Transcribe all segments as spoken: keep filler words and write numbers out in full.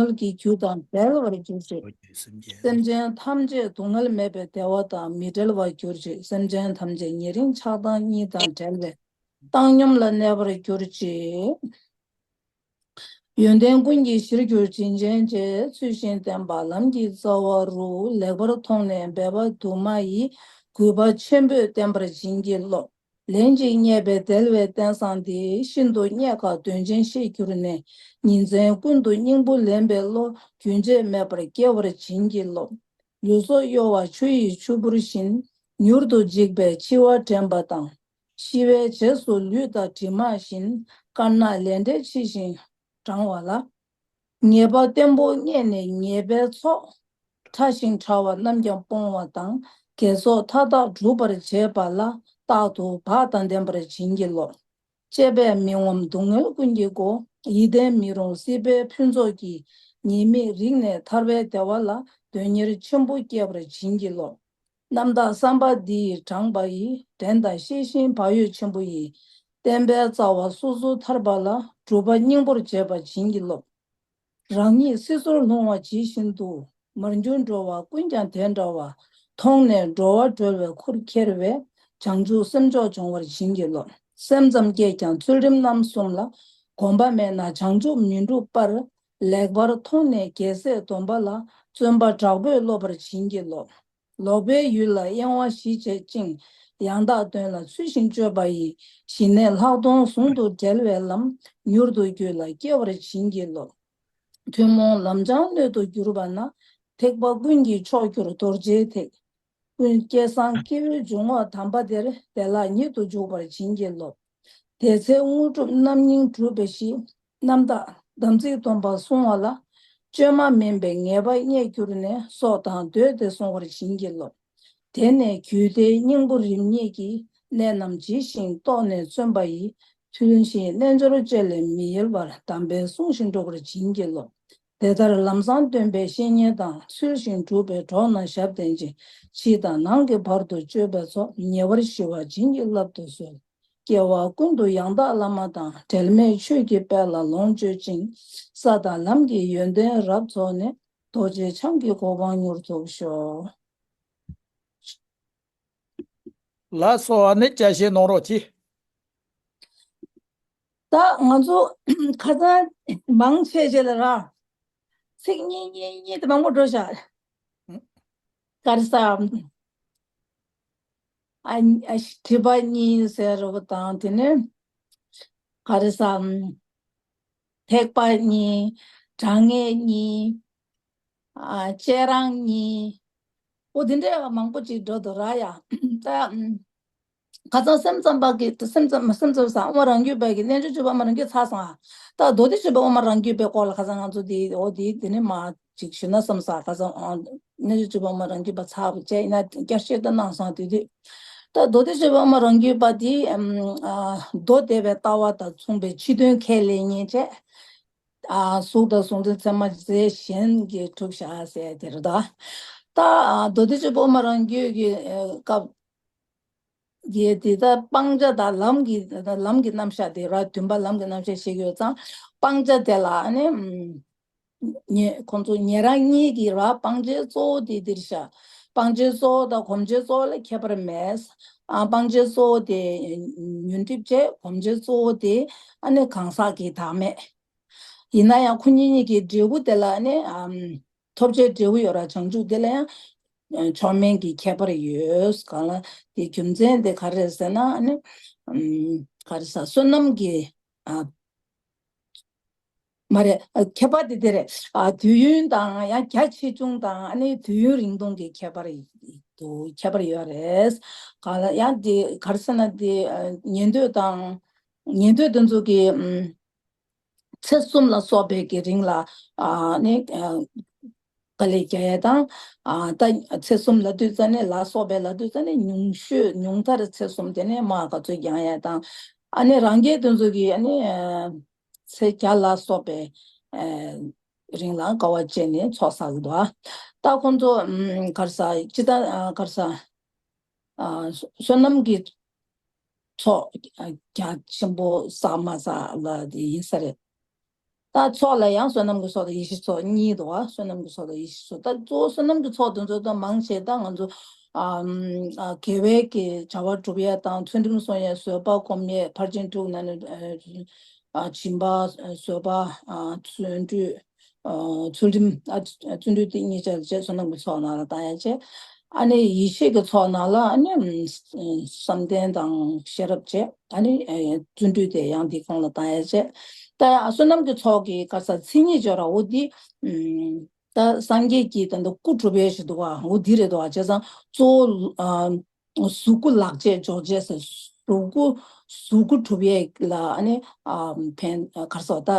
རྔུལ་གྱི་རྒྱུ་དང་བྲལ་བར་གྱུར་ཅིག། སེམས་ཅན་ཐམས་ཅད་སྡུག་བསྔལ་མེད་པའི་བདེ་བ་དང་མི་འབྲལ་བར་གྱུར་ཅིག། སེམས་ཅན་ཐམས་ཅད་ཉེ་རིང་ཆགས་སྡང་གཉིས་དང་བྲལ་བའི་བཏང་སྙོམས་ལ་གནས་པར་གྱུར་ཅིག། ཡོན་ཏན་ཀུན་གྱི་གཞིར་གྱུར་བྱིན་ཅན་རྗེ། ཚུལ་བཞིན་བསྟེན་པ་ལམ་གྱི་རྩ་བ་རུ། ལེགས་པར་མཐོང་ནས་འབད་པ་དུ་མ་ཡིས། གུས་པ་ཆེན་པོས་བསྟེན་པར་བྱིན་གྱིས་རློབས། ལན་ཅིག་རྙེད་པའི་དལ་བའི་རྟེན་བཟང་འདི། ཤིན་ཏུ་རྙེད་དཀའ་དོན་ཆེན་ཤེས་གྱུར་ནས། ཉིན་མཚན་ཀུན་ཏུ་སྙིང་པོ་ལེན་པའི་བློ། རྒྱུན་ཆད་མེད་པར་སྐྱེ་བར་བྱིན་གྱིས་རློབས། ལུས་སྲོག་གཡོ་བ་ཆུ་ཡི་ཆུ་བུར་བཞིན། མྱུར་དུ་འཇིག་པའི་འཆི་བ་དྲན་པ་དང་། ཤི་བའི་རྗེས་སུ་ལུས་དང་གྲིབ་མ་བཞིན། དཀར་ནག་ལས་འབྲས་ཕྱི་བཞིན་འབྲང་བ་ལ། ཉེས་པ་བརྟན་པོ་རྙེད་ནས་ཉེས་པའི་ཚོགས། ཕྲ་ཞིང་ཕྲ་བ་རྣམས་ཀྱང་སྤོང་བ་དང་། དགེ་ཚོགས་མཐའ་དག་སྒྲུབ་པར་བྱེད་པ་ལ། རྟག་ཏུ་བག་དང་ལྡན་པར་བྱིན་གྱིས་རློབས། གཅེས་པས་མི་ངོམས་སྡུག་བསྔལ་ཀུན་གྱི་སྒོ། ཡིད་བརྟན་མི་རུང་སྲིད་པའི་ཕུན་ཚོགས་ཀྱི། ཉེས་དམིགས་རིག་ནས་ཐར་པའི་བདེ་བ་ལ། དོན་གཉེར་ཆེན་པོ་སྐྱེ་བར་བྱིན་གྱིས་རློབས། རྣམ་དག་བསམ་པ་འདི་ཡིས་དྲངས་པ་ཡི། འགྲན་ཟླ་ཤེས་བཞིན་བག་ཡོད་ཆེན་པོ་ཡིས། བསྟན་པའི་རྩ་བ་སོ་སོར་ཐར་པ་ལ། སྒྲུབ་པ་སྙིང་པོར་བྱེད་པར་བྱིན་གྱིས་རློབས། རང་ཉིད་སྲིད་ཟུར་ལྷུང་བ་ཇི་བཞིན་དུ། མར་གྱུར་འགྲོ་བ་ཀུན་ཀྱང་དེ་འདྲ་བ། མཐོང་ནས་འགྲོ་བ་སྒྲོལ་བའི་ཁུར་ཁྱེར་བའི། བྱང་ཆུབ་སེམས་མཆོག་འབྱོངས་པར་བྱིན་གྱིས་རློབས། སེམས་ཙམ་སྐྱེས་ཀྱང་ཚུལ་ཁྲིམས་རྣམ་གསུམ་ལ། གོམས་པ་མེད་ན་བྱང་ཆུབ་མི་འགྲུབ་པར། ལེགས་པར་མཐོང་ནས་རྒྱལ་སྲས་སྡོམ་པ་ལ། བརྩོན་པ་དྲག་པོས་སློབ་པར་བྱིན་གྱིས་རློབས། ལོག་པའི་ཡུལ་ལ་གཡེང་བ་ཞི་བྱེད་ཅིང་། ཡང་དག་དོན་ལ་ཚུལ་བཞིན་སྤྱོད་པ་ཡིས། ཞི་གནས་ལྷག་མཐོང་ཟུང་དུ་འབྲེལ་བའི་ལམ། མྱུར་དུ་རྒྱུད་ལ་སྐྱེ་བར་བྱིན་གྱིས་རློབས། ཐུན་མོང་ལམ་སྦྱངས་སྣོད་དུ་གྱུར་པ་ན། ཐེག་པ་ཀུན་གྱི་མཆོག་གྱུར་རྡོ་རྗེའི་ཐེག་ཀུན་སྐལ་བཟང་སྐྱེས་བུའི་འཇུག་ངོགས་དམ་པ་དེར། བདེ་བླག་ཉིད་དུ་འཇུག་པར་བྱིན་གྱིས་རློབས། དེ་ཚེ་དངོས་གྲུབ་རྣམ་སྨིན་འགྲུབ་པའི་གཞི། རྣམ་དག་དམ་ཚིག་སྡོམ་པ་བསྲུང་བ་ལ། བཅོས་མ་མིན་པའི་ངེས་པ་རྙེད་གྱུར་ནས། སྲོག་དང་བསྡོས་ཏེ་བསྲུང་བར་བྱིན་གྱིས་རློབས། དེ་ནས་རྒྱུད་སྡེའི་སྙིང་པོ་རིམ་གཉིས་ཀྱི། གནད་རྣམས་ཇི་བཞིན་རྟོགས་ནས་བརྩོན་པ་ཡིས། ཚུལ་བཞིན་རྣལ་འབྱོར་བཅས་ལས་མི་གཡེལ་བར། དམ་པས་བསྲུང་ཞིང་འགྲོ་བར་བྱིན་གྱིས་རློབས། དེ་ལྟར་ལམ་བཟང་སྟོན་པའི་བཤེས་གཉེན་དང་། ཚུལ་བཞིན་སྒྲུབ་པའི་གྲོགས་རྣམས་ཞབས་བརྟན་ཅིང་། ཕྱི་དང་ནང་གི་བར་དུ་གཅོད་པའི་ཚོགས། ཉེ་བར་ཞི་བ་བྱིན་གྱིས་བརླབ་ཏུ་གསོལ། སྐྱེ་བ་ཀུན་ཏུ་ཡང་དག་བླ་མ་དང་། འབྲལ་མེད་ཆོས་ཀྱི་དཔལ་ལ་ལོངས་སྤྱོད་ཅིང་། ས་དང་ལམ་གྱི་ཡོན་ཏན་རབ་རྫོགས་ནས། རྡོ་རྗེ་འཆང་གི་གོ་འཕང་མྱུར་ཐོབ་ཤོག། ལགས་སོ། ཨ་ནི་བཅར་ཤེས་གནང་རོགས་གྱིས། ད་ང་ཚོ་ཁ་སང་མང་ཆེ་ཆེ་ལ་ར། ཚིག་གཉིས་གཉིས་གཉིས་དེ་མང་པོ་འགྲོ་ཤག། ག་རེ་ཟ། ཨ་ཨ་དྲི་བ་གཉིས་ཟེར་བ་དང་དེ་ནས་ག་རེ་ཟ། ཐེག་པ་གཉིས། དྲང་ངེས་གཉིས། ཨ་བཅས་རང་གཉིས། ཨོ་དེ་འདྲའི་མང་པོ་ཅིག་འགྲོ་འདུག་ར་ཡ། ད་ཁ་སང་སེམས་ཙམ་པ་གི་སེམས་ཙམ་སེམས་ཙམ་ས་དབུ་མ་རང་རྒྱུད་པའི་གི་རྣལ་འབྱོར་སྤྱོད་པ་དབུ་མ་རང་རྒྱུད་ཚར་སོང་ཨ། ད་མདོ་སྡེ་སྤྱོད་པ་དབུ་མ་རང་རྒྱུད་པའི་སྐོར་ལ་ཁ་སང་ང་ཚོ་དེ་ཨོ་དེ་དེ་ནས་མ་ཅིག་ཞུ་ན་བསམ་ས། ཁ་སང་ཨ་རྣལ་འབྱོར་སྤྱོད་པ་དབུ་མ་རང་རྒྱུད་པ་ཚར་བ་བྱས་ཡིན་ན་བསྐྱར་བཤད་ད་གནང་སོང་དེ་དུས། ད་མདོ་སྡེ་སྤྱོད་པ་དབུ་མ་རང་རྒྱུད་པ་དེ་ཨམ་ཨ་མདོ་སྡེ་པའི་ལྟ་བ་དང་མཚུངས་པའི་ཕྱི་དོན་ཁས་ལེན་མཁན་བྱས། ཨ་གཟུགས་དང་གཟུང་འཛིན་མཚན་མ་རྫས་གཞན་གྱིས་གྲུབ་བཞག་ཟེར་དེ་རེད་ད། ད་ཨ་མདོ་སྡེ་སྤྱོད་པ་དབུ་མ་རང་རྒྱུད་ཀྱི་ཨ་སྐབས་དེ་དེ་ད་སྤང་བྱ་དང་ལམ་གྱི་ལམ་གྱི་རྣམ་གཞག་དེ་ར་བདུན་པ་ལམ་གྱི་རྣམ་གཞག་བཤད་ཀྱི་ཡོད་ཙང་སྤང་བྱ་དེ་ལ་ཨ་ནི་ཉེ་ཁོང་ཚོ་ཉེ་རང་གཉིས་ཀྱི་ར་སྤང་བྱའི་གཙོ་བོ་དེ་འདིར་བཞག། སྤང་བྱའི་གཙོ་བོ་དང་གོམས་བྱའི་གཙོ་བོ་ལ་ཁྱད་པར་མེད། ཨ་སྤང་བྱའི་གཙོ་བོ་དེ་ཉོན་སྒྲིབ་བྱས། གོམས་བྱའི་གཙོ་བོ་དེ་ཨ་ནི་གང་ཟག་གི་བདག་མེད། ཡིན་ན་ཡང་ཁོ་གཉིས་གཉིས་ཀྱི་འབྲས་བུ་དེ་ལ་ནི་ཨམ་ཐོབ་བྱའི་འབྲས་བུ་ཡོད་ར་བྱང་ཆུབ་དེ་ལ་ཡང་མཆོག་དམན་གྱི་ཁྱད་པར་ཡོད། གང་ལ་དེ་རྒྱུ་མཚན་དེ་ག་རེ་རེད་ཟེར་ན་ཨ་ནི་ཨམ་ག་རེ་ཟ་བསོད་ནམས་ཀྱི་ཨ་མ་རེད། ཨ་ཁྱད་པར་དེ་དེ་རེད། ཨ་དུས་ཡུན་དང་ཡང་རྒྱ་ཆེ་ཆུང་དང་ཨ་ནི་དུས་ཡུན་རིང་ཐུང་གི་ཁྱད་པར་དུ་ཁྱད་པར་ཡོད་རེད། གང་ལ་ཡང་དེ་ག་རེ་ཟེར་ན་དེ་ཨ་ཉན་ཐོས་དང་ཉན་ཐོས་དེ་ཚོ་གི་ཨམ་ཚེ་གསུམ་ལ་སོགས་པའི་གི་རིང་ལ་ཨ་ནི་ཨ་དཀའ་ལས་རྒྱག་ཡས་དང་། ཨ་ད་ཚེ་གསུམ་ལབ་དུས་ཙ་ནས་ལ་སོགས་པའི་ལབ་དུས་ཙ་ནས་ཉུང་ཤོས་ཉུང་མཐར་ཚེ་གསུམ་དེ་ནས་མར་ག་ཚོད་རྒྱག་ཡས་དང་། ཨ་ནི་རང་རྒྱལ་དེ་ཚོ་གི་ཨ་ནི་ཨ་ཚེ་བརྒྱ་ལ་སོགས་པའི་ཨ་རིང་ལ་དཀའ་བ་སྤྱད་ནས་ཚོགས་བསགས་འདུག། ཨ་ད་ཁོང་ཚོ་ཨམ་ག་རེ་ཟ་ཅི་ལྟར་ཨ་ག་རེ་ཟ། ཨ་བསོད་ནམས་ཀྱི་ཚོགས་རྒྱ་ཆེན་པོ་བསགས་མ་བསགས་ལ་དེ་ཡིན་ས་རེད། ད་ཚོགས་ལ་ཡང་བསོད་ནམས་ཀྱི་ཚོགས་དང་ཡེ་ཤེས་ཚོགས་གཉིས་འདུག་བ། བསོད་ནམས་ཀྱི་ཚོགས་དང་ཡེ་ཤེས་ཚོགས། ད་གཙོ་བོ་བསོད་ནམས་ཀྱི་ཚོགས་དེ་ཚོ་ད་མང་ཆེ་ད་ང་ཚོ་ཨམ་ཨ་དགེ་བའི་གི་བྱ་བ་སྒྲུབ་ཡ་དང་ཚུལ་ཁྲིམས་སྲུང་ཡ། བཟོད་པ་སྒོམ་ཡ། ཕར་ཕྱིན་དྲུག་ནང་ནས་ཨ་སྦྱིན་པ། བཟོད་པ། ཨ་བརྩོན་འགྲུས། ཨ་ཚུལ་ཁྲིམས། ཨ་བརྩོན་འགྲུས་དེ་གཉིས་ཆར་བཅས་བསོད་ནམས་ཀྱི་ཚོགས་ནང་ལ་བཏང་ཡ་བཅས། ཨ་ནི་ཡེ་ཤེས་ཀྱི་ཚོགས་ནང་ལ་ཨ་ནི་ཨམ་བསམ་གཏན་དང་ཤེས་རབ་བཅས། ཨ་ནི་ཨ་བརྩོན་འགྲུས་དེ་ཡང་འདི་ཁོང་ལ་བཏང་ཡ་བཅས། ད་ཡང་བསོད་ནམས་ཀྱི་ཚོགས་ཀྱི་ག་ས་མཚན་ཉིད་སྦྱོར་བ་འོ་འདི་ཨམ་ད་སངས་རྒྱས་ཀྱི་ད་ལྟ་སྐུ་གྲུབ་པའི་ཞིག་འདུག་བ། འོ་འདི་རེད་འདུག་བ། བྱས་ཙང་གཙོ་བོ་ཨ་གཟུགས་སྐུ་ལག་བཅས་འཇོག་བྱས་ཟེར། གཟུགས་སྐུ་གཟུགས་སྐུ་གྲུབ་ཡས་ལ་ཨ་ནི་ཨ་ཕན་ག་རེ་ཟེར་ད་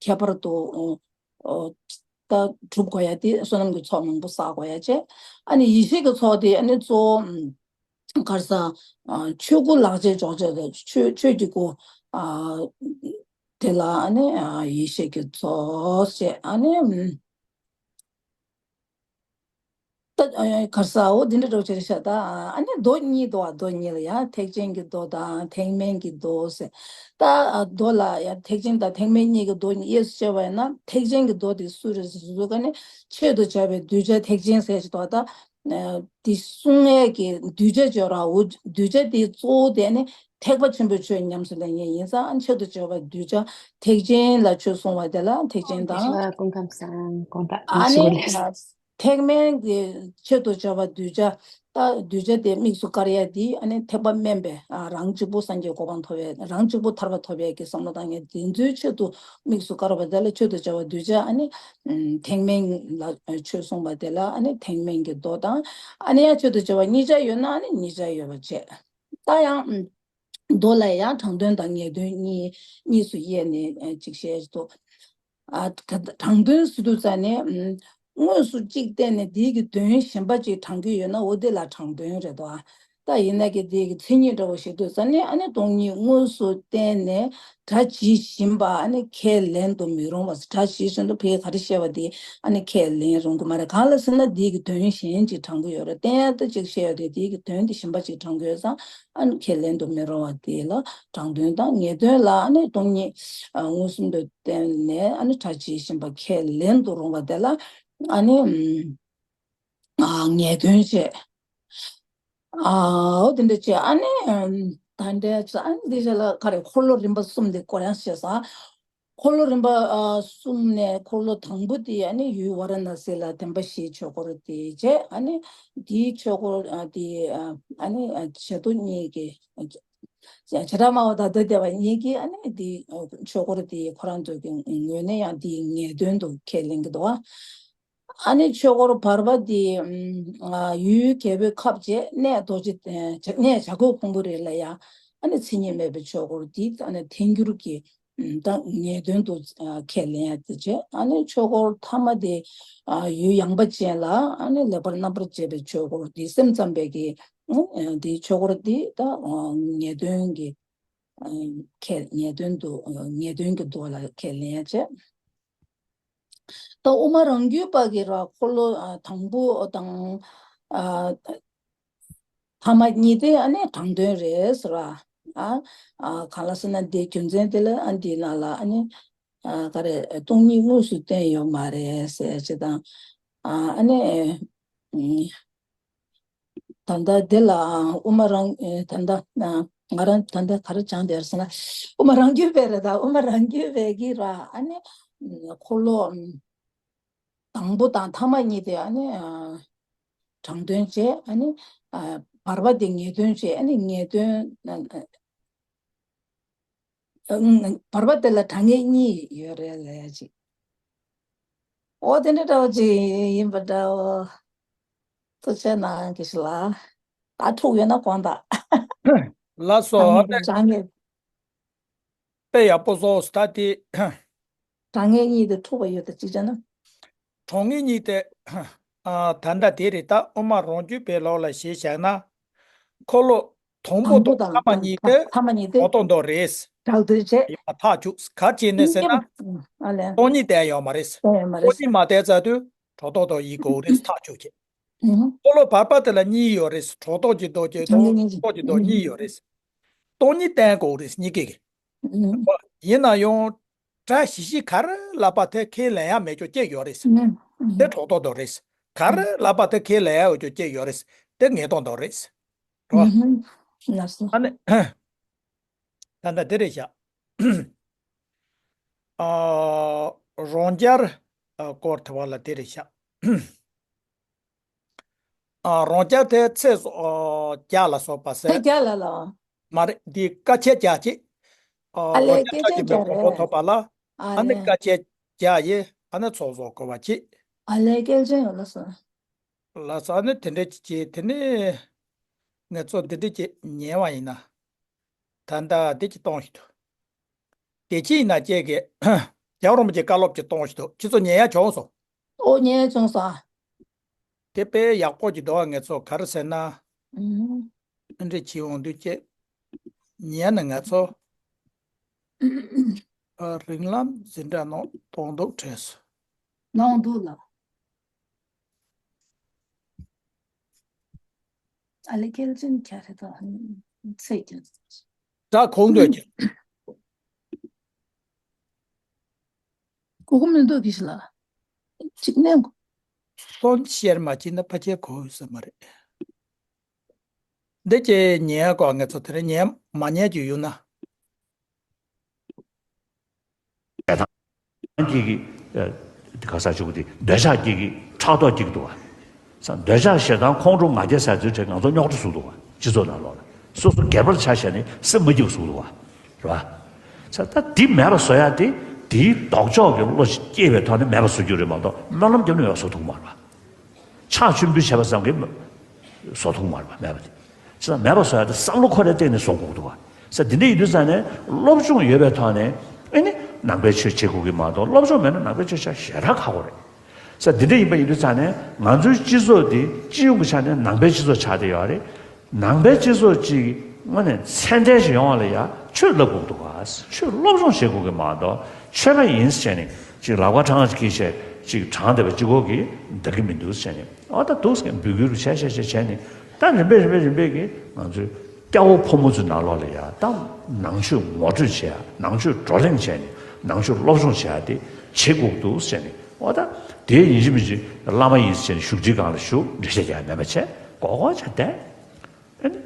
ཁྱད་པར་དུ་ཨོ་ད་གྲུབ་དགོས་ཡ་དེ་བསོད་ནམས་ཀྱི་ཚོགས་མང་པོ་བསགས་དགོས་ཡ་བྱས། ཨ་ནི་ཡེ་ཤེས་ཀྱི་ཚོགས་དེ་ཨ་ནི་གཙོ་བོ་ག་རེ་ཟེར་ཨ་ཆོས་སྐུ་ལག་བཅས་འཇོག་བྱས་ཏེ་ཆོས་ཆོས་ཀྱི་སྐུ་ཨ་དེ་ལ་ཨ་ནི་ཨ་ཡེ་ཤེས་ཀྱི་ཚོགས་བཅས། ཨ་ནི་ད་ཨ་ག་རེ་ཟེར་འོ་འདི་འདྲ་འདྲ་བོ་བྱས་ཤག་ད་ཨ་ནི་མདོ་གཉིས་འདུག་བ། མདོ་གཉིས་ལ་ཡང་ཐེག་ཆེན་གྱི་མདོ་དང་ཐེག་དམན་གྱི་མདོ་ཟེར། ད་ཨ་མདོ་ལ་ཡང་ཐེག་ཆེན་དང་ཐེག་དམན་གཉིས་ཀྱི་མདོ་གཉིས་དབྱེ་སུ་ཕྱེ་བ་ཡིན་ན། ཐེག་ཆེན་གྱི་མདོ་དེ་སུ་རེད་ཟེར་དུས་ཀ་ནི་ཆེད་དུ་བྱ་བའི་གདུལ་བྱ་ཐེག་ཆེན་ཟེར་ཞིག་འདུག་བ། ད་དེ་གསུང་ཡས་ཀྱི་གདུལ་བྱ་སྦྱོར་བ། འོ་གདུལ་བྱ་དེ་གཙོ་བོ་དེ་ནི་ཐེག་པ་ཆེན་པོའི་ཆོས་ཉམས་སུ་ལེན་མཁན་ཡིན་ཙང་། ཆེད་དུ་བྱ་བའི་གདུལ་བྱ་ཐེག་ཆེན་ལ་ཆོས་གསུང་བ་དེ་ལ་ཐེག་ཆེན་དང་། སྐུ་ཁམས་བཟང་། དགོངས་དག་ཨ་ནི་ཞུ་ལེ། ཐེག་དམན་གྱི་ཆེད་དུ་བྱ་བ་གདུལ་བྱ། ད་གདུལ་བྱ་དེ་དམིགས་སུ་བཀར་ཡ་དེ་ཨ་ནི་ཐེག་པ་དམན་པའི་ཨ་རང་གཅིག་པུ་སངས་རྒྱས་གོ་འཕང་ཐོབ་ཡ། རང་གཅིག་པུ་ཐར་པ་ཐོབ་ཡ་གི་བསམ་བློ་བཏང་ཡ་དེ་ཚོའི་ཆེད་དུ་དམིགས་སུ་བཀར་བ་དེ་ལ་ཆེད་དུ་བྱ་བ་གདུལ་བྱ། ཨ་ནི་ཨམ་ཐེག་དམན་ལ་ཆོས་གསུངས་པ་དེ་ལ་ཨ་ནི་ཐེག་དམན་གྱི་མདོ་དང་། ཨ་ནི་ཡང་ཆེད་དུ་བྱ་བ་གཉིས་ཆ་ཡོད་ན་ཨ་ནི་གཉིས་ཆ་ཡོད་པ་བྱས། ད་ཡང་ཨམ་མདོ་ལ་ཡང་དྲང་དོན་དང་ངེས་དོན་གཉིས་གཉིས་སུ་དབྱེ་ནས་ཨ་ཅིག་བཤད་འདུག་ཨ་ག་དྲང་དོན་ཟེར་དུས་ཙ་ནས་ཨམ་དངོས་སུ་གཅིག་བསྟན་ནས་དེའི་གི་དོན་གཞན་པ་ཅིག་དྲང་གི་ཡོད་ན་འོ་དེ་ལ་དྲང་དོན་རེད་དོ། ད་ཡིན་ན་གི་དེའི་གི་མཚན་ཉིད་འདྲ་བོ་བཤད་དུས་ཙ་ནས་ཨ་ནི་སྟོང་ཉིད་དངོས་སུ་བསྟན་ནས་སྒྲ་ཇི་བཞིན་པ་ཨ་ནི་ཁས་ལེན་དུ་མི་རུང་བ། སྒྲ་ཇི་བཞིན་དུ་ཕ་གི་ག་རེ་བཤད་པ་དེ་ཨ་ནི་ཁས་ལེན་རུང་གི་མ་རེད། གང་ལ་ཟེར་ན་དེའི་གི་དོན་གཞན་ཅིག་དྲང་གི་ཡོད་རེད། བསྟན་ཡ་ད་ཅིག་བཤད་ཡོད་དེ་དེའི་གི་དོན་དེ་གཞན་པ་ཅིག་དྲང་གི་ཡོད་ཙང་ཨ་ནི་ཁས་ལེན་དུ་མི་རུང་བ་དེ་ལ་དྲང་དོན་དང་། ངེས་དོན་ལ་ཨ་ནི་སྟོང་ཉིད་ཨ་མངོན་སུམ་དུ་བསྟན་ནས་ཨ་ནི་སྒྲ་ཇི་བཞིན་པ་ཁས་ལེན་དུ་རུང་བ་དེ་ལ་ཨ་ནི་ཨ་ངེས་དོན་བྱས། ཨ་འོ་དེ་འདྲ་བྱས། ཨ་ནི་ཨམ་ད་འདྲ་བྱས། ཨ་ནི་འདི་བྱས་ལ་ག་རེ་འཁོར་ལོ་རིམ་པ་གསུམ་དེ་སྐོར་ཡང་བཤད་ས། འཁོར་ལོ་རིམ་པ་ཨ་གསུམ་ནས་འཁོར་ལོ་དང་པོ་དེ་ཨ་ནི་ཡུལ་ཝཱ་ར་ཎ་སི་ལ་བདེན་པ་བཞིའི་ཆོས་འཁོར་དེ་བྱས། ཨ་ནི་དེའི་ཆོས་འཁོར་ཨ་དེ་ཨ་ཨ་ནི་ཨ་བྱེ་མདོ་གཉིས་ཀྱི་བྱེ་བྲག་སྨྲ་བ་དང་ཟླ་བ་བདེ་བ་གཉིས་ཀྱིས་ཨ་ནི་དེའི་ཆོས་འཁོར་དེ་ཁོ་རང་ཚོ་གི་ངོས་ནས་ཡང་དེའི་ངེས་དོན་དུ་ཁས་ལེན་གྱི་འདུག་ཨ་ནི་ཆོས་འཁོར་བར་པ་དེ་ཨ་ཡུལ་རྒྱལ་པོའི་ཁབ་བྱས། གནས་རྡོ་རྗེ་གནས་བྱ་རྒོད་ཕུང་པོའི་རི་ལ་ཡང་ཨ་ནི་མཚན་ཉིད་མེད་པའི་ཆོས་འཁོར་དེ་ཨ་ནི་ཐལ་འགྱུར་གྱི་ད་ངེས་དོན་དུ་ཨ་ཁས་ལེན་ཡ་དེ་བྱས། ཨ་ནི་ཆོས་འཁོར་ཐ་མ་དེ་ཨ་ཡུལ་ཡངས་པ་ཅན་ལ་ཨ་ནི་ལེགས་པར་རྣམ་པར་འབྱེད་པའི་ཆོས་འཁོར་དེ་སེམས་ཙམ་པའི་གི་ཨ་དེ་ཆོས་འཁོར་དེ་ད་ཨ་ངེས་དོན་གྱི་ཨ་ཁས་ངེས་དོན་དུ་ཨ་ངེས་དོན་གྱི་མདོ་ལ་ཁས་ལེན་ཡ་བྱས། ད་དབུ་མ་རང་རྒྱུད་པ་གི་ར་འཁོར་ལོ་ཨ་དང་པོ་དང་ཨ་ཐ་མ་གཉིས་དེ་ཨ་ནི་དྲང་དོན་རེད་ཟེར་བ། ཨ་ཨ་གང་ལ་ཟེར་ན་འདིའི་རྒྱུ་མཚན་དེ་ལ་ཨ་འདིའི་ནང་ལ་ཨ་ནི་ཨ་ག་རེ་སྟོང་ཉིད་དངོས་སུ་བསྟན་ཡོད་མ་རེད་ཟེར་ཅིག་དང་། ཨ་ཨ་ནི་ཨ་ད་ལྟ་འདི་ལ་དབུ་མ་རང་ཨེ་ད་ལྟ་ང་རང་ད་ལྟ་ག་རེ་སྦྱངས་བསྡད་ཟེར་ན། དབུ་མ་རང་རྒྱུད་པའི་རེད། ད་དབུ་མ་རང་རྒྱུད་པའི་གི་ར་ཨ་ནི་འཁོར་ལོ་དང་པོ་དང་ཐ་མ་གཉིས་དེ་ཨ་ནི་དྲང་དོན་བྱས། ཨ་ནི་བར་པ་དེ་ངེས་དོན་བྱས། ཨ་ནི་ངེས་དོན་བར་པ་དེ་ལ་དྲང་ངེས་གཉིས་ཡོད་རེད་ལབ་ཡ་ཅིག་འོ་དེ་འདྲ་འདྲ་བོ་ཅིག་ཡིན་པ་འདྲ་བོ། ཐུགས་རྗེ་གནང་། དགེ་བཤེས་ལགས། ད་འཁྲུག་ཡོད་ན་དགོངས་དག་ལགས་སོ། དྲང་ངེས་དྲང་ངེས། དཔེ་ཡག་པོ་བཟོས་ད་དེ། དྲང་ངེས་གཉིས་དེ་འཁྲུག་པ་ཡོད་ད་ཅིག་བྱས་ན། དྲང་ངེས་གཉིས་དེ། ཨ་ད་ལྟ་དེ་རེད། ད་དབུ་མ་རང་རྒྱུད་པའི་ལུགས་ལ་གཞི་བཞག་ན། འཁོར་ལོ་དང་པོ་དང་ཐ་མ་གཉིས་དེ་ཐ་མ་གཉིས་དེ་གྲོགས་རྟོག་མདོ་རེད། གྲགས་འདོད་བྱས། ཡིན་པ་ཐག་ཆོད། ག་ཅི་ནས་ཟེར་ན། ཨ་ལས། སྟོང་ཉིད་བསྟན་ཡོད་མ་རེད། བསྟན་ཡོད་མ་རེད། སྟོང་ཉིད་མ་བསྟན་ཚར་དུས་གྲོགས་རྟོག་མདོ་ཡིན་དགོས་རེད། ཐག་ཆོད་ཀྱི། འཁོར་ལོ་བར་པ་དེ་ལ་གཉིས་ཡོད་རེད། གྲོགས་རྟོག་གི་མདོ་གཅིག་དང་གྲོགས་རྟོག་གི་མདོ་གཉིས་ཡོད་རེད། སྟོང་ཉིད་བསྟན་དགོས་རེད་གཉིས་ཀའི། ཡིན་ན་ཡང་། བཀྲ་ཤིས་ཤིས་ག་རེ་ལབ་པ་དེ་ཁས་ལེན་ཡ་མེད་ཅོག་ཅེས་ཡོད་རེད། དེ་གྲོགས་ཏོག་ཏོ་རེད། ག་རེ་ལབ་པ་དེ་ཁས་ལེན་ཡ་ཡོད་ཅོག་ཅེས་ཡོད་རེད། དེ་ངེས་སྟོང་ཏོ་རེད། རོ། ལགས་སོ། ཨ་ནི། ད་ལྟ་དེ་རེད་ཤག་ཨ། རང་རྐྱ་སྐོར་ཐུབ་པ་ལ་དེ་རེད་ཤག་ཨ། རང་རྐྱ་དེ་ཚེས་བརྒྱད་ལ་སོགས་པ་ཟེར། ཚེས་བརྒྱད་ལ་ལ། མ་རེད། འདི་ཀ་ཆས་བརྒྱད་ཅིག་ཨ། ཨ་ལས། རང་རྐྱ་ཀ་ཆས་ཀྱི་གོ་འཕང་ཐོབ་པ་ལ། ཨ་ནི་ཀ་ཆས་བརྒྱད་ཡིན། ཨ་ནི་ཚོགས་རྫོགས་དགོས་པ་ཅིག་ཨ་ལས། སྐལ་ཆེན་ཡོད་ལ་སོང་། ལགས་སོ། ཨ་ནི་དེ་འདྲ་ཅིག་བྱས། དེ་ནས་ངེད་ཚོ་འདི་འདྲ་ཅིག་ཉན་པ་ཡིན་ན། ད་ལྟ་འདི་ཅིག་གཏོང་ཞིག་འདུག་དེ་ཅི་ཡིན་ན་ཁྱེད་ཀྱིས་རྒྱལ་བ་རིན་པོ་ཆེའི་བཀའ་སློབ་ཅིག་གཏོང་ཞིག་འདུག་ཁྱེད་ཚོ་ཉན་ཡ་བྱུང་སོང་། ཨོ། ཉན་ཡ་བྱུང་སོང་ཨ། དེ་དཔེ་ཡག་པོ་ཅིག་འདུག་ངེད་ཚོ་ག་རེ་ཟེར་ན། ཨ་འདྲ་བྱེད་འོང་དུས་ཅིག་ཉན་ན་ང་ཚོ། ཨ། རིང་ལམ་འཛིན་གྲྭ་ནང་གཏོང་འདུག་བྲིས་སོང་། གནང་འདུག་ལ། ཨ་ལེ། སྐལ་ཆེན་ག་རེ་དང་ཚེ་ཀྱང་། ད་གོང་དུ་ཀྱང་། གོ་གོ་མི་འདུག་གི་ལ། གཅིག་ནས། སོན་ཤེར་མ་བྱེད་ན་ཕལ་ཆེར་གོ་ཡོད་ས་མ་རེད། འདི་ཅི་ཉན་གོ་ངེད་ཚོ་དེ་རིང་ཉན་མ་ཉན་གྱི་ཡོད་ན། ཞེ་སྡང་སྐྱེ་གི། ཨ། ག་ས་ཆུ་བོ་དེ་འདོད་ཆགས་སྐྱེ་གི་ཕྲག་དོག་སྐྱེ་གི་འདུག་བ། ས་འདོད་ཆགས་ཞེ་སྡང་ཁོང་ཁྲོ་ང་རྒྱལ་ཟ་ཚུལ་བྲལ་ང་ཚོ་རྙོག་དྲ་བཟོ་འདུག་བ། སྤྱི་ཚོགས་ནང་ལོགས་ལ་སོ་སོ་སྒེར་པར་ཆ་བཞག་ནས་སེམས་མ་སྐྱིད་པ་བཟོ་འདུག་བ། རེད་བ། ས་ད་འདི་མེད་པ་བཟོ་ཡ་དེ་དེའི་ལྡོག་ཕྱོགས་ཀྱི་བློ་སྐྱེས་པའི་ཐོག་ནས་མེད་པ་བཟོ་རྒྱུ་རེད་མ་གཏོགས་སྨོན་ལམ་རྒྱབ་ནས་མེད་པ་བཟོ་ཐུབ་མ་རེད་བ། ཕྱག་མཆོད་འབུལ་བྱས་པ་ཙམ་གྱིས་བཟོ་ཐུབ་མ་རེད་པ། མེད་པ་དེ། ཅི་ལ་མེད་པ་བཟོ་ཡ་དེ་བསམ་བློ་ཁོ་རའི་སྟེང་ནས་བཟོ་དགོས་འདུག་བ། ས་འདི་འདྲ་ཡིན་དུས་ཙང་ནས་སློབ་སྦྱོང་ཡོད་པའི་ཐོག་ནས་ཨེ་ནི་ནང་པའི་ཆོས་བྱེད་དགོས་ཀྱི་མ་གཏོགས་སློབ་སྦྱོང་མེད་ན་ནང་པའི་ཆོས་བྱ་ཞེ་དྲག་ཁག་པོ་རེད། ས་འདི་འདྲ་ཡིན་པ་ཡིན་དུས་ཙང་ནས་ང་ཚོའི་སྤྱི་ཚོགས་འདི་སྤྱི་ཡོངས་ཀྱི་ཆ་ནས་ནང་པའི་སྤྱི་ཚོགས་ཆགས་བསྡད་ཡོད་རེད། ནང་པའི་སྤྱི་ཚོགས་ཅིག་དངོས་ནས་ཚད་ལྡན་ཞིག་ཡོང་བ་ལ་ཡ་ཆོས་བསླབ་དགོས་འདུག་ག་ཆོས་སློབ་སྦྱོང་བྱེད་དགོས་ཀྱི་མ་གཏོགས་ཆོས་པ་ཡིན་ཟེར་ནས་ཅིག་ལག་པ་འཕྲང་ཅིག་བྱས་ཅིག་དྲངས་བསྡད་པ་གཅིག་པོ་གིས་འདང་གི་མི་འདུག་ཟེར་ནས་ཨ་ད་འདུག་ཟེར་འབོད་སྐུལ་བྱས་བྱས་བྱས་བྱས་ནས་ད་རིམ་པས་རིམ་པས་རིམ་པས་ཀྱིས་ང་ཚོའི་སྐྱ་བོ་ཕོ་མོ་ཚོའི་ནང་ལོགས་ལ་ཡ་ད་ནང་ཆོས་ངོ་སྤྲོད་བྱས་ནང་ཆོས་བགྲོ་གླེང་བྱས་ནས་ནང་ཆོས་སློབ་སྦྱོང་བྱས་ཏེ་བྱེད་དགོས་འདུག་ཟེར་ནས་ཨ་ད་དེ་ཡིན་གཅིག་མིན་གཅིག་བླ་མ་ཡིན་ཟེར་ནས་བཞུགས་ཁྲིའི་སྒང་ལ་བཞུགས་འགྲེལ་བཤད་རྒྱག་མེད་པ་བྱས་གོ་གོ་བྱས་བསྡད། ཨ་ནི།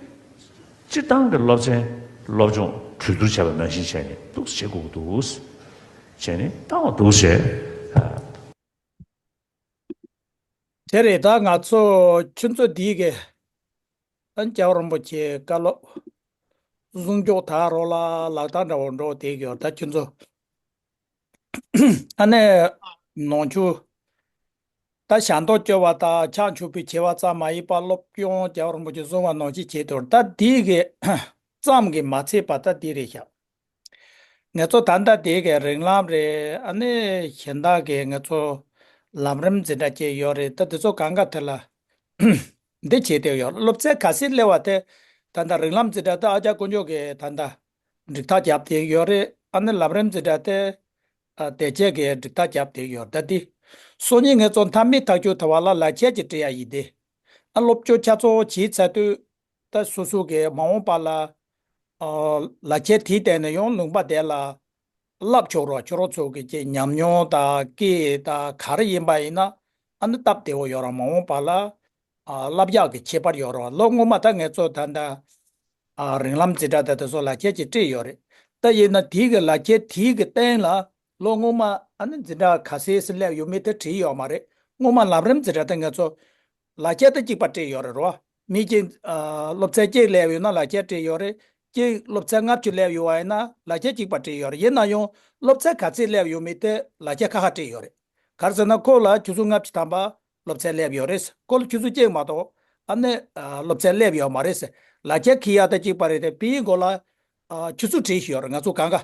སྤྱིར་བཏང་གི་སློབ་ཚན་སློབ་སྦྱོང་གྲོས་བསྡུར་བྱས་པ་ནང་བཞིན་བྱས་ནས་འདུག་བྱེད་དགོས་འདུག་བྱས་ནས་བཏང་བ་འདུག་བྱས། དེ་རེད། ད་ང་ཚོ་ཁྱོད་ཚོ་འདིའི་གི་ཨ་ནི་རྒྱལ་བ་རིན་པོ་ཆེའི་བཀའ་སློབ་གཟུངས་སྐྱོགས་དག་རོགས་ལ་ལག་རྟགས་འདྲ་བོ་འགྲོ་བསྡད་ཀྱི་ཡོད། ད་ཁྱོད་ཚོ། ཨ་ནི། ནང་ཆོས། ད་ཞལ་འདོན་སྐྱོར་བ་དང་ཕྱག་མཆོད་འབུལ་བྱེད་པ་ཙམ་མ་ཡིན་པར་སློབ་སྦྱོང་རྒྱལ་བ་རིན་པོ་ཆེ་གསུང་བ་ནང་བཞིན་བྱེད་དོ། ད་འདི་གི་ཙམ་གྱིས་མ་ཚད་པ་ད་འདི་རེད་ཤག་ང་ཚོ་ད་ལྟ་འདི་གི་རིང་ལམ་རེད། ཨ་ནི་གཞན་དག་གི་ང་ཚོ་ལམ་རིམ་འཛིན་གྲྭ་བཅས་ཡོད་རེད། ད་འདི་ཚོ་གང་ག་དེ་ལ་འདི་བྱེད་དེ་ཡོད། སློབ་ཚན་ག་ཚད་སླེབས་པ་དེ་ད་ལྟ་རིང་ལམ་འཛིན་གྲྭ་ད་ཨ་ཅག་དཀོན་མཆོག་གིས་ད་ལྟ། འགྲིག་ཐག་བརྒྱབ་བསྡད་ཡོད་རེད། ཨ་ནི་ལམ་རིམ་འཛིན་གྲྭ་དེ། ཨ། དེ་བཅས་ཀྱི་འགྲིག་ཐག་བརྒྱབ་བསྡད་ཡོད་རེད། ད་དེ། སང་ཉིན་ངེད་ཚོ་མཐའ་མའི་ཐག་གཅོད་ཐུབ་པ་ལ་ལག་ཁྱེར་ཅིག་སྤྲད་ཡ་ཡིན་ཏེ། ཨ། སློབ་སྦྱོང་ཆ་ཚང་བྱས་ཚར་དུས། ད་སོ་སོ་གི་མ་འོངས་པ་ལ། ཨ། ལག་ཁྱེར་དེའི་སྟེང་ནས་ཡང་ལུང་པ་དེ་ལ། བསླབ་ཆོག་རོགས། ཁྱོད་རང་ཚོ་གི་ཅིག་ཉམས་མྱོང་དང་སྐད་དང་ག་རེ་ཡིན་པ་ཡིན་ན། ཨ་ནི་སྟབས་བདེ་བོ་ཡོད་རོགས། མ་འོངས་པ་ལ། ཨ། བསླབ་ཡག་གི་ཁྱད་པར་ཡོད་རེད་བ། ལོ་སྔོན་མ་ད་ངེད་ཚོ་ད་ལྟ། ཨ། རིང་ལམ་འཛིན་གྲྭ་དང་དེ་ཚོ་ལག་ཁྱེར་ཅིག་སྤྲད་ཡོད་རེད། ད་ཡིན་ན་དེའི་གི་ལག་ཁྱེར་དེའི་གི་སྟེང་ལ་ལོ་སྔོན་མ་ཨ་ནི་འཛིན་གྲྭ་ག་ཚད་སླེབས་ཡོད་མེད་དེ་བྲིས་ཡོད་མ་རེད། སྔོན་མ་ལམ་རིམ་འཛིན་གྲྭ་དེ་ངེད་ཚོ་ལག་ཁྱེར་དེ་གཅིག་པ་སྤྲད་ཡོད་རེད་རོ། མི་གཅིག་ཨ། སློབ་ཚན་གཅིག་སླེབས་ཡོད་ན་ལག་ཁྱེར་སྤྲད་ཡོད་རེད། གཅིག་སློབ་ཚན་ལྔ་བཅུ་སླེབས་ཡོད་པ་ཡིན་ན་ལག་ཁྱེར་གཅིག་པ་སྤྲད་ཡོད་རེད། ཡིན་ན་ཡང་སློབ་ཚན་ག་ཚད་སླེབས་ཡོད་མེད་དེ་ལག་ཁྱེར་ཁ་ཁ་སྤྲད་ཡོད་རེད། ག་རེ་ཟེར་ན་ཁོ་ལ་ཆུ་ཚོད་ལྔ་བཅུ་ཐམ་པ་སློབ་ཚན་སླེབས་ཡོད་རེད། ཁོ་ལ་ཆུ་ཚོད་གཅིག་མ་གཏོགས་ཨ་ནི་ཨ། སློབ་ཚན་སླེབས་ཡོད་མ་རེད། ལག་ཁྱེར་འཁྱེར་ཡག་དང་གཅིག་པ་རེད་དེ། དཔེའི་མགོ་ལ་ཨ། ཆུ་ཚོད་བྲིས་ཡོད་རེད། ང་ཚོ་གང་ག་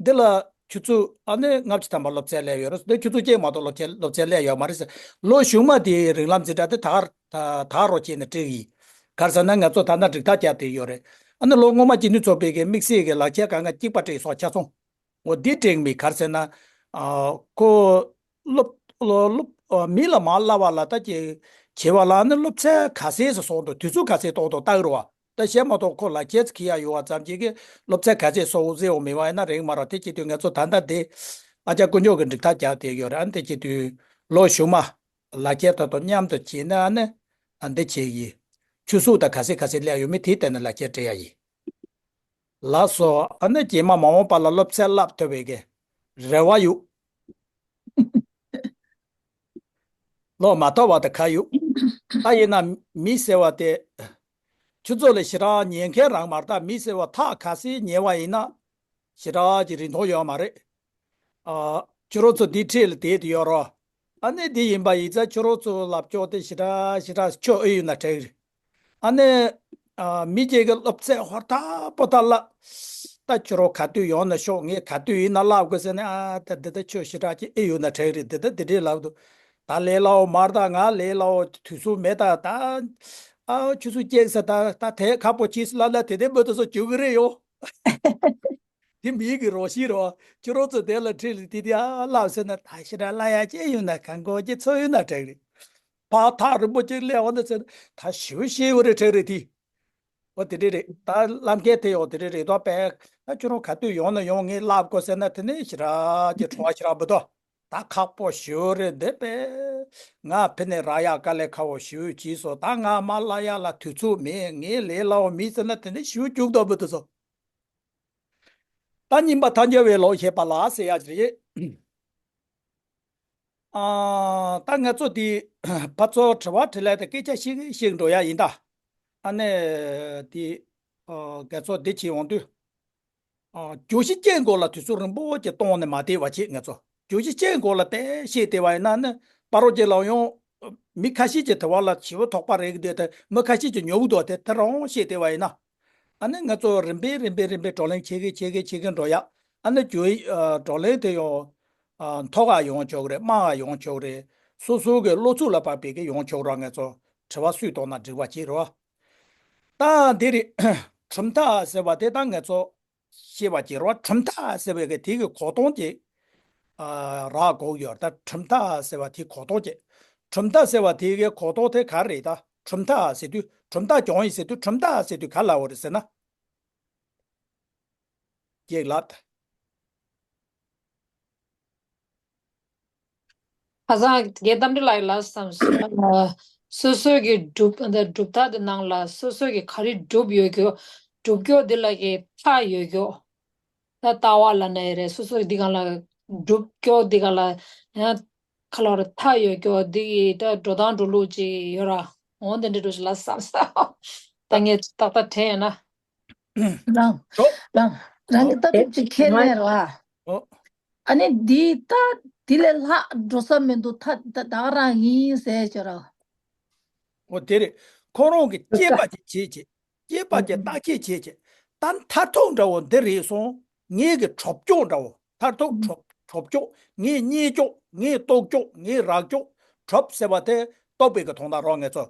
འདི་ལ་ཆུ་ཚོད་ཨ་ནི་ལྔ་བཅུ་ཐམ་པ་སློབ་ཚན་སླེབས་ཡོད་རེད། འདི་ཆུ་ཚོད་གཅིག་མ་གཏོགས་སློབ་ཚན་སློབ་ཚན་སླེབས་ཡོད་མ་རེད། ལོ་གཞུག་མ་དེའི་རིང་ལམ་འཛིན་གྲྭ་དེ་དག་དག་རོགས་བྱས་ནས་སྤྲད་ཀྱི་ཡིན། ག་རེ་ཟེར་ན་ང་ཚོ་ད་ལྟ་འགྲིག་ཐག་བརྒྱབ་བསྡད་ཡོད་རེད། ཨ་ནི་ལོ་སྔོན་མ་སྤྱི་མཐུན་ཚོགས་པའི་གི་དམིགས་བསལ་གྱི་ལག་ཁྱེར་གང་ག་གཅིག་པ་སྤྲད་སོགས་ཆ་ཚང་། འོ་འདི་དྲན་མི་ག་རེ་ཟེར་ན། ཨ། ཁོ་སློབ་སློབ་སློབ་ཨ། མི་ལ་མ་བསླབ་པ་ལ་ད་ཀྱི་བྱེད་པ་ལ་ནི་སློབ་ཚན་ག་ཚད་སོང་འདུག་དུས་ཚོད་ག་ཚད་གཏོང་འདུག་ལྟ་གི་རེད་བ། ད་གཞན་མ་གཏོགས་ཁོ་ལག་ཁྱེར་འཁྱེར་ཡག་ཡོད་པ་ཙམ་གྱིས་ཀྱི་སློབ་ཚན་ག་ཚད་སོང་གཟིགས་འོང་མེད་པ་ཡིན་ན་རེད་མ་རེད། དེ་བྱེད་དུས་ངེད་ཚོ་ད་ལྟ་འདི་ ཨ་ཅག་དཀོན་མཆོག་གི་འགྲིག་ཐག་རྒྱག་བསྡད་ཡོད་རེད། ཨ་ནི་དེ་བྱེད་དུས་ལོ་གཞུག་མ་ལག་ཁྱེར་དེ་དང་མཉམ་དུ་བྱས་ནས། ཨ་ནི་ཨ་འདི་བྱེད་ཀྱི་ཡིན། ཆུ་གཟུགས་དང་ག་ཚད་ག་ཚད་སླེབས་ཡོད་མེད་དེའི་སྟེང་ནས་ལག་ཁྱེར་སྤྲད་ཡ་ཡིན། ལགས་སོ། ཨ་ནི་རྗེས་མ་མ་འོངས་པ་ལ་སློབ་ཚན་བསླབ་ཐུབ་པའི་གི་རེ་བ་ཡོད། ལོ་མ་ཐོབ་པ་དང་ཁ་ཡོད། ད་ཡིན་ན་མི་ཟེར་བ་དེ་ཁྱོད་ཚོ་ལས་ཞེ་དྲག་ཉན་མཁན་རང་མ་རེད། ད་མི་ཟེར་བ་ཐག་ག་སེ་ཉེ་བ་ཡིན་ན་ཞེ་དྲག་གི་རིན་ཐང་ཡོད་མ་རེད། ཨ། ཁྱོད་རང་ཚོ་འདི་འཁྲིས་ལ་བསྡད་དེ་ཡོད་རོགས། ཨ་ནི་འདི་ཡིན་པ་ཡིན་ཙང་ཁྱོད་རང་ཚོ་ལབ་ཀྱོག་དེ་ཞེ་དྲག་ཞེ་དྲག་ཆོ་ཨེ་ཡོད་ན་དྲན་གི་རེད། ཨ་ནི། ཨ། མི་གཅིག་གི་སློབ་ཚན་ཧོར་ཐག་པོ་ཐག་ལ། ད་ཁྱོད་རང་ག་དུས་ཡོང་ན་ཤོག་ངས་ག་དུས་ཡིན་ན་ལབ་དགོས་ཟེར་ནས། ཨ། ད་འདི་ད་ཆོ་ཞེ་དྲག་ཅིག་ཨེ་ཡོད་ན་དྲན་གི་རེད། འདི་ད་འདི་འདྲས་ལབ་འདུག་ད་ལས་སླ་བོ་མར་ད་ང་ལས་སླ་བོ་དུས་ཚོད་མེད་ད། ད། ཨ། ཆུ་ཚོད་གཅིག་ཟེར། ད་ད་དེ་ཁག་པོ་བྱས་ལབ་ན་དེ་དེ་མོ་དེ་ཚོ་བྱུང་གི་རེད་ཡོ། དེ་མིའི་གི་རོ་ཤི་རོ། ཁྱོད་རང་ཚོ་དེ་ལ་ཁྲིད་ལ་དེ་དེ་ཨ་ལབ་ཟེར་ན། ད་ཞེ་དྲག་ལབ་ཡ་ཅི་ཡོད་ན། གང་གོ་ཅི་ཚོད་ཡོད་ན་དྲན་གི་རེད། ཕར་ཐག་རིང་པོ་ཅིག་སླེབས་འོང་ན་ཟེར་ན། ད་ཞེ་པོ་ཤེས་ཡོད་རེད་དྲན་གི་རེད་དེ། འོ་དེ་འདྲས་རེད། ད་ལམ་ཁའི་དེ་ཡང་དེ་འདྲས་རེད་དོ། པས་ད་ཁྱོད་རང་ག་དུས་ཡོང་ན་ཡོང་། ངས་ལབ་དགོས་ཟེར་ན་དེ་ནས་ཞེ་དྲག་ཅིག་བྲོ་བ་ཞེ་དྲག་འབུད་དོ། ད་ཁག་པོ་ཞེ་པོ་རེད་འདི་པས། ང་ཕི་ནས་རག་ཡ་དཀའ་ལས་ཁག་པོ་ཞེ་པོ་བྱས་སོང་། ད་ང་མར་སླེབས་ཡ་ལ་དུས་ཚོད་མེད། ངས་ལས་སླ་བོ་མེད་ཟེར་ན་དེ་ནས་ཞེ་པོ་སྐྱུག་ལྡོག་འབུད་དུ་སོང་། ད་སྙིམ་པ་ཐལ་འགྱུར་བའི་ལོ་ཞེས་པ་ལ་ཟེར་ཡ་རེད། ཨ། ད་ང་ཚོ་འདི་ཕར་ཚུར་དྲི་བ་དྲིས་ལན་དང་སྐད་ཆ་བཤད་བཤད་འགྲོ་ཡ་ཡིན་ད། ཨ་ནི་འདི། ཨ། ང་ཚོ་འདི་བྱེད་འོང་དུས། ཨ། བརྗོད་གཞི་ཅན་སྐོར་ལ་དུས་ཚོད་རིང་པོ་ཅིག་གཏོང་ནས་མ་བསྡད་པ་བྱེད། ང་ཚོ་བརྗོད་གཞི་ཅན་སྐོར་ལ་དེ་བཤད་བསྡད་པ་ཡིན་ན་ནི་པ་རོ་ཅིག་ལ་ཡང་མི་ཁ་ཤས་ཀྱི་དྲི་བ་ལ་ཞེ་པོ་དོགས་པ་རེག་གི་འདུག་དེ་མི་ཁ་ཤས་ཀྱིས་ཉོབ་གི་འདུག་དེ་དེ་རང་བཤད་བསྡད་པ་ཡིན་ན། ཨ་ནི་ང་ཚོ་རིམ་པས་རིམ་པས་རིམ་པས་བགྲོ་གླེང་བྱེད་གི་བྱེད་གི་བྱེད་གི་འགྲོ་ཡ། ཨ་ནི་བརྗོད། ཨ། བགྲོ་གླེང་དེ་ཡང་། ཨ། མཐོ་ག་ཡོང་ཆོག་གི་རེད། དམའ་ག་ཡོང་ཆོག་གི་རེད། སོ་སོ་གི་བློ་ཚོད་ལ་བབས་པའི་གི་ཡོང་ཆོག་ར། ང་ཚོ་དྲི་བ་སུས་གཏོང་ན་འགྲིག་པ་བྱེད་རོགས། ད་འདི་རེད། གྲུབ་མཐའ་ཟེར་བ་དེ་ད་ང་ཚོ་ཤེས་པ་བྱེད་རོགས། གྲུབ་མཐའ་ཟེར་བའི་གི་དེ་གི་གོ་དོན་དེ། ཨ། རག་དགོས་ཡོད། ད་གྲུབ་མཐའ་ཟེར་བ་དེ་གོ་དོན་དེ། གྲུབ་མཐའ་ཟེར་བ་དེ་གི་གོ་དོན་དེ་ག་རེ་རེད། ད་གྲུབ་མཐའ་ཟེར་དུས། གྲུབ་མཐའ་གྱོང་ཡིན་ཟེར་དུས། གྲུབ་མཐའ་ཟེར་དུས་ག་ལབ་པ་རེད་ཟེར་ན། ཅེས་ལབ། ཁ་སང་རྒན་རྟ་མགྲིན་ལགས་ཀྱིས་ལབ་བསམ་སོང་། སོ་སོའི་གི་གྲུབ། འདི་གྲུབ་མཐའ་དེ་ནང་ལ་སོ་སོའི་གི་ག་རེ་གྲུབ་ཡོད་ཀྱོ། གྲུབ་ཀྱོ་འདི་ལ་གི་མཐའ་ཡོད་ཀྱོ། ད་ལྟ་བ་ལ་ནས་རེད། སོ་སོའི་འདི་གང་ལ་གྲུབ་ཀྱོ་འདི་གང་ལ་ཡང་ཁ་ལོ་རེ་མཐའ་ཡོད་ཀྱོ། འདི་གི་ད་འགྲོ་སྟངས་འགྲོ་ལུགས་ཅིག་ཡོད་ར། འོ་འདི་འདྲ་འགྲོ་ཞིག་ལབ་བསམ་སོང་། ད་ངས་ཏག་ཏག་དྲན་ཡོད་ན། རང་། ཨོ། རང་། རང་གི་ལྟ་གྲུབ་ཅིག་ཁས་ལེན་ར། ཨོ། ཨ་ནི་འདི་ལྟ་འདི་ལས་ལྷག་འགྲོ་ས་མི་འདུག་ད་ད་ག་རང་ཡིན་ཟེར་བྱས་ར། ཨོ་དེ་རེད། ཁོ་རང་གི་དཔྱད་པ་ཅིག་བྱེད་བྱེད། དཔྱད་པ་ཅིག་བརྟག་དཔྱད་བྱེད་བྱེད། ད་མཐར་ཐུག་འདྲ་བོ་འདི་རེད་སོང་། ངེད་ཀྱི་གྲུབ་ཀྱོག་འདྲ་བོ། མཐར་ཐུག་གྲུབ། གྲུབ་ཀྱོག་ངས་རྙེད་ཀྱོག་ངས་རྟོགས་ཀྱོག་ངས་རག་ཀྱོག་གྲུབ་ཟེར་བ་དེ་རྟོགས་པའི་གི་དོན་དག་རོགས། ང་ཚོ་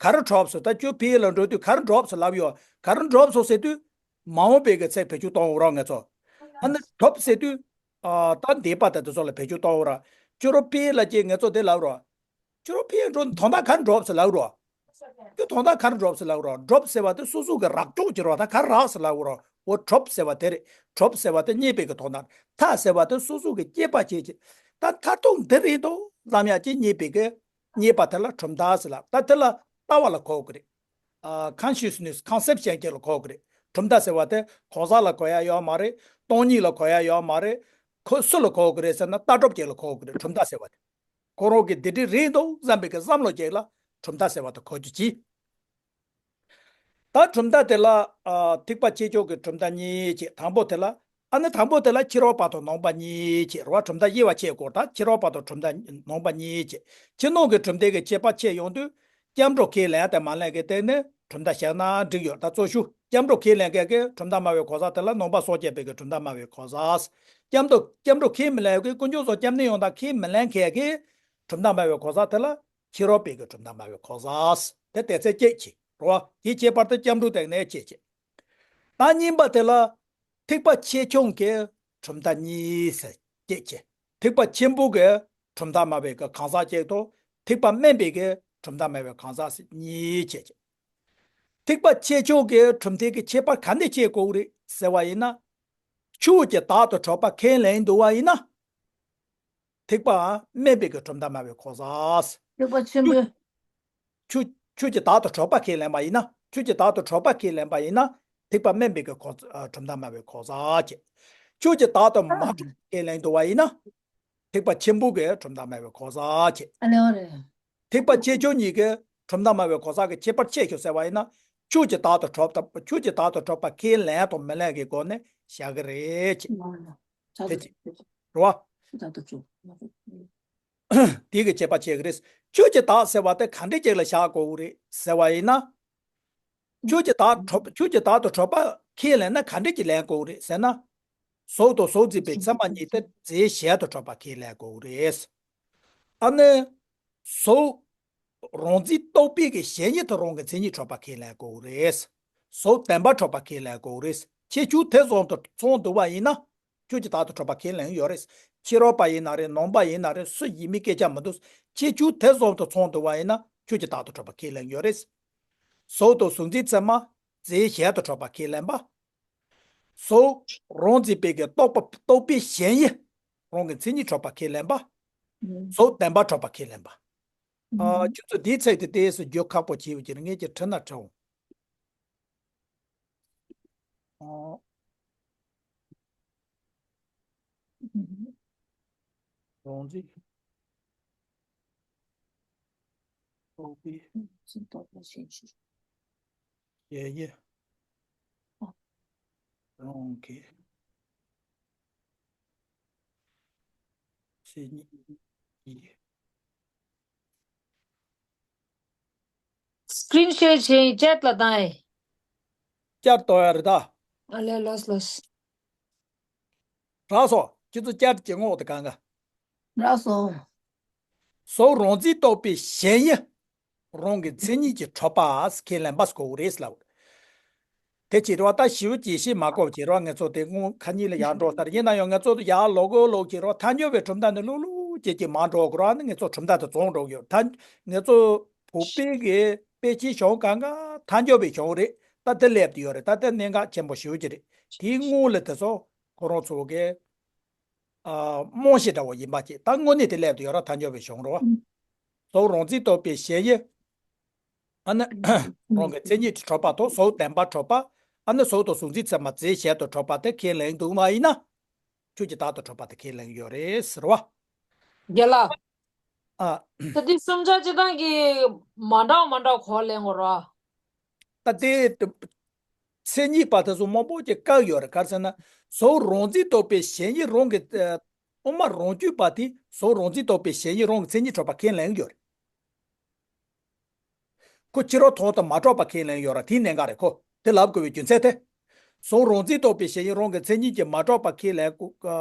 ག་རེ་གྲུབ་སོང་། ད་ཁྱོད་ཕ་གི་ལ་འགྲོ་དུས་ག་རེ་གྲུབ་སོང་ལབ་ཡོད། ག་རེ་གྲུབ་སོང་ཟེར་དུས་མ་འོངས་པའི་གི་ཚེ་བེད་སྤྱོད་གཏོང་འོ་རོགས། ང་ཚོ་ཨ་ནི་གྲུབ་ཟེར་དུས། ཨ། ད་འདས་པ་དང་དེ་ཚོ་ལ་བེད་སྤྱོད་གཏོང་འོ་ར། ཁྱོད་རང་ཕ་གི་ལ་ཅིག་ང་ཚོ་དེ་ལབ་རོགས། ཁྱོད་རང་ཕ་གི་འགྲོ་དོན་དག་ག་རེ་གྲུབ་སོང་ལབ་རོགས། ཁྱོད་དོན་དག་ག་རེ་གྲུབ་སོང་ལབ་རོགས། གྲུབ་ཟེར་བ་དེ་སོ་སོ་གི་རག་ཀྱོག་ཅིག་རོགས། ད་ག་རེ་རག་སོང་ལབ་རོགས། འོ་གྲུབ་ཟེར་བ་དེ་རེད། གྲུབ་ཟེར་བ་དེ་རྙེད་པའི་གི་དོན་དག་མཐའ་ཟེར་བ་དེ་སོ་སོ་གི་དཔྱད་པ་བྱེད་བྱེད། ད་མཐར་ཐུག་འདི་རེད་འདུག་བསམ་ཡ་ཅིག་རྙེད་པའི་གི། རྙེད་པ་དེ་ལ་གྲུབ་མཐའ་ཟེར་ལབ། ད་དེ་ལ་ལྟ་བ་ལ་གོ་དགོས་རེད། ཨ། ཀོན་ཤ་སི་ནེ་སི། ཀོན་སེབ་ཤན་ཅིག་ལ་གོ་དགོས་རེད། གྲུབ་མཐའ་ཟེར་བ་དེ་གོ་ས་ལ་གོ་ཡ་ཡོད་མ་རེད། སྟོང་ཉིད་ལ་གོ་ཡ་ཡོད་མ་རེད། ཁོ་སུ་ལ་གོ་དགོས་རེད་ཟེར་ན། ལྟ་གྲུབ་ཅིག་ལ་གོ་དགོས་རེད། གྲུབ་མཐའ་ཟེར་བ་དེ། ཁོ་རང་གི་འདི་འདྲས་རེད་འདུག་བསམ་པའི་གི་བསམ་བློ་ཅིག་ལ་གྲུབ་མཐའ་ཟེར་བ་དེ་གོ་རྒྱུ་གྱིས། ད་གྲུབ་མཐའ་དེ་ལ། ཨ། ཐེག་པ་ཆེ་ཆུང་གི་གྲུབ་མཐའ་གཉིས་བྱས། དང་པོ་དེ་ལ། ཨ་ནི་དང་པོ་དེ་ལ་ཕྱི་རོལ་པ་དང་ནང་པ་གཉིས་བྱས་རོ། གྲུབ་མཐའ་དབྱེ་བ་ཕྱེ་དགོས། ད་ཕྱི་རོལ་པ་དང་གྲུབ་མཐའ་ནང་པ་གཉིས་བྱས། ཕྱི་ནང་གི་གྲུབ་མཐའི་གི་ཁྱད་པར་ཕྱེ་ཡོང་དུས། སྐྱབས་འགྲོ་ཁས་ལེན་དང་མ་ལེན་གི་སྟེང་ནས་གྲུབ་མཐའ་བཞག་ན་འགྲིག་ཡོད། ད་གཙོ་ཆེ་སྐྱབས་འགྲོ་ཁས་ལེན་མཁན་གྱི་གྲུབ་མཐའ་སྨྲ་བའི་གོ་ས་དེ་ལ་ནང་པ་སངས་རྒྱས་པའི་གི་གྲུབ་མཐའ་སྨྲ་བའི་གོ་ས། སྐྱབས་འགྲོ། སྐྱབས་འགྲོ་ཁས་མི་ལེན་གི། དཀོན་མཆོག་གསུམ་སྐྱབས་གནས་ཡོང་དང་ཁས་མི་ལེན་མཁན་གྱི་གྲུབ་མཐའ་སྨྲ་བའི་གོ་ས་དེ་ལ། ཕྱི་རོལ་པའི་གི་གྲུབ་མཐའ་སྨྲ་བའི་གོ་ས། དེ་དེ་ཚེ་གཅིག་བྱས་རོ། དེའི་ཁྱད་པར་དེ་སྐྱབས་འགྲོ་སྟེང་ནས་བྱས་བྱས། ད་གཉིས་པ་དེ་ལ་ཐེག་པ་ཆེ་ཆུང་གི་གྲུབ་མཐའ་གཉིས་ཟེར་གཅིག་བྱས། ཐེག་པ་ཆེན་པོ་གི་གྲུབ་མཐའ་སྨྲ་བའི་གི་གང་ཟག་གཅིག་དང་། ཐེག་པ་དམན་པའི་གི་གྲུབ་མཐའ་སྨྲ་བའི་གང་ཟག་ཟེར་གཉིས་བྱས་བྱས། ཐེག་པ་ཆེ་ཆུང་གི་གྲུབ་མཐའི་གི་ཁྱད་པར་ག་འདྲ་ཕྱེ་དགོས་རེད་ཟེར་བ་ཡིན་ན། ཆོས་ཀྱི་བདག་ཏུ་གྲུབ་པ་ཁས་ལེན་འདུག་པ་ཡིན་ན། ཐེག་པ་དམན་པའི་གི་གྲུབ་མཐའ་སྨྲ་བའི་གོ་ས། ཐེག་པ་ཆེན་པོའི། ཆོས་ཆོས་ཀྱི་བདག་ཏུ་གྲུབ་པ་ཁས་ལེན་པ་ཡིན་ན། ཆོས་ཀྱི་བདག་ཏུ་གྲུབ་པ་ཁས་ལེན་པ་ཡིན་ན། ཐེག་པ་དམན་པའི་གི་གོ་ཨ་གྲུབ་མཐའ་སྨྲ་བའི་གོ་ས་བྱེད། ཆོས་ཀྱི་བདག་ཏུ་མ་གྲུབ་ཁས་ལེན་འདུག་པ་ཡིན་ན། ཐེག་པ་ཆེན་པོ་གི་གྲུབ་མཐའ་སྨྲ་བའི་གོ་ས་བྱེད། ཨ་ལེ་ཨ་ལེ། ཐེག་པ་ཆེ་ཆུང་གཉིས་ཀྱི་གྲུབ་མཐའ་སྨྲ་བའི་གོ་ས་གི་ཁྱད་པར་ཕྱེ་ཞུ་ཟེར་བ་ཡིན་ན། ཆོས་ཀྱི་བདག་ཏུ་གྲུབ་དང་ཆོས་ཀྱི་བདག་ཏུ་གྲུབ་པ་ཁས་ལེན་དང་མི་ལེན་གྱི་སྒོ་ནས་བཞག་གི་རེད་ཅེས། དེ་ཅི་རེད་བ། དེ་གི་ཁྱད་པར་ཕྱེ་གི་རེད། ཆོས་ཀྱི་བདག་ཟེར་བ་དེ་ག་འདྲས་ཅིག་ལ་བཞག་དགོས་རེད་ཟེར་བ་ཡིན་ན། ཆོས་ཀྱི་བདག་གྲུབ་ཆོས་ཀྱི་བདག་ཏུ་གྲུབ་པ་ཁས་ལེན་ན་ག་འདྲས་ཀྱི་ལེན་དགོས་རེད་ཟེར་ན། གཟུགས་དང་གཟུགས་འཛིན་པའི་མཚན་མ་གཉིས་དེ་རྫས་གཞན་དུ་གྲུབ་པ་ཁས་ལེན་དགོས་རེད། ཨ་ནི། གཟུགས། རང་འཛིན་རྟོག་པའི་གི་གཞན་ཉིད་དུ་རང་གི་མཚན་ཉིད་གྲུབ་པ་ཁས་ལེན་དགོས་རེད། གཟུགས་བདེན་པར་གྲུབ་པ་ཁས་ལེན་དགོས་རེད། ཁྱད་ཆོས་དེ་ཙམ་དུ་ཚང་འདུག་པ་ཡིན་ན། ཆོས་ཀྱི་བདག་ཏུ་གྲུབ་པ་ཁས་ལེན་ཡོད་རེད། ཕྱི་རོལ་པ་ཡིན་ན་རེད། ནང་པ་ཡིན་ན་རེད། སུ་ཡིན་མིན་སྐད་ཆ་མི་འདུག་ཁྱད་ཆོས་དེ་ཙམ་དུ་ཚང་འདུག་པ་ཡིན་ན་ཆོས་ཀྱི་བདག་ཏུ་གྲུབ་པ་ཁས་ལེན་ཡོད་རེད། གཟུགས་དང་གཟུགས་འཛིན་མཚན་མ་རྫས་གཞན་དུ་གྲུབ་པ་ཁས་ལེན་པ། གཟུགས་རང་འཛིན་པའི་གི་རྟོག་པ་རྟོག་པའི་གཞན་ཡིད་རང་གི་མཚན་ཉིད་གྲུབ་པ་ཁས་ལེན་པ། གཟུགས་བདེན་པར་གྲུབ་པ་ཁས་ལེན་པ། ཨ། ཁྱོད་ཚོ་འདིའི་ཚིག་དེ་ཏོག་ཙམ་རྒྱུ་ཁག་པོ་བྱས་པ་ཅིག་ངས་ཀྱི་བྲིས་ན་བྲིའོ། ཨ། རང་འཛིན་རྟོག་པའི་གཞན་ཡིད་རང་གི་མཚན་ཉིད་ཀྱིས། སི་ཀི་རིན་ཤོཊ་བྱས་ཡིན་ཅེཊ་ལ་བཏང་ཡིན། ཅེཊ་གཏོང་ཡ་རེད་ད། ཨ་ལེ་ལོས་ལོས། རག་སོང་། ཁྱེད་ཚོ་ཅེཊ་གྱི་ངོ་དེ་གང་ག་རག་སོང་། གཟུགས་རང་འཛིན་རྟོག་པའི་གཞན་ཡིད་རང་གི་མཚན་ཉིད་ཀྱིས་གྲུབ་པ་ཁས་ལེན་པ་དགོས་རེད་ལབ། དེ་ཕྱིར་རོ། ད་ཞིབ་ཅིག་ཤེས་མ་དགོས་ཀྱི་རོ། ངེད་ཚོ་དེ་སྔོན་ཁ་ཉིན་ལ་ཡར་འགྲོ་ལྟར་ཡིན་ན་ཡང་ངེད་ཚོ་ཡར་ལོག་གོ་ལོག་ཀྱི་རོ། ཐལ་འགྱུར་བའི་གྲུབ་མཐའ་ནི་ལྷུག་ལྷུག་ཅིག་ཅིག་མར་འགྲོ་དགོས་རོ། ཨ་ནི་ངེད་ཚོ་གྲུབ་མཐའ་དེ་བཙོང་འགྲོ་གི་ཡོད། ད་ངེད་ཚོ་བོད་པའི་གི་དཔེ་ཆའི་གཞུང་གང་ག་ཐལ་འགྱུར་བའི་གཞུང་རེད། ད་དེ་སླེབས་དུ་ཡོད་རེད། ད་དེ་གནད་འགག་ཆེན་པོ་ཞེ་པོ་ཅིག་རེད། དེའི་སྔོན་ལ་དེ་ཚོ་ཁོ་རང་ཚོ་གི་ཨ། རྨང་གཞི་འདྲ་བོ་ཡིན་པ་ཅིག་ད་དངོས་གནས་དེ་སླེབས་དུ་ཡོད་ར། ཐལ་འགྱུར་བའི་གཞུང་རོ། གཟུགས་རང་འཛིན་རྟོག་པའི་གཞན་ཡིད། ཨ་ནི། རང་གི་མཚན་ཉིད་དུ་གྲུབ་པ་དང་གཟུགས་བདེན་པར་གྲུབ་པ། ཨ་ནི་གཟུགས་དང་གཟུགས་འཛིན་མཚན་མ་རྫས་གཞན་དུ་གྲུབ་པ་དེ་ཁས་ལེན་འདུག་མ་ཡིན་ན། ཆོས་ཀྱི་བདག་ཏུ་གྲུབ་པ་དེ་ཁས་ལེན་ཡོད་རེད་ཟེར་བ། རྒན་ལགས། ཨ། ད་འདི་གསུམ་ཆ་སྤྱིར་བཏང་གི་མ་འདྲ་བ་མ་འདྲ་བ་གོ་ལེན་དགོས་ར། ད་དེ། མཚན་ཉིད་པ་དེ་ཚོ་མང་པོ་ཅིག་བཀག་ཡོད་རེད། ག་རེ་ཟེར་ན། གཟུགས་རང་འཛིན་རྟོག་པའི་གཞན་ཡིད་རང་གི། ཨ། དབུ་མ་རང་རྒྱུད་པ་དེ་གཟུགས་རང་འཛིན་རྟོག་པའི་གཞན་ཡིད་རང་གི་མཚན་ཉིད་གྲུབ་པ་ཁས་ལེན་ཡོད་རེད། ཁོ་ཕྱི་རོལ་དོན་དུ་མ་གྲུབ་པ་ཁས་ལེན་ཡོད་ར། དེའི་གནད་འགག་རེད། ཁོ་དེ་ལབ་དགོས་པའི་རྒྱུ་མཚན་དེ། གཟུགས་རང་འཛིན་རྟོག་པའི་གཞན་ཡིད་རང་གི་མཚན་ཉིད་ཀྱིས་མ་གྲུབ་པ་ཁས་ལེན་དགོས། ཨ།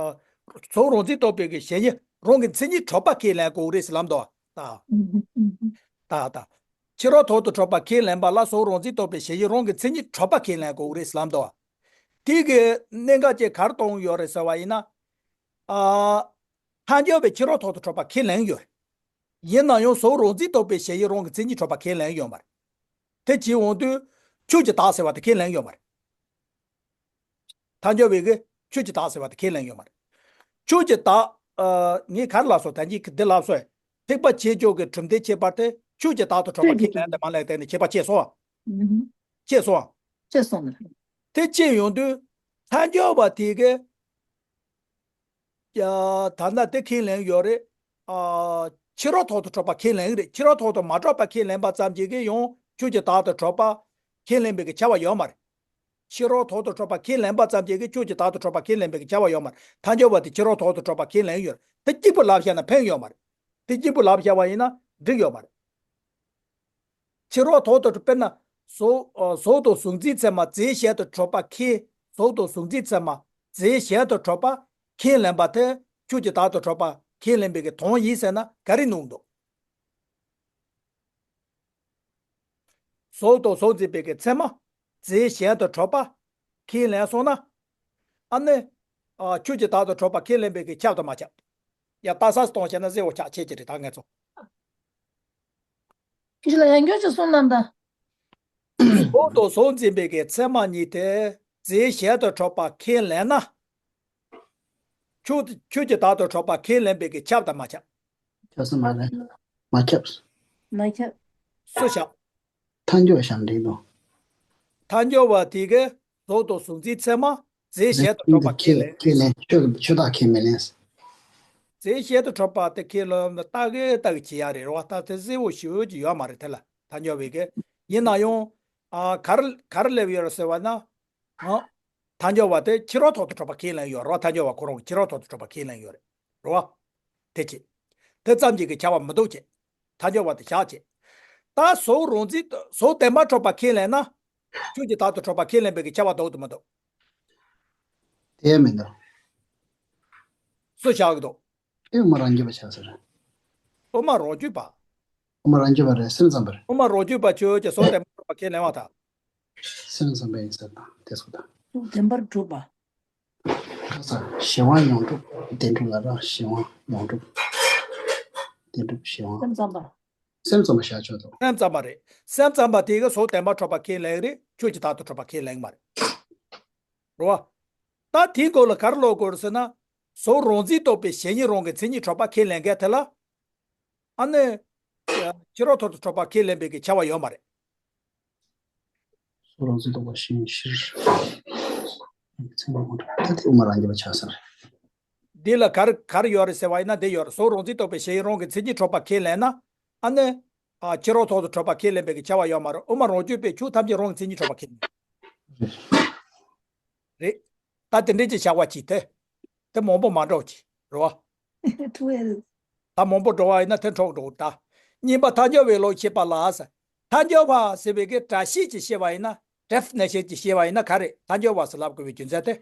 གཟུགས་རང་འཛིན་རྟོག་པའི་གི་གཞན་ཡིད་རང་གི་མཚན་ཉིད་གྲུབ་པ་ཁས་ལེན་དགོས་རེད་ཟེར་ལབ་འདུག་ད། ད་ད། ཕྱི་རོལ་དོན་དུ་གྲུབ་པ་ཁས་ལེན་པ་ལ་གཟུགས་རང་འཛིན་རྟོག་པའི་གཞན་ཡིད་རང་གི་མཚན་ཉིད་གྲུབ་པ་ཁས་ལེན་དགོས་རེད་ཟེར་ལབ་འདུག་དེ་གི་གནད་འགག་ཅིག་ག་རེ་གཏོང་ཡོད་རེད་ཟེར་བ་ཡིན་ན། ཨ། ཐལ་འགྱུར་བའི་ཕྱི་རོལ་དོན་དུ་གྲུབ་པ་ཁས་ལེན་ཡོད་རེད། ཡིན་ན་ཡང་གཟུགས་རང་འཛིན་རྟོག་པའི་གཞན་ཡིད་རང་གི་མཚན་ཉིད་གྲུབ་པ་ཁས་ལེན་ཡོད་མ་རེད། དེ་བྱེད་འོང་དུས་ཆོས་ཀྱི་བདག་ཟེར་བ་དེ་ཁས་ལེན་ཡོད་མ་རེད། ཐལ་འགྱུར་བའི་གི་ཆོས་ཀྱི་བདག་ཟེར་བ་དེ་ཁས་ལེན་ཡོད་མ་རེད། ཆོས་ཀྱི་བདག་ཨ། ངས་ག་རེ་ལབ་སོང་། ད་གིན་འདི་ལབ་སོང་། ཐེག་པ་ཆེ་མཆོག་གི་གྲུབ་མཐའི་ཁྱད་པར་དེ་ཆོས་ཀྱི་བདག་ཏུ་གྲུབ་པ་ཁས་ལེན་དང་མ་ལེན་དེ་ནི་ཁྱད་པར་ཕྱེ་སོང་། ཕྱེ་སོང་། ཕྱེ་སོང་། དེ་ཕྱེ་ཡོང་དུས་ཐལ་འགྱུར་བ་དེ་གི་ཡ། ད་ལྟ་དེ་ཁས་ལེན་ཡོད་རེད། ཨ། ཕྱི་རོལ་དོན་དུ་གྲུབ་པ་ཁས་ལེན་གི་རེད། ཕྱི་རོལ་དོན་དུ་མ་གྲུབ་པ་ཁས་ལེན་པ་ཙམ་གྱིས་གི་ཡང་ཆོས་ཀྱི་བདག་ཏུ་གྲུབ་པ་ཁས་ལེན་པའི་གི་ཁྱབ་པ་ཡོད་མ་རེད། ཕྱི་རོལ་དོན་དུ་གྲུབ་པ་ཁས་ལེན་པ་ཙམ་གྱིས་གི་ཆོས་ཀྱི་བདག་ཏུ་གྲུབ་པ་ཁས་ལེན་པའི་གི་ཁྱབ་པ་ཡོད་མ་རེད། ཐལ་འགྱུར་བ་དེ་ཕྱི་རོལ་དོན་དུ་གྲུབ་པ་ཁས་ལེན་ཡོད་རེད། དེ་གཅིག་པུ་ལབ་བཞག་ན་ཕན་ཡོད་མ་རེད། དེ་གཅིག་པུ་ལབ་བཞག་པ་ཡིན་ན་འགྲིག་ཡོད་མ་རེད། ཕྱི་རོལ་དོན་དུ་དཔེར་ན། གཟུགས། ཨ། གཟུགས་དང་གཟུགས་འཛིན་ཚད་མ་རྫས་གཞན་དུ་གྲུབ་པ་ཁས། གཟུགས་དང་གཟུགས་འཛིན་ཚད་མ་རྫས་གཞན་དུ་གྲུབ་པ་ཁས་ལེན་པ་དེ་ཆོས་ཀྱི་བདག་ཏུ་གྲུབ་པ་ཁས་ལེན་པའི་གི་དོན་ཡིན་ཟེར་ན་ག་རེ་གནང་འདུག་གཟུགས་དང་གཟུགས་འཛིན་པའི་གི་ཚད་མ་རྫས་གཞན་དུ་གྲུབ་པ་ཁས་ལེན་སོང་ན། ཨ་ནི། ཨ། ཆོས་ཀྱི་བདག་ཏུ་གྲུབ་པ་ཁས་ལེན་པའི་གི་ཁྱབ་དང་མ་ཁྱབ། ཡ། ལྟ་ས་གཏོང་བྱས་ན་གཟེར་བོ་ཆགས་ཆེ་གི་རེད་ད་ངེད་ཚོ། ཁྱེད་ལ་ཡང་སྐྱོན་ཅིག་གསུངས་གནང་དང་། གཟུགས་དང་གཟུགས་འཛིན་པའི་གི་ཚད་མ་གཉིས་དེ་རྫས་གཞན་དུ་གྲུབ་པ་ཁས་ལེན་ན། ཆོས་ཆོས་ཀྱི་བདག་ཏུ་གྲུབ་པ་ཁས་ལེན་པའི་གི་ཁྱབ་དང་མ་ཁྱབ། ཁྱབ་སོང་མ་རེད། མ་ཁྱབ། མ་ཁྱབ། སུ་ཁྱབ། ཐལ་འགྱུར་བ་ཤར་འགྲིག་འདུག་ཐལ་འགྱུར་བ་དེ་གི་གཟུགས་དང་གཟུགས་འཛིན་ཚད་མ་རྫས་གཞན་དུ་གྲུབ་པ་ཁས་ལེན། ཁས་ལེན། ཆོས་ཆོས་བདག་ཁས་མི་ལེན། རྫས་གཞན་དུ་གྲུབ་པ་དེ་ཁས་ལེན་ལྟ་གི་ལྟ་གི་བྱེད་ཡ་རེད་རོ། ད་དེ་གསལ་བོ་ཞེ་པོ་ཅིག་ཡོད་མ་རེད་དེ་ལ་ཐལ་འགྱུར་བའི་གི། ཡིན་ན་ཡང་། ཨ་གར་གར་སླེབས་ཡོད་རེད་ཟེར་བ་ན། ཨ། ཐལ་འགྱུར་བ་དེ་ཕྱི་རོལ་ཐོག་ཏུ་གྲུབ་པ་ཁས་ལེན་ཡོད་རེད་བ། ཐལ་འགྱུར་བ་ཁོ་རང་གི་ཕྱི་རོལ་ཐོག་ཏུ་གྲུབ་པ་ཁས་ལེན་ཡོད་རེད་རོ། དེ་ཅི། དེ་ཙམ་གྱིས་ཀྱི་ཁྱབ་པ་མི་འདུག་ཅེས། ཐལ་འགྱུར་བ་དེ་བཞག་ཅེས། ད་གཟུགས་རང་འཛིན་གཟུགས་བདེན་པར་གྲུབ་པ་ཁས་ལེན་ན། ཆོས་ཀྱི་བདག་ཏུ་གྲུབ་པ་ཁས་ལེན་པའི་ཀྱི་ཁྱབ་པ་འདུག་ཏུ་མི་འདུག་དེ་མི་འདུག་སུ་བཞག་གི་འདུག་དེ་དབུ་མ་རང་རྒྱུད་པ་ཆགས་ཟེར། དབུ་མ་རང་རྒྱུད་པ། དབུ་མ་རང་རྒྱུད་པ་རེད། སེམས་ཙམ་པ་རེད། དབུ་མ་རང་རྒྱུད་པ་ཆོས་ཀྱི་གཟུགས་བདེན་པར་གྲུབ་པ་ཁས་ལེན་པ་དང་། སེམས་ཙམ་པ་ཡིན་ཟེར་དང་དེ་ཚོ་དང་། བདེན་པར་གྲུབ་པ། ཁ་ས་གཞན་དབང་ཡོངས་གྲུབ་བདེན་གྲུབ་ལ་ར་གཞན་དབང་ཡོངས་གྲུབ། བདེན་གྲུབ་གཞན་དབང་། སེམས་ཙམ་པ། སེམས་ཙམ་པ་བཞག་ཆོག་དང་། སེམས་ཙམ་པ་རེད། སེམས་ཙམ་པ་དེ་གི་གཟུགས་བདེན་པར་གྲུབ་པ་ཁས་ལེན་རེད། ཆོས་ཀྱི་བདག་ཏུ་གྲུབ་པ་ཁས་ལེན་མ་རེད། རེད་བ། ད་དེའི་སྐོར་ལ་ག་རེ་ཀློག་དགོས་རེད་ཟེར་ན། གཟུགས་རང་འཛིན་རྟོག་པའི་གཞན་ཉིད་རང་གི་མཚན་ཉིད་གྲུབ་པ་ཁས་ལེན་མཁན་དེ་ལ། ཨ་ནི། ཕྱི་རོལ་ཐོག་ཏུ་གྲུབ་པ་ཁས་ལེན་པའི་གི་ཁྱབ་པ་ཡོད་མ་རེད། གཟུགས་རང་འཛིན་རྟོག་པ་གཞན་ཉིད་ཕྱིར། མཚན་ཉིད་ཀུན་གྲུབ་ད་དེ་དབུ་མ་རང་རྒྱུད་པ་ཆགས་ས་རེད། འདི་ལ་ག་རེ་ག་རེ་ཡོད་རེད་ཟེར་བ་ཡིན་ན་འདི་ཡོད་རེད། གཟུགས་རང་འཛིན་རྟོག་པའི་གཞན་ཉིད་རང་གི་མཚན་ཉིད་གྲུབ་པ་ཁས་ལེན་ན། ཨ་ནི། ཨ་ཕྱི་རོལ་ཐོག་ཏུ་གྲུབ་པ་ཁས་ལེན་པའི་གི་ཁྱབ་པ་ཡོད་མ་རེད། དབུ་མ་རང་རྒྱུད་པས་ཆོས་ཐམས་ཅད་རང་གི་མཚན་ཉིད་གྲུབ་པ་ཁས་ལེན། རེད། ད་དེ་འདྲའི་ཅིག་བྱ་བ་ཅིག་དེ། དེ་མང་པོ་མ་འགྲོ་ཅིག་རེད་བ། ད་མང་པོ་འགྲོ་བ་ཡིན་ན་དེ་འཕྲོག་འགྲོ་ད། གཉིས་པ་ཐལ་འགྱུར་བའི་ལུགས་བཤད་པ་ལ་ཟེར། ཐལ་འགྱུར་བ་ཟེར་བའི་གི་བཀྲ་ཤིས་ཀྱི་བཤད་པ་ཡིན་ན་ཌེ་ཕི་ནེ་ཤན་གྱི་བཤད་པ་ཡིན་ན་ག་རེ་ཐལ་འགྱུར་བ་ཟེར་ལབ་དགོས་པའི་རྒྱུ་མཚན་དེ།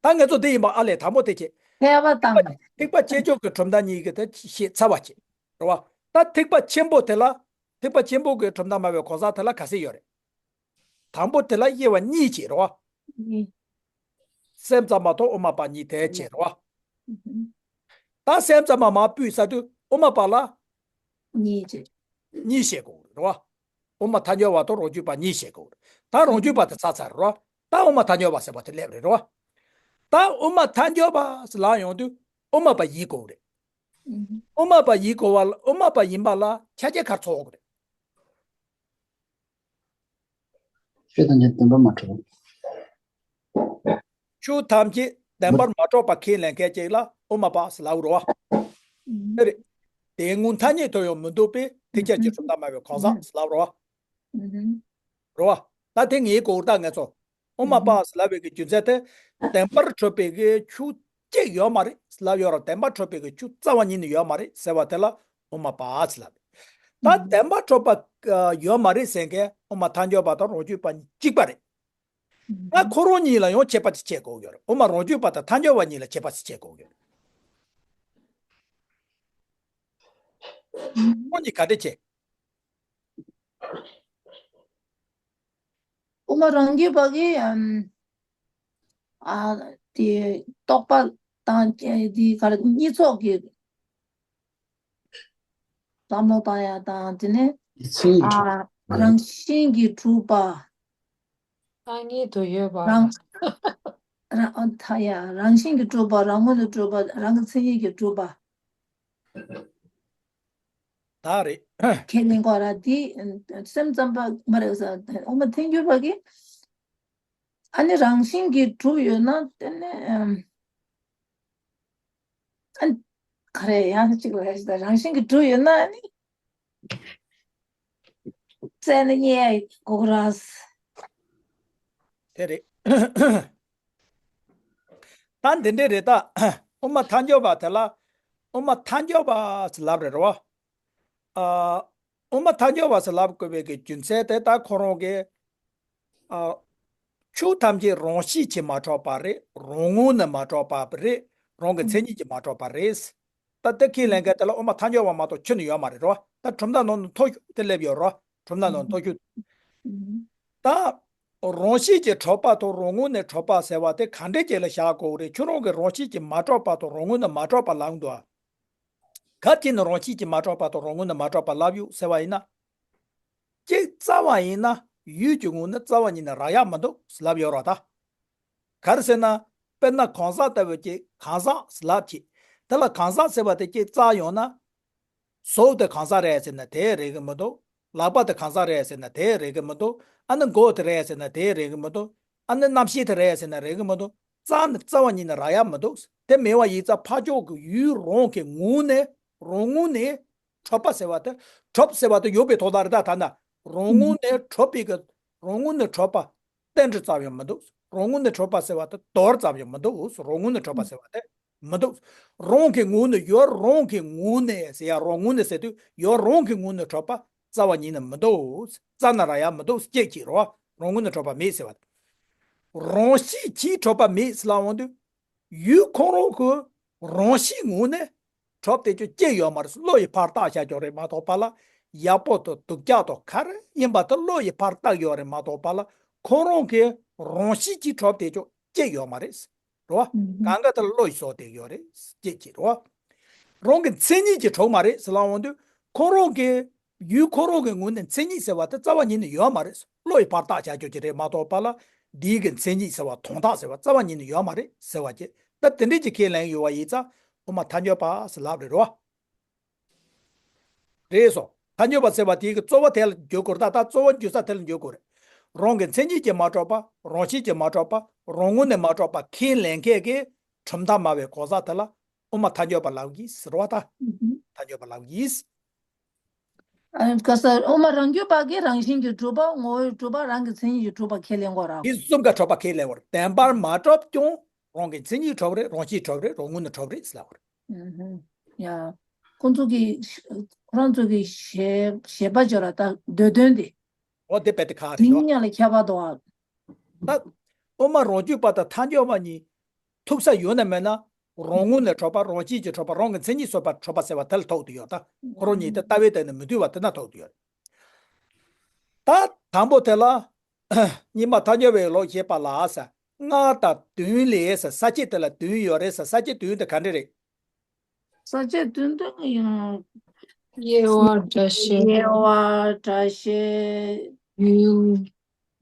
ད་ངེད་ཚོ་འདི་ཡིན་པ་ཨ་ལས་དང་པོ་དེ་བྱེད། ཐལ་བ་དང་། ཐེག་པ་དཔྱད་བརྗོད་ཀྱི་གྲུབ་མཐའ་གཉིས་ཀྱི་དེ་བཤད་ཚར་བ་བྱེད། རེད་བ། ད་ཐེག་པ་ཆེན་པོ་དེ་ལ། ཐེག་པ་ཆེན་པོ་གི་གྲུབ་མཐའ་སྨྲ་བའི་གང་ཟག་དེ་ལ་ག་ཚད་ཡོད་རེད། དང་པོ་དེ་ལ་དབྱེ་བ་གཉིས་བྱེད་རོ། གཉིས། སེམས་ཙམ་པ་དང་དབུ་མ་པ་གཉིས་དེ་བྱེད་རོ། ཨུ་ཧུམ། ད་སེམས་ཙམ་པ་མར་སྤུས་ས་དུས་དབུ་མ་པ་ལ་གཉིས་བྱེད། གཉིས་བྱེད་དགོས་རེད་རོ། དབུ་མ་ཐལ་འགྱུར་བ་དང་རང་རྒྱུད་པ་གཉིས་བྱེད་དགོས་རེད། ད་རང་རྒྱུད་པ་དེ་ཚར་ཚར་རོ། ད་དབུ་མ་ཐལ་འགྱུར་བ་ཟེར་བ་དེ་སླེབས་རེད་རོ། ད་དབུ་མ་ཐལ་འགྱུར་བ་ཟེར་ལབ་ཡོང་དུས་དབུ་མ་པ་ཡིན་དགོས་རེད། ཨུ་ཧུམ། དབུ་མ་པ་ཡིན་དགོས་བ་ལ་དབུ་མ་པ་ཡིན་པ་ལ་ཆ་རྐྱེན་ག་རེ་ཚང་དགོས་རེད། ཆོས་ཐམས་ཅད་བདེན་པར་མ་གྲུབ། ཆོས་ཐམས་ཅད་བདེན་པར་མ་གྲུབ་པ་ཁས་ལེན་མཁན་ཅིག་ལ་དབུ་མ་པ་ཟེར་ལབ་རོ། དེ་རེད། དེ་དངོས་ཐ་སྙད་དུ་ཡང་མི་འདུག་པས་ཐེག་ཆར་གྱི་གྲུབ་མཐའ་སྨྲ་བའི་གང་ཟག་ཟེར་ལབ་རོ། རོ། ད་དེ་ངའི་གོ་བརྡ་ངེས་སོ། དབུ་མ་པ་ཟེར་ལབ་པའི་གི་རྒྱུ་མཚན་དེ། བདེན་པར་གྲུབ་པའི་གི་ཆོས་གཅིག་ཡོད་མ་རེད་ཟེར་ལབ་ཡོད་ར། བདེན་པར་གྲུབ་པའི་གི་ཆོས་རྩ་བ་ཉིད་ནས་ཡོད་མ་རེད་ཟེར་བ་དེ་ལ་དབུ་མ་པ་ཟེར་ལབ། ད་བདེན་པར་གྲུབ་པ་ཡོད་མ་རེད་ཟེར་མཁན་དབུ་མ་ཐལ་འགྱུར་བ་དང་རང་རྒྱུད་པ་གཅིག་པ་རེད། ད་ཁོ་རང་གཉིས་ལ་ཡང་ཁྱད་པར་ཅིག་ཕྱེ་དགོས་ཡོད་རེད། དབུ་མ་རང་རྒྱུད་པ་དང་ཐལ་འགྱུར་བ་གཉིས་ལ་ཁྱད་པར་ཅིག་ཕྱེ་དགོས་ཡོད་རེད། ཁོ་གཉིས་ག་འདྲ་བྱེད། དབུ་མ་རང་རྒྱུད་པ་གིས་ཨམ། ཨ་དེ་རྟོག་པ་དང་དེ་ག་རེ་གཉིས་ཚོགས་ཀྱི་བསམ་བློ་བཏང་ཡ་དང་དེ་ནས་ཡིད་ཚིམ་ཨ་རང་བཞིན་གྱིས་གྲུབ་པ། ཐ་སྙད་དུ་ཡོད་པ། རང་རང་ཨ་ཐ་ཡ་རང་བཞིན་གྱིས་གྲུབ་པ། རང་ངོས་ལ་གྲུབ་པ། རང་གི་མཚན་ཉིད་ཀྱིས་གྲུབ་པ། ད་རེད། ཁས་ལེན་དགོས་ར་དེ་སེམས་ཙམ་པ་མ་རེད་ས། དབུ་མ་ཐལ་འགྱུར་བ་གིས་ཨ་ནི་རང་བཞིན་གྱིས་གྲུབ་ཡོད་ན་དེ་ནི་ཨ་ནི་ག་རེ་ཡང་གཅིག་ལ་ཡ་ཞིག་ད་རང་བཞིན་གྱིས་གྲུབ་ཡོད་ན་ཨ་ནི་བཙལ་ནས་རྙེད་ཡ་དགོས་ར། དེ་རེད། ད་འདི་འདྲས་རེད་ད། དབུ་མ་ཐལ་འགྱུར་བ་དེ་ལ་དབུ་མ་ཐལ་འགྱུར་བ་ཟེར་ལབ་རེད་རོ། ཨ། དབུ་མ་ཐལ་འགྱུར་བ་ཟེར་ལབ་དགོས་པའི་གི་རྒྱུ་མཚན་དེ་ད་ཁོ་རང་གི། ཨ། ཆོས་ཐམས་ཅད་རང་བཞིན་གྱིས་མ་གྲུབ་པ་རེད། རང་ངོས་ནས་མ་གྲུབ་པ་རེད། རང་གི་མཚན་ཉིད་ཀྱིས་མ་གྲུབ་པ་རེད། ད་དེ་ཁས་ལེན་མཁན་དེ་ལ་དབུ་མ་ཐལ་འགྱུར་བ་མ་གཏོགས་ཁྱོན་ནས་ཡོད་མ་རེད་རོ། ད་གྲུབ་མཐའ་ནང་ནས་མཐོ་ཤོས་དེ་སླེབས་ཡོད་རོ། གྲུབ་མཐའ་ནང་མཐོ་ཤོས། ད། རང་བཞིན་གྱིས་གྲུབ་པ་དང་རང་ངོས་ནས་གྲུབ་པ་ཟེར་བ་དེ་ག་འདྲས་ཅིག་ལ་བཞག་དགོས་རེད། ཁྱོད་རང་གི་རང་བཞིན་གྱིས་མ་གྲུབ་པ་དང་རང་ངོས་ནས་མ་གྲུབ་པ་ལབ་འདུག་ཨ། ག་དེ་ནི་རང་བཞིན་གྱིས་མ་གྲུབ་པ་དང་རང་ངོས་ནས་མ་གྲུབ་པ་ལབ་ཡོད་ཟེར་བ་ཡིན་ན། གཅིག་རྩ་བ་ཡིན་ན་ཡུལ་གྱི་ངོས་ནས་རྩ་བ་ཉིད་ནས་རག་ཡག་མི་འདུག་ལབ་ཡོད་ར་ད། ག་རེ་ཟེར་ན། དཔེར་ན་གང་ཟག་ལྟ་བུ་ཅིག་གང་ཟག་ལབ་ཅིག་དེ་ལ་གང་ཟག་ཟེར་བ་དེ་ཅིག་རྩ་ཡོང་ན། གཟུགས་དེ་གང་ཟག་རེད་ཟེར་ན་དེ་རེད་གི་མི་འདུག་ལག་པ་དེ་གང་ཟག་རེད་ཟེར་ན་དེ་རེད་གི་མི་འདུག་ཨ་ནི་མགོ་དེ་རེད་ཟེར་ན་དེ་རེད་གི་མི་འདུག་ཨ་ནི་རྣམ་ཤེས་དེ་རེད་ཟེར་ན་རེད་གི་མི་འདུག་རྩ་ནི་རྩ་བ་ཉིད་ནས་རག་ཡ་མི་འདུག་དེ་མེད་པ་ཡིན་ཙང་ཕར་ཕྱོགས་ཀྱི་ཡུལ་རང་གི་ངོས་ནས། རང་ངོས་ནས་གྲུབ་པ་ཟེར་བ་དེ། གྲུབ་ཟེར་བ་དེ་ཡོད་པའི་ཐོག་ལྟར་ད་ད་ན། རང་ངོས་ནས་གྲུབ་པའི་གི། རང་ངོས་ནས་གྲུབ་པ་རྟེན་འབྲེལ་ཙམ་ཡང་མི་འདུག་རང་ངོས་ནས་གྲུབ་པ་ཟེར་བ་དེ་དོར་ཙམ་ཡང་མི་འདུག་རང་ངོས་ནས་གྲུབ་པ་ཟེར་བ་དེ་མི་འདུག་རང་གི་ངོས་ནས། ཡུལ་རང་གི་ངོས་ནས་ཟེར་ཡ། རང་ངོས་ནས་ཟེར་དུས་ཡུལ་རང་གི་ངོས་ནས་གྲུབ་པ་རྩ་བ་ཉིད་ནས་མི་འདུག་རྩ་ནས་རག་ཡ་མི་འདུག་སྐྱེད་ཀྱི་རོ། རང་ངོས་ནས་གྲུབ་པ་མེད་ཟེར་བ་དེ། རང་བཞིན་གྱིས་གྲུབ་པ་མེད་ཟེར་ལ་འོང་དུས། ཡུལ་ཁོ་རང་གི་རང་བཞིན་ངོས་ནས་གྲུབ་དེ་ཅོ་སྐྱེ་ཡོད་མ་རེད། བློ་ཡིས་ཕར་བཏགས་བཞག་ཀྱོག་རེད་མ་གཏོགས་པ་ལ། ཡག་པོ་དང་སྡུག་ཅག་དང་ག་རེ་ཡིན་པ་དེ་བློ་ཡིས་ཕར་བཏགས་ཡོད་རེད་མ་གཏོགས་པ་ལ། ཁོ་རང་གི་རང་བཞིན་གྱིས་གྲུབ་དེ་ཅོ་སྐྱེ་ཡོད་མ་རེད། རེད་བ། ཨུམ། གང་ག་དེ་བློ་ཡིས་བཟོ་དེ་ཡོད་རེད། སྐྱེད་ཀྱི་རེད་བ། རང་གི་མཚན་ཉིད་ཀྱིས་གྲུབ་མ་རེད་ཟེར་ལ་འོང་དུས། ཁོ་རང་གི་ཡུལ་ཁོ་རང་གི་ངོས་ནས་མཚན་ཉིད་ཟེར་བ་དེ་རྩ་བ་ཉིད་ནས་ཡོད་མ་རེད། བློ་ཡིས་ཕར་བཏགས་བྱ་རྒྱུ་ཅིག་རེད་མ་གཏོགས་པ་ལ། འདིའི་གི་མཚན་ཉིད་ཟེར་བ་དོན་དག་ཟེར་བ་རྩ་བ་ཉིད་ནས་ཡོད་མ་རེད་ཟེར་བ་ཅིག་ད་དེ་འདྲས་ཀྱི་ཁས་ལེན་ཡོད་བ་ཡིན་ཙང་དབུ་མ་ཐལ་འགྱུར་བ་ཟེར་ལབ་རེད་རོ། རེད་སོ། ཐལ་འགྱུར་བ་ཟེར་བ་དེའི་གི་གཙོ་བོ་དེ་ལ་འགྱུར་དགོས་རེད། ད་ད་གཙོ་བོ་འགྱུར་ས་དེ་ལ་འགྱུར་དགོས་རེད། རང་གི་མཚན་ཉིད་ཀྱིས་མ་གྲུབ་པ། རང་བཞིན་གྱིས་མ་གྲུབ་པ། རང་ངོས་ནས་མ་གྲུབ་པ་ཁས་ལེན་མཁན་གྱི་གྲུབ་མཐའ་སྨྲ་བའི་གང་ཟག་དེ་ལ་དབུ་མ་ཐལ་འགྱུར་བ་ལབ་ཀྱི་ཟེར་བ་ད། ཨུ་ཧུ། ཐལ་འགྱུར་བ་ལབ་ཀྱི། ཨ། ག་ས། དབུ་མ་རང་རྒྱུད་པ་གིས་རང་བཞིན་གྱིས་གྲུབ་པ། ངོ་བོས་གྲུབ་པ། རང་གི་མཚན་ཉིད་ཀྱིས་གྲུབ་པ་ཁས་ལེན་དགོས་ར། འདི་གསུམ་ཀ་གྲུབ་པ་ཁས་ལེན་དགོས་རེད། བདེན་པར་མ་གྲུབ་ཀྱང་རང་གི་མཚན་ཉིད་གྲུབ་རེད། རང་བཞིན་གྲུབ་རེད། རང་ངོས་ནས་གྲུབ་རེད་ཟེར་ལབ་དགོས་རེད། ཨུ་ཧུ། ཡ། ཁོང་ཚོ་གི། ཁོ་རང་ཚོ་གི་བཞེད། བཞེད་པ་བརྗོད་ར་ད་འདོད་དོན་དེ། འོ་དེ་རྦད་དེ་ཁག་རེད་དེ་ཡོ། གཉིས་ལ་ཁྱད་པར་འདུག་ཨ། ད། དབུ་མ་རང་རྒྱུད་པ་དང་ཐལ་འགྱུར་བ་གཉིས་ཐུག་ས་ཡོད་ན་མེད་ན། རང་ངོས་ནས་གྲུབ་པ། རང་བཞིན་གྱིས་གྲུབ་པ། རང་གི་མཚན་ཉིད་སོགས་པ་གྲུབ་པ་ཟེར་བ་དེ་ལ་ཐུག་དུ་ཡོད་ད། ཁོ་རང་གཉིས་དེ་ལྟ་བའི་སྟེང་ནས་མི་མཐུན་པ་དེ་ན་ཐུག་དུ་ཡོད། ད་དང་པོ་དེ་ལ། གཉིས་པ་ཐལ་འགྱུར་བའི་ལུགས་བཤད་པ་ལ་ཟེར། སྔགས་དང་དོན་ལས་ཟེར། ས་བཅད་དེ་ལ་དོན་ཡོད་རེད་ཟེར། ས་བཅད་དོན་དེ་ག་འདྲ་རེད། ས་བཅད་དོན་དུ་ཡང་། དབྱེ་བ་སྒྲ་བཤད། དབྱེ་བ་སྒྲ་བཤད། ཡུལ།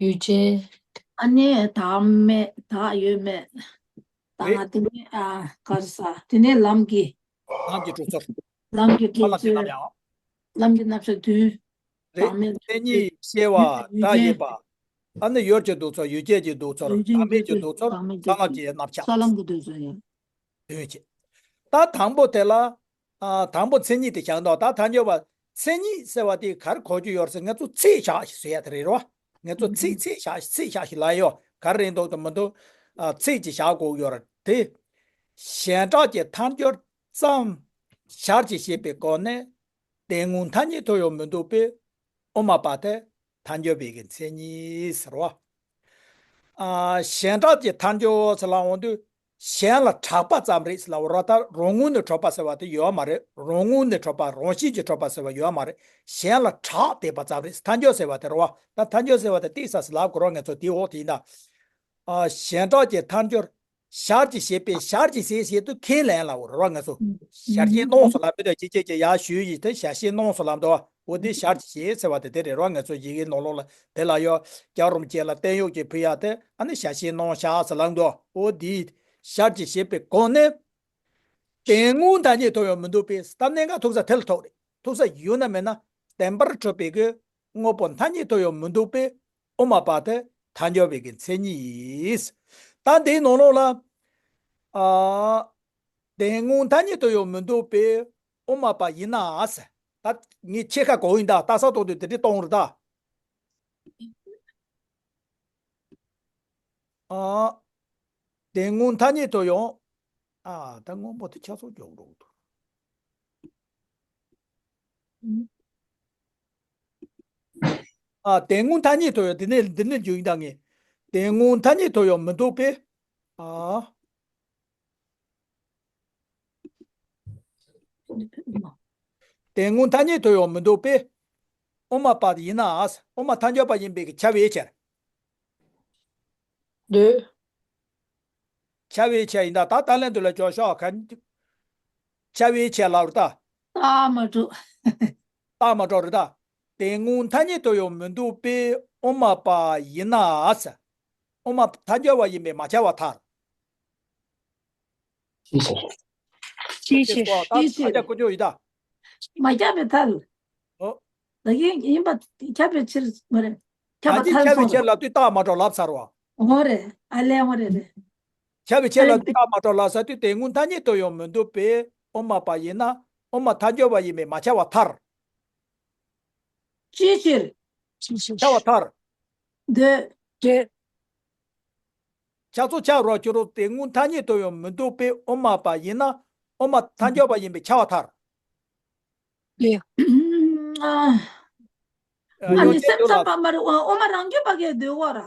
ཡུལ་ཅན། ཨ་ནི་བདག་མེད་བདག་ཡོད་མེད། ད་རེད། ང་དེ་ནས་ཨ་ག་རེ་ཟ། དེ་ནས་ལམ་གྱི། ལམ་གྱི་གྲོགས་ཚོར། ལམ་གྱི་ཨ་ལམ་གྱི་གྲོགས་ཚོར། རྣམ་གཡང་། ལམ་གྱི་རྣམ་གཞག་དོན། རེད། བདག་མེད་མཚན་ཉིད་དབྱེ་བ་སྒྲ་ཡུལ་ཅན། དབྱེ་བ། ཨ་ནི་ཡུལ་གྱི་གྲོགས་ཚོར། ཡུལ་ཅན་གྱི་གྲོགས་ཚོར། ཡུལ་ཅན་བདག་མེད་ཀྱི་གྲོགས་ཚོར། བདག་མེད་ཀྱི་ས་ལམ་གྱི་རྣམ་གཞག་ས་ལམ་གྱི་གྲོགས་ཚོར་ཡང་། དོན་བྱེད། ད་དང་པོ་དེ་ལ། ཨ། དང་པོ་མཚན་ཉིད་དེ་བཞག་འདུག་ད་ཐལ་འགྱུར་བ། མཚན་ཉིད་ཟེར་བ་དེ་ག་རེ་གོ་རྒྱུ་ཡོད་ཟེར། ང་ཚོ་ཚིག་བཞག་ཞིག་ཟེར་ཡ་དེ་རེད་རོ། ང་ཚོ་ཚིག་ཚིག་བཞག་ཚིག་བཞག་ཞིག་ལབ་ཡོད། ག་རེ་རེད་འདུག་དང་མི་འདུག་ཨ། ཚིག་ཅིག་བཞག་དགོས་ཡོད་རེད་དེ། གཞན་གྲགས་ཀྱི་ཐལ་འགྱུར་ཙམ་ཞར་གྱིས་བཤད་པའི་སྒོ་ནས། དོན་དངོས་ཐ་སྙད་དུ་ཡང་མི་འདུག་པས། དབུ་མ་པ་དེ་ཐལ་འགྱུར་བའི་གི་མཚན་ཉིད་ཟེར་བ། ཨ། གཞན་གྲགས་ཀྱི་ཐལ་འགྱུར་ཟེར་ལ་འོང་དུས། གཞན་ལ་གྲགས་པ་ཙམ་རེད་ཟེར་ལ་འོ་ར། ད་རང་ངོས་ནས་གྲུབ་པ་ཟེར་བ་དེ་ཡོད་མ་རེད། རང་ངོས་ནས་གྲུབ་པ། རང་བཞིན་གྱིས་གྲུབ་པ་ཟེར་བ་ཡོད་མ་རེད། གཞན་ལ་གྲགས་བསྡད་པ་ཙམ་རེད། ཐལ་འགྱུར་ཟེར་བ་དེ་རེད་བ། ད་ཐལ་འགྱུར་ཟེར་བ་དེ་ཏིག་ས་ཟེར་ལབ་དགོས་རོགས། ང་ཚོ་དེའི་འོག་དེ་ཡིན་ད། ཨ། གཞན་གྲགས་ཀྱི་ཐལ་འགྱུར། ཞར་གྱིས་བཤད་པའི། ཞར་གྱིས་བཤད་བཤད་དུ་ཁས་ལེན་ལ་འོ་རེད་བ། ང་ཚོ་ཞར་བཤད་སྣང་སུ་ལབ་འདུག་ཅི་བྱེད་ཀྱི་ཡར་ཞུས་ཡིན་ཏེ་ཞར་བཤད་སྣང་སུ་ལབ་འདུག་འོ་དེ་ཞར་གྱིས་བཤད་ཟེར་བ་དེ་དེ་རེད་རོ། ང་ཚོ་ཡི་གེའི་ནང་ལོགས་ལ་དེ་ལ་ཡོད། སྐྱ་རོམ་ཅན་ལ་བརྟན་གཡོ་གྱིས་ཕུལ་ཡ་དེ་ཨ་ནི་ཞར་བཤད་སྣང་ཞར་ཟེར་ལབ་འདུག་འོ་དེ་ཞར་གྱིས་བཤད་པའི་སྒོ་ནས། དོན་དངོས་ཐ་སྙད་དུ་ཡང་མི་འདུག་པས། ད་གནད་འགག་ཐུག་ས་དེ་ལ་ཐུག་རེད། ཐུག་ས་ཡོད་ན་མེད་ན། བདེན་པར་གྲུབ་པའི་གི་དངོས་པོ་ཐ་སྙད་དུ་ཡང་མི་འདུག་པས། དབུ་མ་པ་དེ་ཐལ་འགྱུར་བའི་གི་མཚན་ཉིད་ཡིན། ད་འདིའི་ནང་ལོགས་ལ། ཨ། དོན་དངོས་ཐ་སྙད་དུ་ཡང་མི་འདུག་པས་དབུ་མ་པ་ཡིན་ནའང་ཟེར། ད་ངས་ཕྱེད་ཀ་གོ་ཡིན་ད། ལྟ་ས་གཏོང་དུས་དེ་འདྲའི་གཏོང་རེད་ད། ཨ། དོན་དངོས་ཐ་སྙད་དུ་ཡང་། ཨ། ད་སྔོན་པོ་དེ་ཆ་ཚང་འཇོག་འགྲོ་གི་འདུག་ཨ། དོན་དངོས་ཐ་སྙད་དུ་ཡང་། འདི་ནས་འདི་ནས་འཇུག་ཡིན་ད་ངས། དོན་དངོས་ཐ་སྙད་དུ་ཡང་མི་འདུག་པས། ཨ། དོན་དངོས་ཐ་སྙད་དུ་ཡང་མི་འདུག་པས། དབུ་མ་པ་ཡིན་ནའང་། དབུ་མ་ཐལ་འགྱུར་བ་ཡིན་པའི་གི་ཁྱབ་པའི་ཕྱིར། འདོད། ཁྱབ་པའི་ཕྱིར་ཡིན་ད། ད་ལྟ་ལན་དུ་ལ་ཅོག་ཤོག་ག་ཁྱབ་པའི་ཕྱིར་ལབ་རེད་ད། རྟགས་མ་གྲུབ། རྟགས་མ་གྲུབ་རེད་ད། དོན་དངོས་ཐ་སྙད་དུ་ཡང་མི་འདུག་པས་དབུ་མ་པ་ཡིན་ནའང་། དབུ་མ་ཐལ་འགྱུར་བ་ཡིན་པས་མ་ཁྱབ་པར་ཐལ། ཅི་ཟེར། ཅི་ཕྱིར། ད་ཅི་ཕྱིར། ད་ཀོ་ཅོ་ཡི་ད། མ་ཁྱབ་པའི་ཐལ། ཨོ། ད་གིན་ཡིན་པ་ཁྱབ་པའི་ཕྱིར་མ་རེད། ཁྱབ་པ་ཐལ་སོང་། ད་ཅི་ཁྱབ་པའི་ཕྱིར་ལབ་དུས་རྟགས་མ་གྲུབ་ལབ་ཚར་བ། འོ་རེད། ཨ་ལས་འོ་རེད་རེད། ཁྱབ་པའི་ཕྱིར་ལབ་དུས་རྟགས་མ་གྲུབ་ལབ་ཚར་དུས་དེ་སྔོན་ཐ་སྙད་དུ་ཡང་མི་འདུག་པས་དབུ་མ་པ་ཡིན་ན་དབུ་མ་ཐལ་འགྱུར་བ་ཡིན་པས་མ་ཁྱབ་པ་ཐལ། ཅིའི་ཕྱིར། ཅིའི་ཕྱིར། ཁྱབ་པ་ཐལ། འདོད། འདོད། ཁྱབ་ཚུལ་ཁྱབ་རོགས་ཁྱོད་རོགས་དེ་སྔོན་ཐ་སྙད་དུ་ཡང་མི་འདུག་པས་དབུ་མ་པ་ཡིན་ན་དབུ་མ་ཐལ་འགྱུར་བ་ཡིན་པས་ཁྱབ་པ་ཐལ། ལེ། ཨ་ཡོང་ནི་སེམས་ཙམ་པ་མ་རེད། དབུ་མ་རང་རྒྱུད་པ་གས་འདོད་གོ་ར།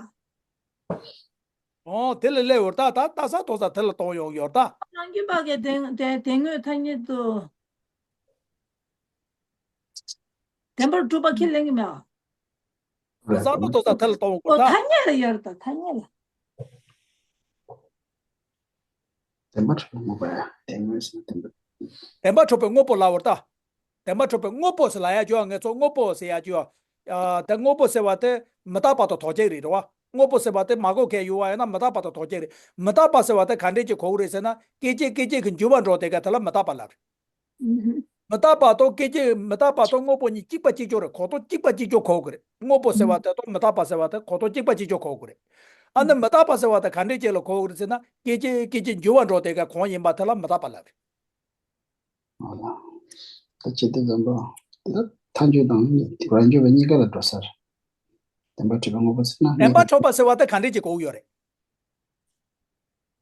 ཨོ་དེ་ལ་སླེབས་ཡོད་ད། ད་ལྟ་ས་ཐོག་ས་དེ་ལ་གཏོང་ཡོང་ཡོད་ད། རང་རྒྱུད་པ་གས་དེ་དེ་དེ་སྔོན་ཐ་སྙད་དུ། བདེན་པར་གྲུབ་པ་ཁས་ལེན་གྱི་མེད་ཨ། བསམ་བློ་གཏོང་ས་ཐལ་གཏོང་དགོས་ཨོ་ད། ཐ་སྙད་ལ་ཡོད་རེད་ད་ཐ་སྙད་ལ། བདེན་པར་གྲུབ་པའི་དངོས་པོ་ཡ་དེ་དངོས་སུ་བདེན་པར། བདེན་པར་གྲུབ་པའི་དངོས་པོ་ལབ་པ་རེད་ད། བདེན་པར་གྲུབ་པའི་དངོས་པོ་ཟེར་ལབ་ཡ་ཅོ་ངས་ཚོ་དངོས་པོ་ཟེར་ཡ་ཅོ། ཨ་དེ་དངོས་པོ་ཟེར་བ་དེ་མི་རྟག་པ་དང་དོན་གཅིག་རེད་རེད་བ། དངོས་པོ་ཟེར་བ་དེ་མ་གོ་མཁན་ཡོད་བ་ཡིན་ན་མི་རྟག་པ་དང་དོན་གཅིག་རེད། མི་རྟག་པ་ཟེར་བ་དེ་ག་འདྲས་ཀྱི་གོ་གི་རེད་ཟེར་ན་སྐད་ཅིག་སྐད་ཅིག་གི་འགྱུར་བ་འགྲོ་དེ་ག་དེ་ལ་མི་རྟག་པ་ལབ་རེད། མི་རྟག་པ་དང་སྐད་ཅིག་མི་རྟག་པ་དང་དངོས་པོ་གཉིས་གཅིག་པ་གཅིག་རྐྱང་རེད། གོ་དོན་གཅིག་པ་གཅིག་རྐྱང་གོ་གི་རེད། དངོས་པོ་ཟེར་བ་དེ་དང་མི་རྟག་པ་ཟེར་བ་དེ་གོ་དོན་གཅིག་པ་གཅིག་རྐྱང་གོ་གི་རེད། ཨ་ནི་མི་རྟག་པ་ཟེར་བ་དེ་ག་འདྲས་ཅིག་ལ་གོ་གི་རེད་ཟེར་ན་སྐད་ཅིག་སྐད་ཅིག་འགྱུར་བ་འགྲོ་དེ་ག་གང་ཡིན་པ་དེ་ལ་མི་རྟག་པ་ལབ་རེད། ཨ་ལ། ད་ཇི་ལྟར་འཛམ་པ། དེ་ལ་ཐལ་འགྱུར་དང་རང་རྒྱུད་པ་གཉིས་ཀ་ལ་འགྲོ་ས་རེད། བདེན་པར་གྲུབ་པའི་དངོས་པོ་ཟེར་ན་བདེན་པར་གྲུབ་པ་ཟེར་བ་དེ་ག་འདྲས་ཅིག་གོ་གི་ཡོད་རེད།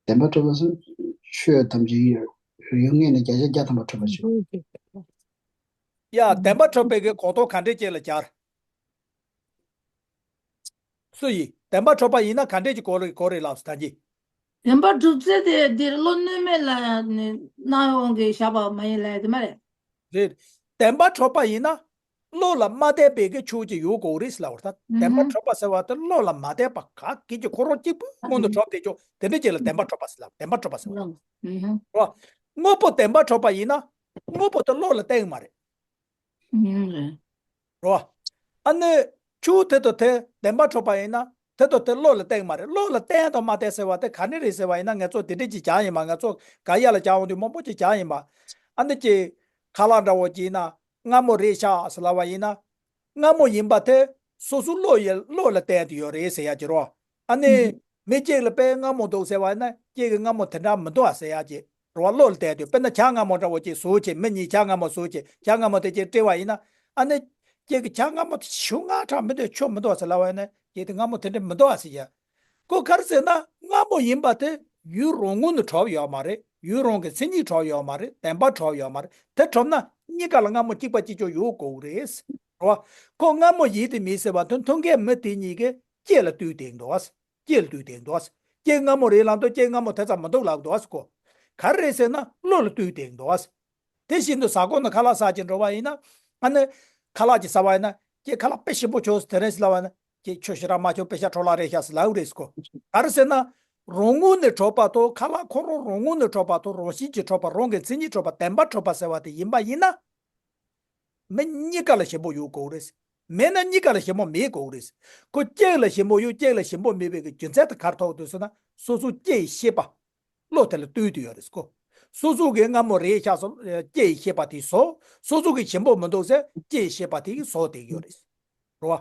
བདེན་པར་གྲུབ་པ་སོགས་ཆོས་ཐམས་ཅད་ཡོད་ཡོད་ངེས་ནས་བརྒྱ་ཆ་བརྒྱ་ཐམ་པ་གྲུབ་པར་བྱེད། ཡ་བདེན་པར་གྲུབ་པའི་གི་གོ་དོན་ག་འདྲས་ཅིག་ལ་སྦྱར། སུ་ཡིས་བདེན་པར་གྲུབ་པ་ཡིན་ན་ག་འདྲས་ཀྱི་གོ་རེ་གོ་རེ་ལབ་སུ་ད་གི། བདེན་པར་གྲུབ་ཚེ་དེ་འདིར་བློ་གནོད་མེད་ལ་ནི་སྣང་བའི་དབང་གིས་བཞག་པ་མ་ཡིན་ལབ་ཡ་དེ་མ་རེད། རེད། བདེན་པར་གྲུབ་པ་ཡིན་ན། བློ་ལ་མ་བརྟེན་པའི་གི་ཆོས་ཅིག་ཡོད་དགོས་རེད་ཟེར་ལབ་པ་རེད་ད། བདེན་པར་གྲུབ་པ་ཟེར་བ་དེ་བློ་ལ་མ་བརྟེན་པ་ག་གེ་ཅིག་ཁོ་རང་གཅིག་པུ་སྔོན་དུ་གྲུབ་བསྡད་ཆོག་དེ་འདྲ་ཅིག་ལ་བདེན་པར་གྲུབ་པ་ཟེར་ལབ། བདེན་པར་གྲུབ་པ་ཟེར་བ་རེད། རོ། དངོས་པོ་བདེན་པར་གྲུབ་པ་ཡིན་ན། དངོས་པོ་དེ་བློ་ལ་བརྟེན་གི་མ་རེད། རོ། ཨ་ནི། ཆོས་དེ་དང་དེ་བདེན་པར་གྲུབ་པ་ཡིན་ན། དེ་དང་དེ་བློ་ལ་བརྟེན་གི་མ་རེད། བློ་ལ་བརྟེན་དང་མ་བརྟེན་ཟེར་བ་དེ་ག་ནས་རེད་ཟེར་བ་ཡིན་ན་ང་ཚོ་དེ་འདྲ་ཅིག་སྦྱར་ཡིན་པ། ང་ཚོ་ག་ཡ་ལ་སྦྱར་འོང་དུས་མང་པོ་ཅིག་སྦྱར་ཡིན་པ། ཨ་ནི་ཅིག་ཁ་ལག་འདྲ་བོ་ཅིག་ཡིན་ན་མངར་མོ་རེད་ཤག་ཟེར་ལབ་པ་ཡིན་ན། མངར་མོ་ཡིན་པ་དེ་སོ་སོ་བློ་ཡི་བློ་ལ་བརྟེན་དུ་ཡོད་རེད་ཟེར་ཡ་ཅིག་རོ། ཨ་ནི། མི་གཅིག་ལ་དཔེ་མངར་མོ་འདུག་ཟེར་བ་ཡིན་ན་ཁྱེད་ཀྱི་མངར་མོ་དེ་འདྲ་མི་འདུག་ཨ་ཟེར་ཡ་ཅིག་རོ། བློ་ལ་བརྟེན་དུ་དཔེར་ན་ཇ་མངར་མོ་འདྲ་བོ་ཅིག་བཟོ་བྱེད། མི་གཉིས་ཇ་མངར་མོ་བཟོ་བྱེད། ཇ་མངར་མོ་དེ་ཅིག་སྤྲད་པ་ཡིན་ན། ཨ་ནི། ཁྱེད་ཀྱི་ཇ་མངར་མོ་དེ་ཞེ་དྲག་མི་འདུག་ཆོ་མི་འདུག་ཨ་ཟེར་ལབ་པ་ཡིན་ན་ཁྱེད་དེ་མངར་མོ་དེ་འདྲ་མི་འདུག་ཨ་ཟེར་ཡ། ཁོ་ག་རེ་ཟེར་ན་མངར་མོ་ཡིན་པ་དེ་ཡུལ་རང་ངོས་ནས་གྲུབ་ཡོད་མ་རེད། ཡུལ་རང་གི་མཚན་ཉིད་གྲུབ་ཡོད་མ་རེད། བདེན་པ་གྲུབ་ཡོད་མ་རེད། དེ་གྲུབ་ན་གཉིས་ཀ་ལ་མངར་མོ་གཅིག་པ་གཅིག་རྐྱང་ཡོད་དགོས་རེད། རོ། ཁོ་མངར་མོ་ཡིན་དེ་མིན་ཟེར་བ་དེ་མཐོང་མཁན་མི་དེ་གཉིས་ཀས་སྐྱེས་ལ་ལྟོས་བསྡད་འདུག་ཨ། སྐྱེས་ལ་ལྟོས་བསྡད་འདུག་ཨ། སྐྱེས་མངར་མོ་རེད་ལབ་འདུག་སྐྱེས་མངར་མོ་དེ་ཙམ་མི་འདུག་ལབ་འདུག་ཨ་ཁོ། ག་རེ་རེད་ཟེར་ན་བློ་ལ་ལྟོས་བསྡད་འདུག་ཨ། དེ་བཞིན་དུ་ཟ་ཁང་ནང་ཁ་ལག་ཟ་གྱིན་འགྲོ་བ་ཡིན་ན། ཨ་ནི། ཁ་ལག་ཅིག་ཟ་བ་ཡིན་ན། ཁྱེད་ཁ་ལག་དཔེ་ཞིམ་པོ་བྱུང་ཟེར་དེ་རིང་ཟེར་ལབ་པ་ཡིན་ན། ཁྱེད་ཆོས་ཞེ་དྲག་མ་བྱུང་། དཔེ་ཤ་འཕྲོ་བརླག་རེད་ཤག་ཟེར་ལབ་རེད་ཁོ། ག་རེ་ཟེར་ན། རང་ངོས་ནས་གྲུབ་པ་དང་ཁ་ལག་ཁོ་རང་རང་ངོས་ནས་གྲུབ་པ་དང་རང་བཞིན་གྱིས་གྲུབ་པ། རང་གི་མཚན་ཉིད་གྲུབ་པ། བདེན་པར་གྲུབ་པ་ཟེར་བ་དེ་ཡིན་པ་ཡིན་ན། མི་གཉིས་ཀ་ལ་ཞིམ་པོ་ཡོད་དགོས་རེད། མེད་ན་གཉིས་ཀ་ལ་ཞིམ་པོ་མེད་དགོས་རེད། ཁོ་གཅིག་ལ་ཞིམ་པོ་ཡོད། གཅིག་ལ་ཞིམ་པོ་མེད་པའི་གི་རྒྱུ་མཚན་དེ་ག་རེ་ཐུག་འདུག་ཟེར་ན། སོ་སོ་སྐྱེ་ཡི་ཤེས་པ། བློ་དེ་ལ་ལྟོས་དུ་ཡོད་རེད་ཁོ། སོ་སོ་གི་མངར་མོ་རེད་ཤག་སོ། སྐྱེ་ཡི་ཤེས་པ་དེ་བཟོ། སོ་སོ་གི་ཞིམ་པོ་མི་འདུག་ཟེར་སྐྱེ་ཡི་ཤེས་པ་དེ་བཟོ་བསྡད་ཡོད་རེད། རེད་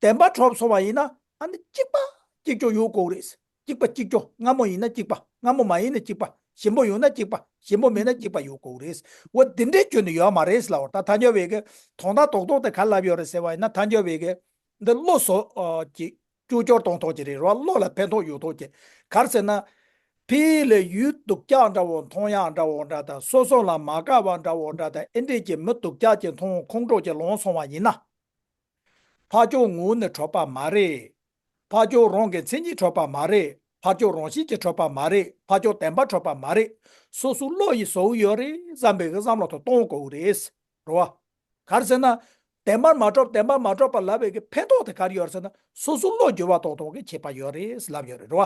བ། བདེན་པ་གྲུབ་སོང་བ་ཡིན་ན་ཨ་ནི་གཅིག་པ་གཅིག་རྐྱང་ཡོད་དགོས་རེད། གཅིག་པ་གཅིག་རྐྱང་། མངར་མོ་ཡིན་ན་གཅིག་པ། མངར་མོ་མ་ཡིན་ན་གཅིག་པ། ཞིམ་པོ་ཡོད་ན་གཅིག་པ། ཞིམ་པོ་མེད་ན་གཅིག་པ་ཡོད་དགོས་རེད། འོ་དེ་འདྲའི་རྒྱུ་ནི་ཡོད་མ་རེད་ལབ་པ་རེད། ད་ཐལ་འགྱུར་བའི་གི་དོན་དག་རྡོག་རྡོག་དེ་ག་རེ་ལབ་ཡོད་རེད་ཟེར་བ་ཡིན་ན། ཐལ་འགྱུར་བའི་གི་འདི་བློ་བཟོ་ཅིག་ཅོ་ཅོར་གཏོང་ཐོག་ཅིག་རེད། རེད་བ། བློ་ལ་ཕན་ཐོགས་ཡོད་ཐོག་ཅིག་ག་རེ་ཟེར་ན། ཕ་གི་ལ་ཡུལ་སྡུག་ཅག་འདྲ་བོ་མཐོང་ཡག་འདྲ་བོ་འདྲ་དང་། སོ་སོ་ལ་མ་དགའ་བ་འདྲ་བོ་འདྲ་དང་། ཨེ་འདྲས་ཀྱི་མི་སྡུག་ཅག་ཅིག་མཐོང་། ཁོང་ཁྲོ་ཅིག་ལངས་སོང་བ་ཡིན་ན། ཕར་ཕྱོགས་ངོས་ནས་གྲུབ་པ་མ་རེད། ཕར་ཕྱོགས་རང་གི་མཚན་ཉིད་གྲུབ་པ་མ་རེད། ཕར་ཕྱོགས་རང་བཞིན་གྱིས་གྲུབ་པ་མ་རེད། ཕར་ཕྱོགས་བདེན་པར་གྲུབ་པ་མ་རེད། སོ་སོ་བློ་ཡིས་བཟོ་གི་ཡོད་རེད་བསམ་པའི་གི་བསམ་བློ་དེ་གཏོང་དགོས་རེད། རེད་བ། ག་རེ་ཟེར་ན། བདེན་པར་མ་གྲུབ། བདེན་པར་མ་གྲུབ་པ་ལབ་པའི་གི་ཕན་ཐོགས་དེ་ག་རེ་ཡོད་རེད་ཟེར་ན། སོ་སོ་བློ་འགྱུར་བ་གཏོང་ཐོག་གི་ཁྱད་པར་ཡོད་རེད་ལབ་ཡོད་རེད། རེད་བ།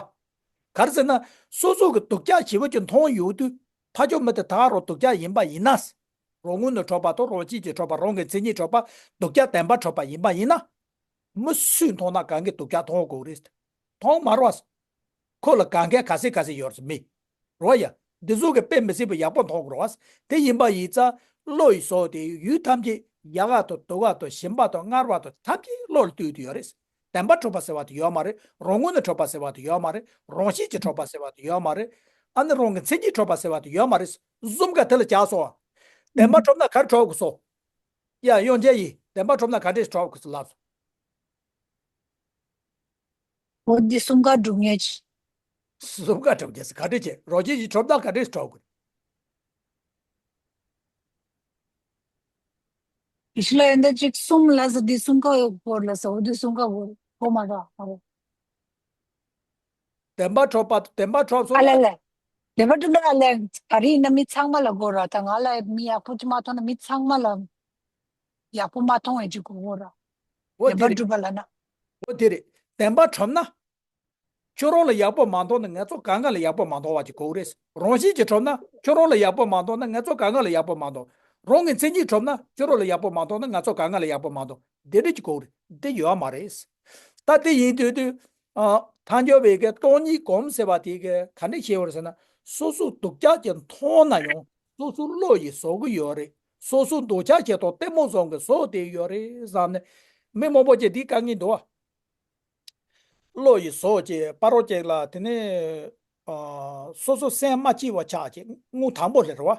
ག་རེ་ཟེར་ན། སོ་སོ་གི་སྡུག་ཅག་ཞེ་པོ་ཅིག་མཐོང་ཡོང་དུས་ཕར་ཕྱོགས་མི་དེ་ད་རུང་སྡུག་ཅག་ཡིན་པ་ཡིན་ན། རང་ངོས་ནས་གྲུབ་པ་དང་རང་བཞིན་གྱིས་གྲུབ་པ། རང་གི་མཚན་ཉིད་གྲུབ་པ། སྡུག་ཅག་བདེན་པར་གྲུབ་པ་ཡིན་པ་ཡིན་ན། མི་སུས་མཐོང་ན་གང་གི་སྡུག་ཅག་མཐོང་དགོས་རེད། མཐོང་མ་རེད་བ། ཁོ་ལ་དགའ་མཁན་ག་ཚད་ག་ཚད་ཡོད་རེད་མི། རེད་བ་ཡ། འདི་ཚོ་གི་དཔེ་མི་སྲིད་པ་ཡག་པོ་མཐོང་དགོས་རེད་བ། དེ་ཡིན་པ་ཡིན་ཙང་བློ་ཡི་ཟོག་དེ་ཡུལ་ཐམས་ཅད་ཡལ་ག་དང་དུ་ག་དང་ཞིམ་པ་དང་མངར་བ་དང་ཐམས་ཅད་བློ་ལ་ལྟོས་ཏེ་ཡོད་རེད། བདེན་པ་གྲུབ་པ་ཟེར་བ་དེ་ཡོད་མ་རེད། རང་ངོས་ནས་གྲུབ་པ་ཟེར་བ་དེ་ཡོད་མ་རེད། རང་བཞིན་གྱིས་གྲུབ་པ་ཟེར་བ་དེ་ཡོད་མ་རེད། ཨ་ནི་རང་གི་མཚན་ཉིད་གྲུབ་པ་ཟེར་བ་དེ་ཡོད་མ་རེད། གསུམ་ཀ་དེ་ལ་བྱ་སོང་བ། བདེན་པ་གྲུབ་ན་ག་རེ་གྲུབ་དགོས་སོ། ཡ་དབྱངས་ཅན་ཡིན། བདེན་པ་གྲུབ་ན་ག་འདྲས་གྲུབ་དགོས་སོ་ལབ་སོང་། འོ་འདི་གསུམ་ཀ་གྲུབ་ངེས་ཀྱི། གསུམ་ཀ་གྲུབ་ངེས་སོ་ག་འདྲས་བྱེད། རང་བཞིན་གྱིས་གྲུབ་ན་ག་འདྲས་གྲུབ་དགོས། ཡིད་ལ་ཡོན་ཏན་གཅིག་གསུམ་ལ་ཟེར་འདི་གསུམ་ཀ་ཡོད་སྐོར་ལ་ཟེར། འོ་འདི་གསུམ་ཀ་གོ་གོ་མ་ར་ཨ་རོ། བདེན་པ་གྲུབ་པ་བདེན་པ་གྲུབ་སོང་ཨ་ལ་ལ། བདེན་པ་གྲུབ་ན་ཨ་ལས་ག་རེ་ཡིན་ན་མི་ཚང་མ་ལ་གོ་ར། ད་ང་ལ་མི་ཡག་པོ་ཅིག་མ་མཐོང་ན་མི་ཚང་མ་ལ་ཡག་པོ་མ་མཐོང་བའི་ཅིག་གོ་གོ་ར། འོ་བདེན་པ་དེ་རེད། གྲུབ་པ་ལ་ན། འོ་དེ་རེད། བདེན་པ་གྲུབ་ན། ཁྱོད་རང་ལ་ཡག་པོ་མ་མཐོང་ན་ང་ཚོ་གང་ག་ལ་ཡག་པོ་མ་མཐོང་བ་ཅིག་གོ་གི་རེད། རང་བཞིན་གྱིས་གྲུབ་ན་ཁྱོད་རང་ལ་ཡག་པོ་མ་མཐོང་ན་ང་ཚོ་གང་ག་ལ་ཡག་པོ་མ་མཐོང་། རང་གི་མཚན་ཉིད་གྲུབ་ན་ཁྱོད་རང་ལ་ཡག་པོ་མ་མཐོང་ན་ང་ཚོ་གང་ག་ལ་ཡག་པོ་མ་མཐོང་། དེ་འདྲ་ཅིག་གོ་གི་རེད། འདི་ཡོད་མ་རེད། ད་དེ་ཡིན་དུས་དུས། ཨ། ཐལ་འགྱུར་བའི་གི་སྟོང་ཉིད་སྒོམ་ཟེར་བ་དེ་གི་ག་འདྲ་བཤད་ཡོད་རེད་ཟེར་ན། སོ་སོ་སྡུག་ཅག་ཅིག་མཐོང་ན་ཡང་སོ་སོ་བློ་ཡིས་བཟོ་གི་ཡོད་རེད། སོ་སོ་འདོད་ཆགས་ཞེ་སྡང་གཏི་མུག་བཟང་གིས་བཟོས་བསྡད་ཡོད་རེད་བསམ་ནས། མི་མང་པོ་ཅིག་འདི་དཀའ་ངལ་འདུག་བ། བློ་ཡིས་བཟོས་ཅིག་སྤ་རོ་ཅིག་ལ་དེ་ནས། ཨ། སོ་སོ་སེམས་མ་སྐྱིད་པ་ཆགས་ཅིག་དངུལ་དང་པོ་ལ་རེད་བ།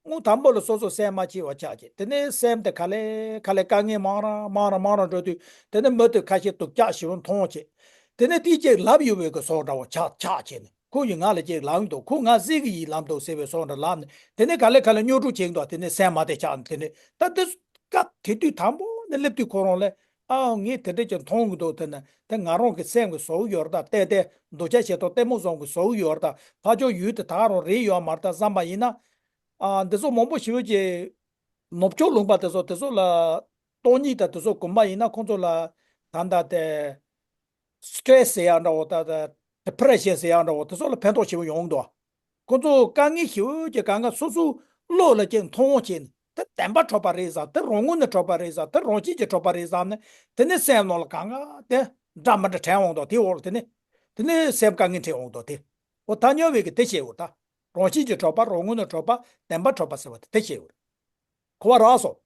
དངུལ་དང་པོ་ལ་སོ་སོ་སེམས་མ་སྐྱིད་པ་ཆགས་ཅིག་དེ་ནས་སེམས་དེ་ག་ལེ་ག་ལེ་དཀའ་ངལ་མང་ར་མང་ར་མང་ར་འགྲོ་དུས་དེ་ནས་མི་དེ་ཁ་ཤས་སྡུག་ཅག་ཞེ་པོ་མཐོང་ཅིག་དེ་ནས་དེ་ཅིག་ལབ་ཡོད་པའི་གི་བཟོ་འདྲ་བོ་ཆགས་ཆགས་བྱས་ནས། ཁོ་ཡིས་ང་ལ་ཅིག་ལབ་འདུག་ཁོ་ང་གཟིགས་གི་ཡིན་ལབ་འདུག་ཟེར་བའི་བཟོ་འདྲ་ལབ་ནས་དེ་ནས་ག་ལེ་ག་ལེ་རྙོག་དྲ་བྱེད་འདུག་དེ་ནས་སེམས་མ་བདེ་ཆགས་ནས་དེ་ནས་ད་དེ་སྐབས་དེ་དུས་དང་པོ་ནས་སླེབས་དུས་ཁོ་རང་ལ། ཨའོ་ངས་དེ་འདྲ་ཅིག་མཐོང་གི་འདུག་དེ་ནས་དེ་ང་རང་གི་སེམས་ཀྱིས་བཟོ་གི་ཡོད་རེད་ད། ཏན་ཏན་འདོད་ཆགས་ཞེ་སྡང་གཏི་མུག་བཟང་གིས་བཟོ་གི་ཡོད་རེད་ད། ཕར་ཕྱོགས་ཡུལ་དེ་ད་ག་རང་རེད་ཡོད་མ་རེད་ད་བསམ་པ་ཡིན་ན། ཨ། འདི་ཚོ་མང་པོ་ཞེ་པོ་ཅིག་ནུབ་ཕྱོགས་ལུང་པ་དེ་ཚོ་དེ་ཚོ་ལ་སྟོང་ཉིད་དང་དེ་ཚོ་གོམས་པ་ཡིན་ན་ཁོང་ཚོ་ལ་ད་ལྟ་དེ། སི་ཊེ་རེ་སི་ཟེར་ཡག་འདྲ་བོ་ད་ལྟ་ཌི་པི་རེ་ཤན་ཟེར་ཡག་འདྲ་བོ་དེ་ཚོ་ལ་ཕན་ཐོགས་ཆེན་པོ་ཡོང་གི་འདུག་ཁོ་ཚོ་དཀའ་ངལ་ཞེ་པོ་ཅིག་གང་ག་སོ་སོའི་བློ་ལ་ཅིག་མཐོང་བྱས་ནས་དེ་བདེན་པ་གྲུབ་པ་རེད་བསམ། དེ་རང་ངོས་ནས་གྲུབ་པ་རེད་བསམ། དེ་རང་བཞིན་གྱིས་གྲུབ་པ་རེད་བསམ་ནས་དེ་ནས་སེམས་ནང་ལ་གང་ག་དེ་འདྲ་མི་འདྲ་དྲན་འོང་འདུག་དེ་འོག་ལ་དེ་ནས་དེ་ནས་སེམས་དཀའ་ངལ་འཕྲད་འོང་འདུག་དེ་འོ་ཐལ་འགྱུར་བའི་གི་དེ་བཤད་འོ་ད། རང་བཞིན་གྱིས་གྲུབ་པ་རང་ངོས་ནས་གྲུབ་པ་བདེན་པ་གྲུབ་པ་ཟེར་བ་དེ་དེ་བཤད་འོ། གོ་བ་རག་སོང་།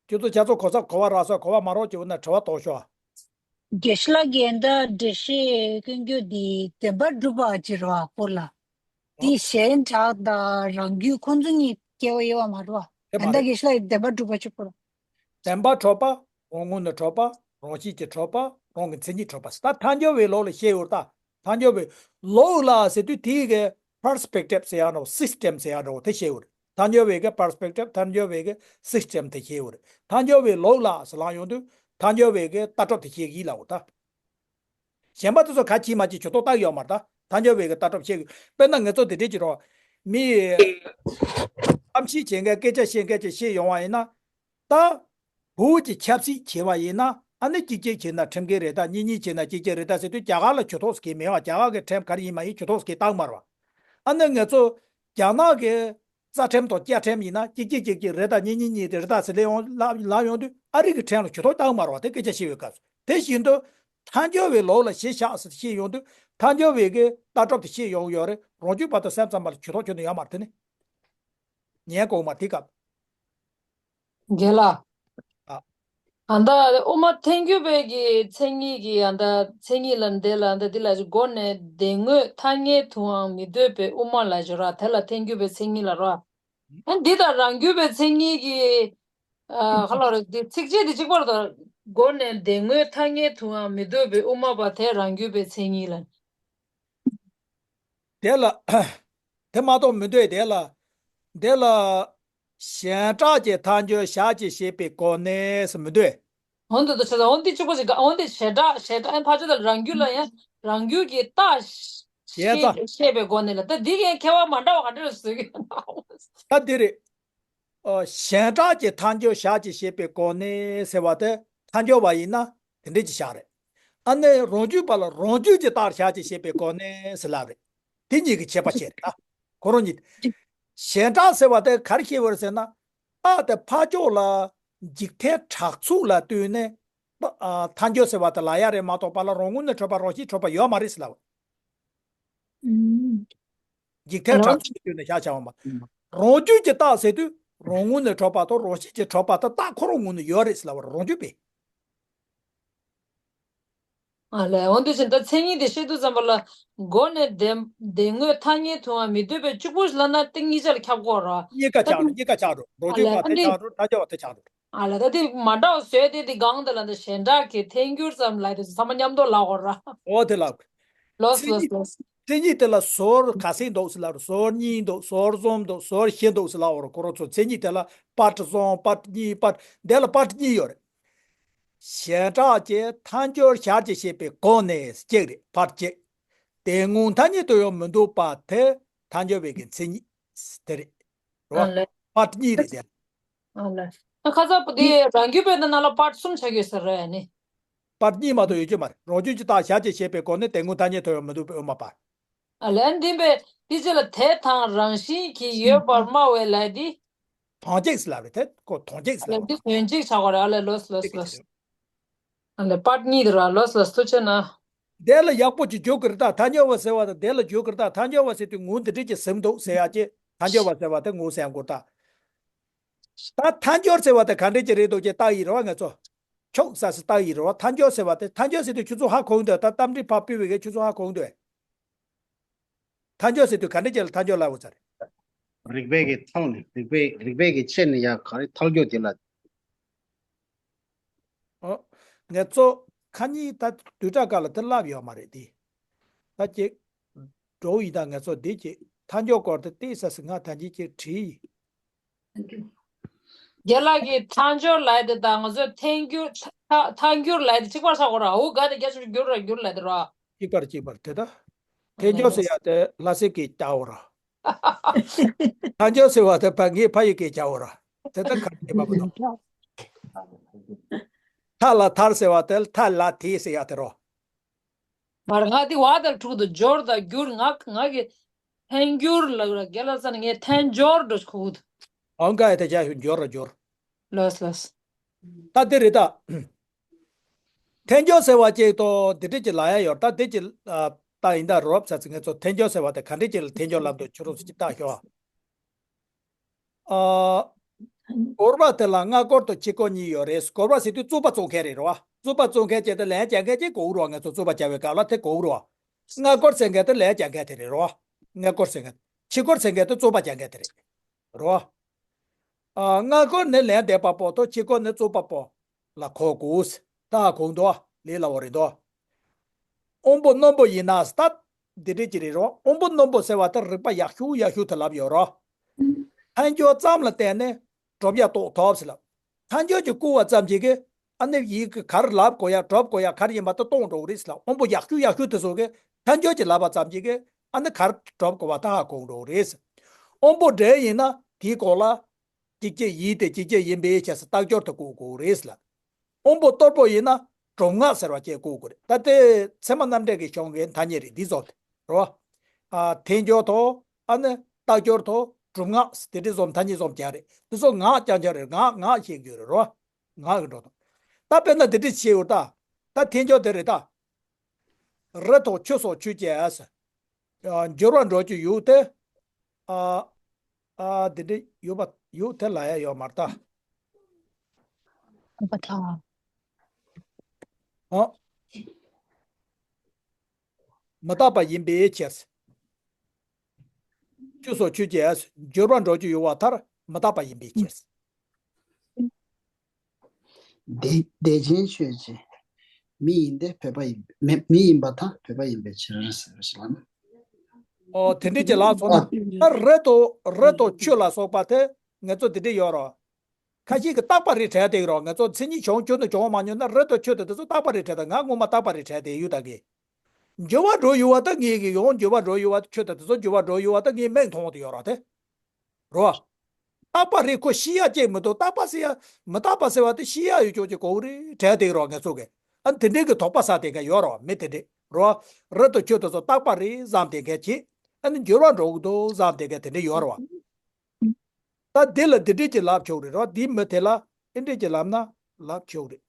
ཁྱོད་ཚོ་ཁྱེད་ཚོ་གོ་ས་གོ་བ་རག་སོང་། གོ་བ་མ་རག་ཅིག་ཡོད་ན་དྲི་བ་གཏོང་ཤོག་དགེ་བཤེས་ལགས་ཀྱིས་ད་འགྲེལ་བཤད་སྐྱོན་རྒྱུ་འདི་བདེན་པར་གྲུབ་པ་ཅིག་རེད་བ་སྐོར་ལ། འདི་གཞན་གྲགས་དང་རང་རྒྱུད་ཁོ་ཚོ་གཉིས་སྐྱེ་བ་ཡོད་བ་མ་རེད་བ། དེ་ད་མ་ལྟ་རེད། དགེ་བཤེས་ལགས་ཀྱིས་བདེན་པར་གྲུབ་པ་ཅིག་སྐོར། བདེན་པར་གྲུབ་པ། རང་ངོས་ནས་གྲུབ་པ། རང་བཞིན་གྱིས་གྲུབ་པ། རང་གི་མཚན་ཉིད་གྲུབ་པ། ད་ཐལ་འགྱུར་བའི་ལུགས་ལ་བཤད་ཡོད་ད། ཐལ་འགྱུར་བའི་ལུགས་ལ་ཟེར་དུས་དེའི་གི་པར་སི་པེག་ཊིབ་ཟེར་ཡག་འདྲ་བོ་སི་སི་ཊེམ་ཟེར་ཡག་འདྲ་བོ་དེ་བཤད་ཡོད་རེད། ཐལ་འགྱུར་བའི་གི་པར་སི་པེག་ཊིབ་ཐལ་འགྱུར་བའི་གི་སི་སི་ཊེམ་དེ་བཤད་ཡོད་རེད། ཐལ་འགྱུར་བའི་ལུགས་ལ་ཟེར་ལབ་ཡོང་དུས་ཐལ་འགྱུར་བའི་གི་ལྟ་གྲུབ་དེ་བཤད་གི་ལབ་འོ་ད། གཞན་པ་དེ་ཚོ་ག་ཅི་མ་ཅི་ཇུས་གཏོགས་བཏང་ཡོད་མ་རེད་ད། ཐལ་འགྱུར་བའི་གི་ལྟ་གྲུབ་བཤད་གི། དཔེར་ན་ང་ཚོ་དེ་འདྲས་ཀྱི་རོ། མི་གཏམ་བཤད་བྱེད་མཁན་སྐད་ཆ་བཤད་མཁན་ཅིག་བཤད་ཡོང་བ་ཡིན་ན། ད། བོད་ཀྱི་ཆབ་སྲིད་བྱས་པ་ཡིན་ན་ཨ་ནི་གཅིག་གཅིག་བྱས་ན་ཁྲིམས་འགལ་རེད་ད། གཉིས་གཉིས་བྱས་ན་གཅིག་གཅིག་རེད་ད་ཟེར་དུས་རྒྱ་གར་ལ་ཇུས་གཏོགས་ཟེར་གི་མེད་བ། རྒྱ་གར་གྱི་ཁྲིམས་ག་རེ་ཡིན་མ་ཡིན་ཇུས་གཏོགས་ཟེར་གི་བཏང་མ་རེད་བ། ཨ་ནི་ང་ཚོ་རྒྱ་ནག་གི་རྩ་ཁྲིམས་དང་བཅའ་ཁྲིམས་ཡིན་ན་གཅིག་གཅིག་གཅིག་གཅིག་རེད་ད། གཉིས་གཉིས་གཉིས་རེད་ད་ཟེར་ལབ་ཡོང་ལབ་ལབ་ཡོང་དུས་ཨ་རི་གི་ཁྲིམས་ལ་ཇུས་གཏོགས་བཏང་མ་རེད་བ། དེ་སྐད་ཆ་བཤད་པའི་སྐབས་སུ། དེ་བཞིན་དུ་ཐལ་འགྱུར་བའི་ལུགས་ལ་གཞི་བཞག་ཟེར་བཤད་ཡོང་དུས་ཐལ་འགྱུར་བའི་གི་ལྟ་གྲུབ་དེ་བཤད་ཡོང་གི་ཡོད་རེད། རང་རྒྱུད་བར་དུ་སེམས་ཙམ་པ་ལ་ཇུས་གཏོགས་ཁྱོན་ནས་ཡོད་མ་རེད་དེ་ནི། ཉན་དགོས་མ་དེ་སྐབས། རྒན་ལགས། ཨ། ཨ་ད་དབུ་མ་ཐལ་འགྱུར་བའི་གི་མཚན་ཉིད་ཀྱི་ཨ་ད་མཚན་ཉིད་ལ་འདི་ལ་ཨ་ད་འདི་ལ་སྒོ་ནས་བདེན་དངོས་ཐ་སྙད་དུའང་མི་འདོད་པའི་དབུ་མ་ལ་སྦྱོར་བ་དེ་ལ་ཐལ་འགྱུར་བའི་མཚན་ཉིད་ལ་རོ། ཨ་འདི་དང་རང་རྒྱུད་པའི་མཚན་ཉིད་ཀྱི་ཨ་ཧ་ལོ་རེ་འདི་ཚིགས་བཅད་འདི་གཅིག་པ་རེད་དོ། སྒོ་ནས་བདེན་དངོས་ཐ་སྙད་དུའང་མི་འདོད་པའི་དབུ་མ་པ་དེ་རང་རྒྱུད་པའི་མཚན་ཉིད་ལ། དེ་ལ། དེ་མ་གཏོགས་མི་འདོད་དེ་ལ། དེ་ལ། གཞན་གྲགས་ཀྱི་ཐལ་འགྱུར་ཞག་གཅིག་བྱེད་པའི་སྒོ་ནས་སུ་མི་འདོད། འོན་ཏེ་དུ་ཆ་ཚང་འོན་ཏེ་གཅིག་པོ་ཞིག་འོན་ཏེ་གཞན་གྲགས་གཞན་གྲགས་ཨེ་ཕར་ཕྱོགས་དང་རང་རྒྱུད་ལ་ཡང་རང་རྒྱུད་ཀྱི་རྟགས་གཞན་ཤེས་ཚ། ཤེས་པའི་སྒོ་ནས་ལ་ད་འདི་གའི་ཁྱད་པར་མ་འདྲ་བ་ག་འདྲ་རེད་ཟེར་གི། ད་འདི་རེད། ཨོ། གཞན་གྲགས་ཀྱི་ཐལ་འགྱུར་ཞག་གཅིག་བྱེད་པའི་སྒོ་ནས་ཟེར་བ་དེ་ཐལ་འགྱུར་བ་ཡིན་ན་དེ་འདྲས་ཀྱི་ཞག་རེད། ཨ་ནི་རང་རྒྱུད་པ་ལ་རང་རྒྱུད་ཀྱི་རྟགས་ཞག་གཅིག་བྱེད་པའི་སྒོ་ནས་ཟེར་ལབ་རེད། དེ་གཉིས་ཀྱི་ཁྱད་པར་ཤེས་རེད་ད། ཁོ་རང་གཉིས། གཞན་གྲགས་ཟེར་བ་དེ་ག་རེ་ཤེས་པ་རེད་ཟེར་ན། རྟགས་དེ་ཕར་ཕྱོགས་ལ་འཇིག་རྟེན་གྲགས་ཚུལ་ལ་ལྟོས་ནས། ཨ། ཐལ་འགྱུར་ཟེར་བ་དེ་ལབ་ཡ་རེད་མ་གཏོགས་པ་ལ་རང་ངོས་ནས་གྲུབ་པ་རང་བཞིན་གྲུབ་པ་ཡོད་མ་རེད་ཟེར་ལབ། འཇིག་རྟེན་གྲགས་ཆོད་ཀྱི་དུས་ནས་བཞག་བྱ་བ་མ། རང་རྒྱུད་ཀྱི་རྟགས་ཟེར་དུས་རང་ངོས་ནས་གྲགས་པ་དང་རང་བཞིན་གྱིས་གྲགས་པ་དང་རྟགས་ཁོ་རང་ངོས་ནས་ཡོད་རེད་ཟེར་ལབ་པ་རང་རྒྱུད་པས། ཨ་ལས། འོ་འདི་བཞིན་ད་མཚན་ཉིད་དེ་བཤད་དུས་ཙམ་པ་ལ་སྒོ་ནས་བདེན་བདེན་དངོས་ཐ་སྙད་དུའང་མི་འདོད་པའི་གཅིག་པུ་ལབ་ན་ཏིང་གཉིས་ཆ་ལ་ཁྱབ་དགོས་ར། གཉིས་ཀ་ཆགས་རེད། གཉིས་ཀ་ཆགས་རེད། རང་རྒྱུད་པ་དེ་ཆགས་རེད། ཐལ་འགྱུར་བ་དེ་ཆགས་རེད། ཨ་ལས། ད་དེ་མ་འདྲ་བ་བཟོས་ཏེ་དེ་གང་དེ་ལ་འདི་གཞན་དག་གི་ཐལ་འགྱུར་ཙམ་ལབ་དེ་ཚོ་ཚང་མ་མཉམ་དུ་ལབ་དགོས་ར། འོ་དེ་ལབ། ལོས་མཚན་ལོས་ཉིད་ལོས། མཚན་ཉིད་དེ་ལ་ཟུར་ག་ཚོད་འདུག་ཟེར་ལབ་ར། ཟུར་གཉིས་འདུག་ཟུར་གསུམ་འདུག་ཟུར་བཞི་འདུག་ཟེར་ལབ་པ་ར། ཁོ་རང་ཚོ་མཚན་ཉིད་དེ་ལ་པར་གསུམ་པར་གཉིས་པར་འདི་ལ་པར་གཉིས་ཡོད་རེད། གཞན་གྲགས་ཀྱི་ཐལ་འགྱུར་ཞལ་གྱིས་བཞེས་པའི་སྒོ་ནས་གཅིག་རེད། པར་གཅིག་དེ་སྔོན་ཐ་སྙད་དུ་ཡང་མི་འདུག་པ་དེ་ཐལ་འགྱུར་བའི་གི་མཚན་ཉིད་དེ་རེད། རེད་བ། ཨ་ལས། པར་གཉིས་རེད་དེ། ཨ་ལས། ཁ་སང་པོ་དེ་རང་རྒྱུད་པའི་ནང་ལ་པར་གསུམ་ཆགས་ཡོད་ས་རེད་ཨ་ནི། པར་གཉིས་མ་གཏོགས་ཡོད་རྒྱུ་མ་རེད། རང་རྒྱུད་ཀྱི་རྟགས་ཞལ་གྱིས་བཞེས་པའི་སྒོ་ནས་དེ་སྔོན་ཐ་སྙད་དུ་ཡང་མི་འདུག་པའི་དབུ་མ་པར། ཨ་ལས། འདི་བས་དེ་ཅི་ལ་དེ་དང་རང་བཞིན་གྱིས་ཡོད་པར་སྨྲ་བའི་ལས་འདི། དོན་གཅིག་ཟེར་ལབ་རེད་དེ། ཁོ་དོན་གཅིག་ཟེར་ཨ་ལས། ལབ་འདི་དོན་གཅིག་ཆགས་པ་རེད། ཨ་ལས། ལོས་ལོས་ལོས། ཨ་ལས། པར་གཉིས་དེ་ར། ལོས་ལོས། ཐུགས་རྗེ་གནང་། དེ་ལ་ཡག་པོ་ཅིག་འཇུག་གི་རེད་ད། ཐལ་འགྱུར་བ་ཟེར་བ་དང་དེ་ལ་འཇུག་གི་རེད་ད། ཐལ་འགྱུར་བ་ཟེར་དུས་ངོ་འདི་འདྲས་ཀྱི་ཟིན་འདུག་ཟེར་ཡ་ཅེ། ཐལ་འགྱུར་བ་ཟེར་བ་དེ་ངོ་ཟིན་དགོས་ད། ད་ཐལ་འགྱུར་ཟེར་བ་དེ་ག་འདྲས་ཀྱི་རེད་འདུག་ཅེ་ལྟ་ཡི་རེད་བ་ང་ཚོ། ཆོག་ས་སུ་ལྟ་ཡི་རེད་བ། ཐལ་འགྱུར་ཟེར་བ་དེ། ཐལ་འགྱུར་ཟེར་དུས་ཁྱོད་ཚོ་ཧ་གོ་གི་འདུག་ད་གཏམ་འདྲི་ཕར་ཕུལ་བའི་གི་ཁྱོད་ཚོ་ཧ་གོ་གི་འདུག་ཐལ་འགྱུར་ཟེར་དུས་ག་འདྲ་ཅིག་ལ་ཐལ་འགྱུར་ལབ་དགོས་ས་རེད། རིགས་པའི་གི་ཐོག་ནས། རིགས་པའི་རིགས་པའི་གི་ཆེད་ནས་ཡང་ག་རེ་ཐལ་འགྱུར་དེ་ལ། ཨོ། ང་ཚོ་ཁ་ཉིན་ད་བདུན་ཕྲག་སྐབས་ལ་དེ་བསླབ་ཡོད་མ་རེད་དེ། ད་ཅིག་འགྲོ་ཡིན་ད་ང་ཚོ་འདི་ཅིག་ཐལ་འགྱུར་སྐོར་དེ་ཏོག་ཙམ་ང་ད་ཅིག་ཅིག་བྲིས་ཡིན། རྒན་ལགས་ཀྱིས་ཐལ་འགྱུར་ལབ་དེ་དང་ང་ཚོས་ཐལ་འགྱུར། ཐལ་ཐལ་འགྱུར་ལབ་དེ་གཅིག་པར་ཆགས་དགོས་ར། འུ་ག་དེ་རྒྱ་ཆུ་འགྱུར་ར་འགྱུར་ལབ་དེ་ར། གཅིག་པར་གཅིག་པར་དེ་ད། ཐལ་འགྱུར་ཟེར་ཡ་དེ་ལྷ་སའི་སྐད་རྒྱག་འོ་ར། ཐལ་འགྱུར་ཟེར་བ་དེ་ཕ་ངའི་ཕ་ཡི་སྐད་རྒྱག་འོ་ར། དེ་ད་ག་རེ་བྱེད་པ་མི་འདུག་ཐལ་ལ་ཐལ་ཟེར་བ་དེ་ཐལ་ལ་ཐལ་ཟེར་ཡ་དེ་རོ། མར་ང་དེ་བ་དང་འཁྲུག་ཏུ་འབྱོར་དང་འགྱུར། ང་ང་གི་ཐལ་འགྱུར་ལ་རྒན་ལགས་ས་ནས་ངས་ཐལ་འབྱོར་འགྲོ་ཁུག་ཏུ། ཨང་ཀ་ཡ་དེ་བྱ་ཞུ་འབྱོར་ར་འབྱོར། ལོས་ལོས། ད་དེ་རེད་ད། ཐལ་འགྱུར་ཟེར་བ་ཅིག་ཏོ་འདི་འདྲས་ཀྱི་ལ་ཡ་ཡོད་ད། དེ་ཅི་ལྟ་ཡིན་ད་རོབ་ས་ཚིག་ངེད་ཚོ་ཐལ་འགྱུར་ཟེར་བ་དེ་ག་འདྲས་ཀྱི་ལ་ཐལ་འགྱུར་ལབ་འདུག་ཁྱོད་རང་ཚོ་ཅིག་ལྟ་ཤོག་ཨ། སྐོར་བ་དེ་ལ་སྔ་སྐོར་དང་ཕྱི་སྐོར་གཉིས་ཡོད་རེད། སྐོར་བ་ཟེར་དུས་རྩོད་པ་རྩོད་མཁན་རེད་རོ། རྩོད་པ་རྩོད་མཁན་བྱས་ཏེ་ལན་རྒྱག་མཁན་ཅིག་གོ་རོ། ང་ཚོ་རྩོད་པ་རྒྱག་པའི་སྐབས་ལ་དེ་གོ་རོ། སྔ་སྐོར་ཟེར་མཁན་དེ་ལན་རྒྱག་མཁན་དེ་རེད་རོ། སྔ་སྐོར་ཟེར་མཁན། ཕྱི་སྐོར་ཟེར་མཁན་དེ་རྩོད་པ་རྒྱག་མཁན་དེ་རེད་རོ། ཨ། སྔ་སྐོར་ནི་ལན་འདེབས་པ་པོ་དང་ཕྱི་སྐོར་ནི་རྩོད་པ་པོ་ལ་གོ་དགོས། ད་གོང་དུ་ལས་སླ་བོ་རེད་དོ། དབང་པོ་རྣོན་པོ་ཡིན་ན་སྟབས་འདི་འདྲས་ཀྱི་རེད་རོ། དབང་པོ་རྣོན་པོ་ཟེར་བ་དེ་རིགས་པ་ཡག་ཤོས་ཡག་ཤོས་དེ་ལབ་ཡོད་རོ། ཐལ་འགྱུར་ཙམ་ལ་བརྟེན་ནས་གྲུབ་ཡ་རྟོགས་ཐུབ་ཟེར་ལབ། ཐལ་འགྱུར་གྱིས་བསྐུལ་བ་ཙམ་གྱིས་གི་ཨ་ནི་ཡིག་གི་ག་རེ་ལབ་དགོས་ཡ་གྲུབ་དགོས་ཡ་ག་རེ་ཡིན་པ་དེ་སྟོང་འགྲོ་གི་རེད་ཟེར་ལབ། དབང་པོ་ཡག་ཤོས་ཡག་ཤོས་དེ་ཚོ་གི་ཐལ་འགྱུར་གྱིས་ལབ་པ་ཙམ་གྱིས་གི་ཨ་ནི་ག་རེ་གྲུབ་དགོས་པ་ད་ཧ་གོ་འགྲོ་གི་རེད་ཟེར། དབང་པོ་འབྲེལ་ཡིན་ན་དེའི་སྐོར་ལ། ཅིག་ཅིག་ཡིན་ཏེ་ཅིག་ཅིག་ཡིན་པའི་ཕྱིར་ཟེར་རྟགས་སྦྱོར་དུ་བཀོད་དགོས་རེད་ལ། དབང་པོ་རྟོལ་པོ་ཡིན་ན་གྲུབ་ངག་ཟེར་བ་བཅས་བཀོད་དགོས་རེད། ད་ལྟའི་ཚད་མ་རྣམ་འགྲེལ་གྱི་གཞུང་གི་ཐ་སྙད་རེད་འདི་ཚོ་དེ་རོ། ཨ། ཐལ་འགྱུར་དང་ཨ་ནི་རྟགས་སྦྱོར་དང་གྲུབ་ངག་དེ་འདྲ་བཟོ་ཐ་སྙད་བཟོ་རྒྱག་རེད། དེ་ཚོ་ངག་རྐྱང་རྐྱང་རེད། ངག་ངག་ཤེས་རྒྱུ་རེད་རོ། ངག་གི་འགྲོ་དང་། ད་དཔེར་ན་འདི་འདྲ་བྱས་ཡོད་ད། ད་ཐལ་འགྱུར་དེ་རེད་ད། རི་དང་ཆུ་སོགས་ཆོས་ཅན། འགྱུར་བ་འགྲོ་རྒྱུ་ཡོད་དེ། ཨ། ཨ། འདི་འདྲ་ཡོད་པ་ཡོད་དེ་ལ་ཡ་ཡོད་མ་རེད་ད། ཨ། མི་རྟག་པ་ཡིན་པའི་ཕྱིར། ཆུ་སོགས་ཆོས་ཅན། འགྱུར་བ་འགྲོ་རྒྱུ་ཡོད་པར་ཐལ། མི་རྟག་པ་ཡིན་པའི་ཕྱིར། དེ་དེ་ཅན་ཆོས་ཅན། མི་ཡིན་ཏེ་བོད་པ་ཡིན། མི་མི་ཡིན་པར་ཐལ། བོད་པ་ཡིན་པའི་ཕྱིར་ཟེར་བ་ཞིག་ལ་ན། ཨོ། དེ་འདྲའི་ཅིག་ལབ་སོང་ན། ཨ། ད་རི་དང་རི་དང་ཆུ་ལ་སོགས་པ་དེ་ང་ཚོ་དེ་འདྲ་ཡོད་རོ། ཁ་ཤས་ཀྱིས་རྟག་པ་རེད་དྲན་བསྡད་ཡོད་རོ། ང་ཚོ་མཚན་ཉིད་བྱུང་ཁྱོན་ནས་བྱུང་མ་མྱོང་ན་རི་དང་ཆུ་དང་དེ་ཚོ་རྟག་པ་རེད་དྲན་བསྡད། ང་ངོ་མ་རྟག་པ་རེད་དྲན་བསྡད་ཡོད་ད་གི། འགྱུར་བ་འགྲོ་ཡོད་པ་ད་ངེད་ཀྱི་ཡང་འགྱུར་བ་འགྲོ་ཡོད་པ། ཆུ་དང་དེ་ཚོ་འགྱུར་བ་འགྲོ་ཡོད་པ་ད་ངས་མིག་མཐོང་དུ་ཡོད་རོ་དེ། རོ། རྟག་པ་རེད། ཁོ་ཤི་ཡ་ཅིག་མི་འདུག་རྟག་པ་ཟེར་ཡ། མི་རྟག་པ་ཟེར་བ་དེ་ཤི་ཡ་ཡོད་ཅོག་ཅིག་གོ་གི་རེད་དྲན་བསྡད་ཀྱི་རོ་ང་ཚོ་གི། ཨ། དེ་འདྲའི་གི་དོགས་པ་ཟ་བསྡད་མཁན་ཡོད་རོ། མི་དེ་འདྲས་རོ། རི་དང་ཆུ་དེ་ཚོ་རྟག་པ་རེད་བསམ་བསྡད་མཁན་གྱིས། ཨ་ནི་འགྱུར་བ་འགྲོ་གི་འདུག་བསམ་བསྡད་མཁན་དེ་འདྲས་ཡོད་རོ། ད་འདི་ལ་འདི་འདྲས་ཀྱི་ལབ་ཆོག་རེད་རོ། འདི་མི་དེ་ལ་འདི་འདྲས་ཀྱི་ལབ་ན་ལབ་ཆོག་རེད།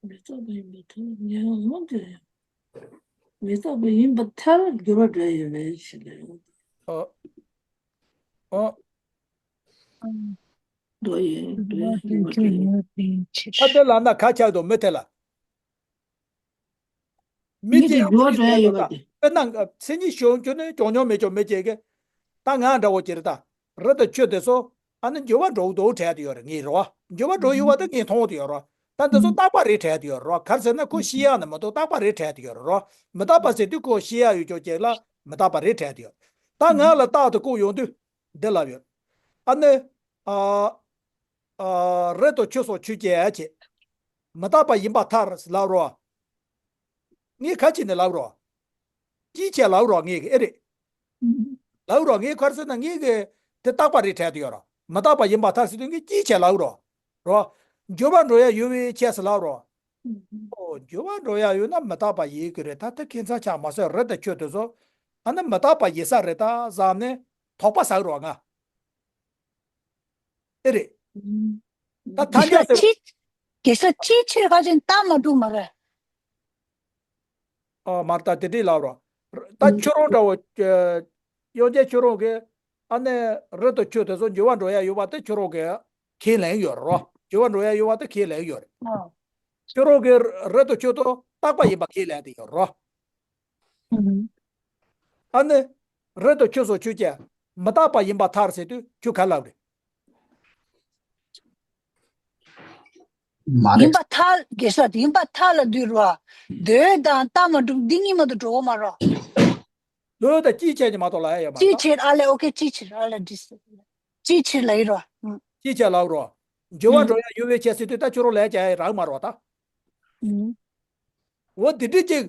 མི་རྟག་པ་ཡིན་པར་ཐལ། ངས་འོ་དེ་མི་རྟག་པ་ཡིན་པར་ཐལ། འགྱུར་བ་འགྲོ་ཡི་ཡོད་མེད་ཞེས་ལན། ཨོ། ཨོ། འགྲོ་ཡི་འགྲོ་ཡི་ཡོད་མ་རེད། ཨ་དེ་ལ་ན་ཁ་ཆག་དང་མི་དེ་ལ། མི་མི་གཅིག་དེ་ཡང་འགྱུར་བ་འགྲོ་ཡི་ཡོད་མ་རེད། དཔེར་ན་མཚན་ཉིད་གཞན་བྱུང་ནས་བྱུང་མྱོང་མེད་ཀྱང་མི་གཅིག་གིས་ད་ང་འདྲ་བོ་ཅིག་རེད་ད། རི་དང་ཆུ་དེ་ཚོ་ཨ་ནི་འགྱུར་བ་འགྲོ་འདུག་དྲན་དུ་ཡོད་རེད། ངས་རེད་བ། འགྱུར་བ་འགྲོ་ཡོད་བ་དེ་ངས་མཐོང་དུ་ཡོད་རེད་བ། ད་འདི་ཚོ་རྟག་པ་རེད་དྲན་དུ་ཡོད་རེད་བ། ག་རེ་ཟེར་ན་ཁོ་ཤི་ཡག་ནི་མ་གཏོགས་རྟག་པ་རེད་དྲན་དུ་ཡོད་རེད་བ། མི་རྟག་པ་ཟེར་དུས་ཁོ་ཤི་ཡག་ཡོད་ཀྱང་ཅིག་ལ་མི་རྟག་པ་རེད་དྲན་དུ་ཡོད། ད་ང་ལ་རྟག་ཏུ་བཀུག་ཡོང་དུས་འདི་ལབ་ཡོད། ཨ་ནི། ཨ། ཨ། རི་དང་ཆུ་སོགས་ཆོས་ཅན་ཡང་ཆོས་ཅན། མི་རྟག་པ་ཡིན་པར་ཐལ་ཟེར་ལབ་རོགས། ངས་ག་བྱས་ནས་ལབ་རོགས། ཅིའི་ཕྱིར་ལབ་རོགས་ངས་ཀྱིས་ཨེ་རེད། ལབ་རོགས་ངས་ག་རེ་ཟེར་ན་ངས་ཀྱིས་དེ་རྟག་པ་རེད་དྲན་དུ་ཡོད་རོགས། མི་རྟག་པ་ཡིན་པར་ཐལ་ཟེར་དུས་ངས་ཅིའི་ཕྱིར་ལབ་རོགས། རོགས། འགྱུར་བ་འགྲོ་ཡ་ཡོད་པའི་ཕྱིར་ཟེར་ལབ་རོགས། ཨོ་འགྱུར་བ་འགྲོ་ཡ་ཡོད་ན་མི་རྟག་པ་ཡིན་དགོས་རེད། ད་ལྟ་ཁྱད་མཚར་ཆགས་མ་སོང་། རི་དང་ཆུ་དེ་ཚོ་ཨ་ནི་མི་རྟག་པ་ཡིན་ས་རེད་ད་བསམ་ནས་དོགས་པ་ཟ་རོགས་ང་། ཨེ་རེད། ད་ཐལ་འགྱུར་ཟེར། ཅི། དགེ་ས་ཅིའི་ཕྱིར་ཁ་ཅན་རྟགས་མ་གྲུབ་མ་རེད། ཨ་མར་ད་དེ་འདྲའི་ལབ་རོགས། ད་ཁྱོད་རང་འདྲ་བོ། དབྱངས་ཅན་ཁྱོད་རང་གིས་ཨ་ནི་རི་དང་ཆུ་དེ་ཚོ་འགྱུར་བ་འགྲོ་ཡ་ཡོད་པ་དེ་ཁྱོད་རང་གིས་ཁས་ལེན་ཡོད་རོགས། འགྱུར་བ་འགྲོ་ཡ་ཡོད་པ་དེ་ཁས་ལེན་ཡོད་རེད། ཨ། ཁྱོད་རང་གིས་རི་དང་ཆུ་དང་རྟག་པ་ཡིན་པ་ཁས་ལེན་དེ་ཡོད་རོགས། ཨ་ནི། རི་དང་ཆུ་སོགས་ཆོས་ཅན། མི་རྟག་པ་ཡིན་པར་ཐལ་ཟེར་དུས་ཁྱོད་ག་ལབ་རེད། མ་རེད། ཡིན་པར་ཐལ། དགེ་ས་ཡིན་པར་ཐལ་ལ་འདུས་རོ། འདོད་དང་རྟགས་མ་གྲུབ་འདི་གཉིས་མ་གཏོགས་འགྲོ་གི་མ་རོ། འདོད་དང་ཅིའི་ཕྱིར་གཉིས་མ་གཏོགས་ལབ་ཡ་ཡོད་མ་རེད། ཅིའི་ཕྱིར་ཨ་ལས་ཨོ་ཁེ་ཅིའི་ཕྱིར་ཨ་ལས་འདི་ཅིའི་ཕྱིར་ལབ་ཡི་རོ། ཅིའི་ཕྱིར་ལབ་རོ། འགྱུར་བ་འགྲོ་ཡ་ཡོད་པའི་ཕྱིར་ཟེར་དུས་ད་ཁྱོད་རང་ལབ་ཡ་རག་མ་རོ་ད། འོ་དེ་འདྲ་ཅིག་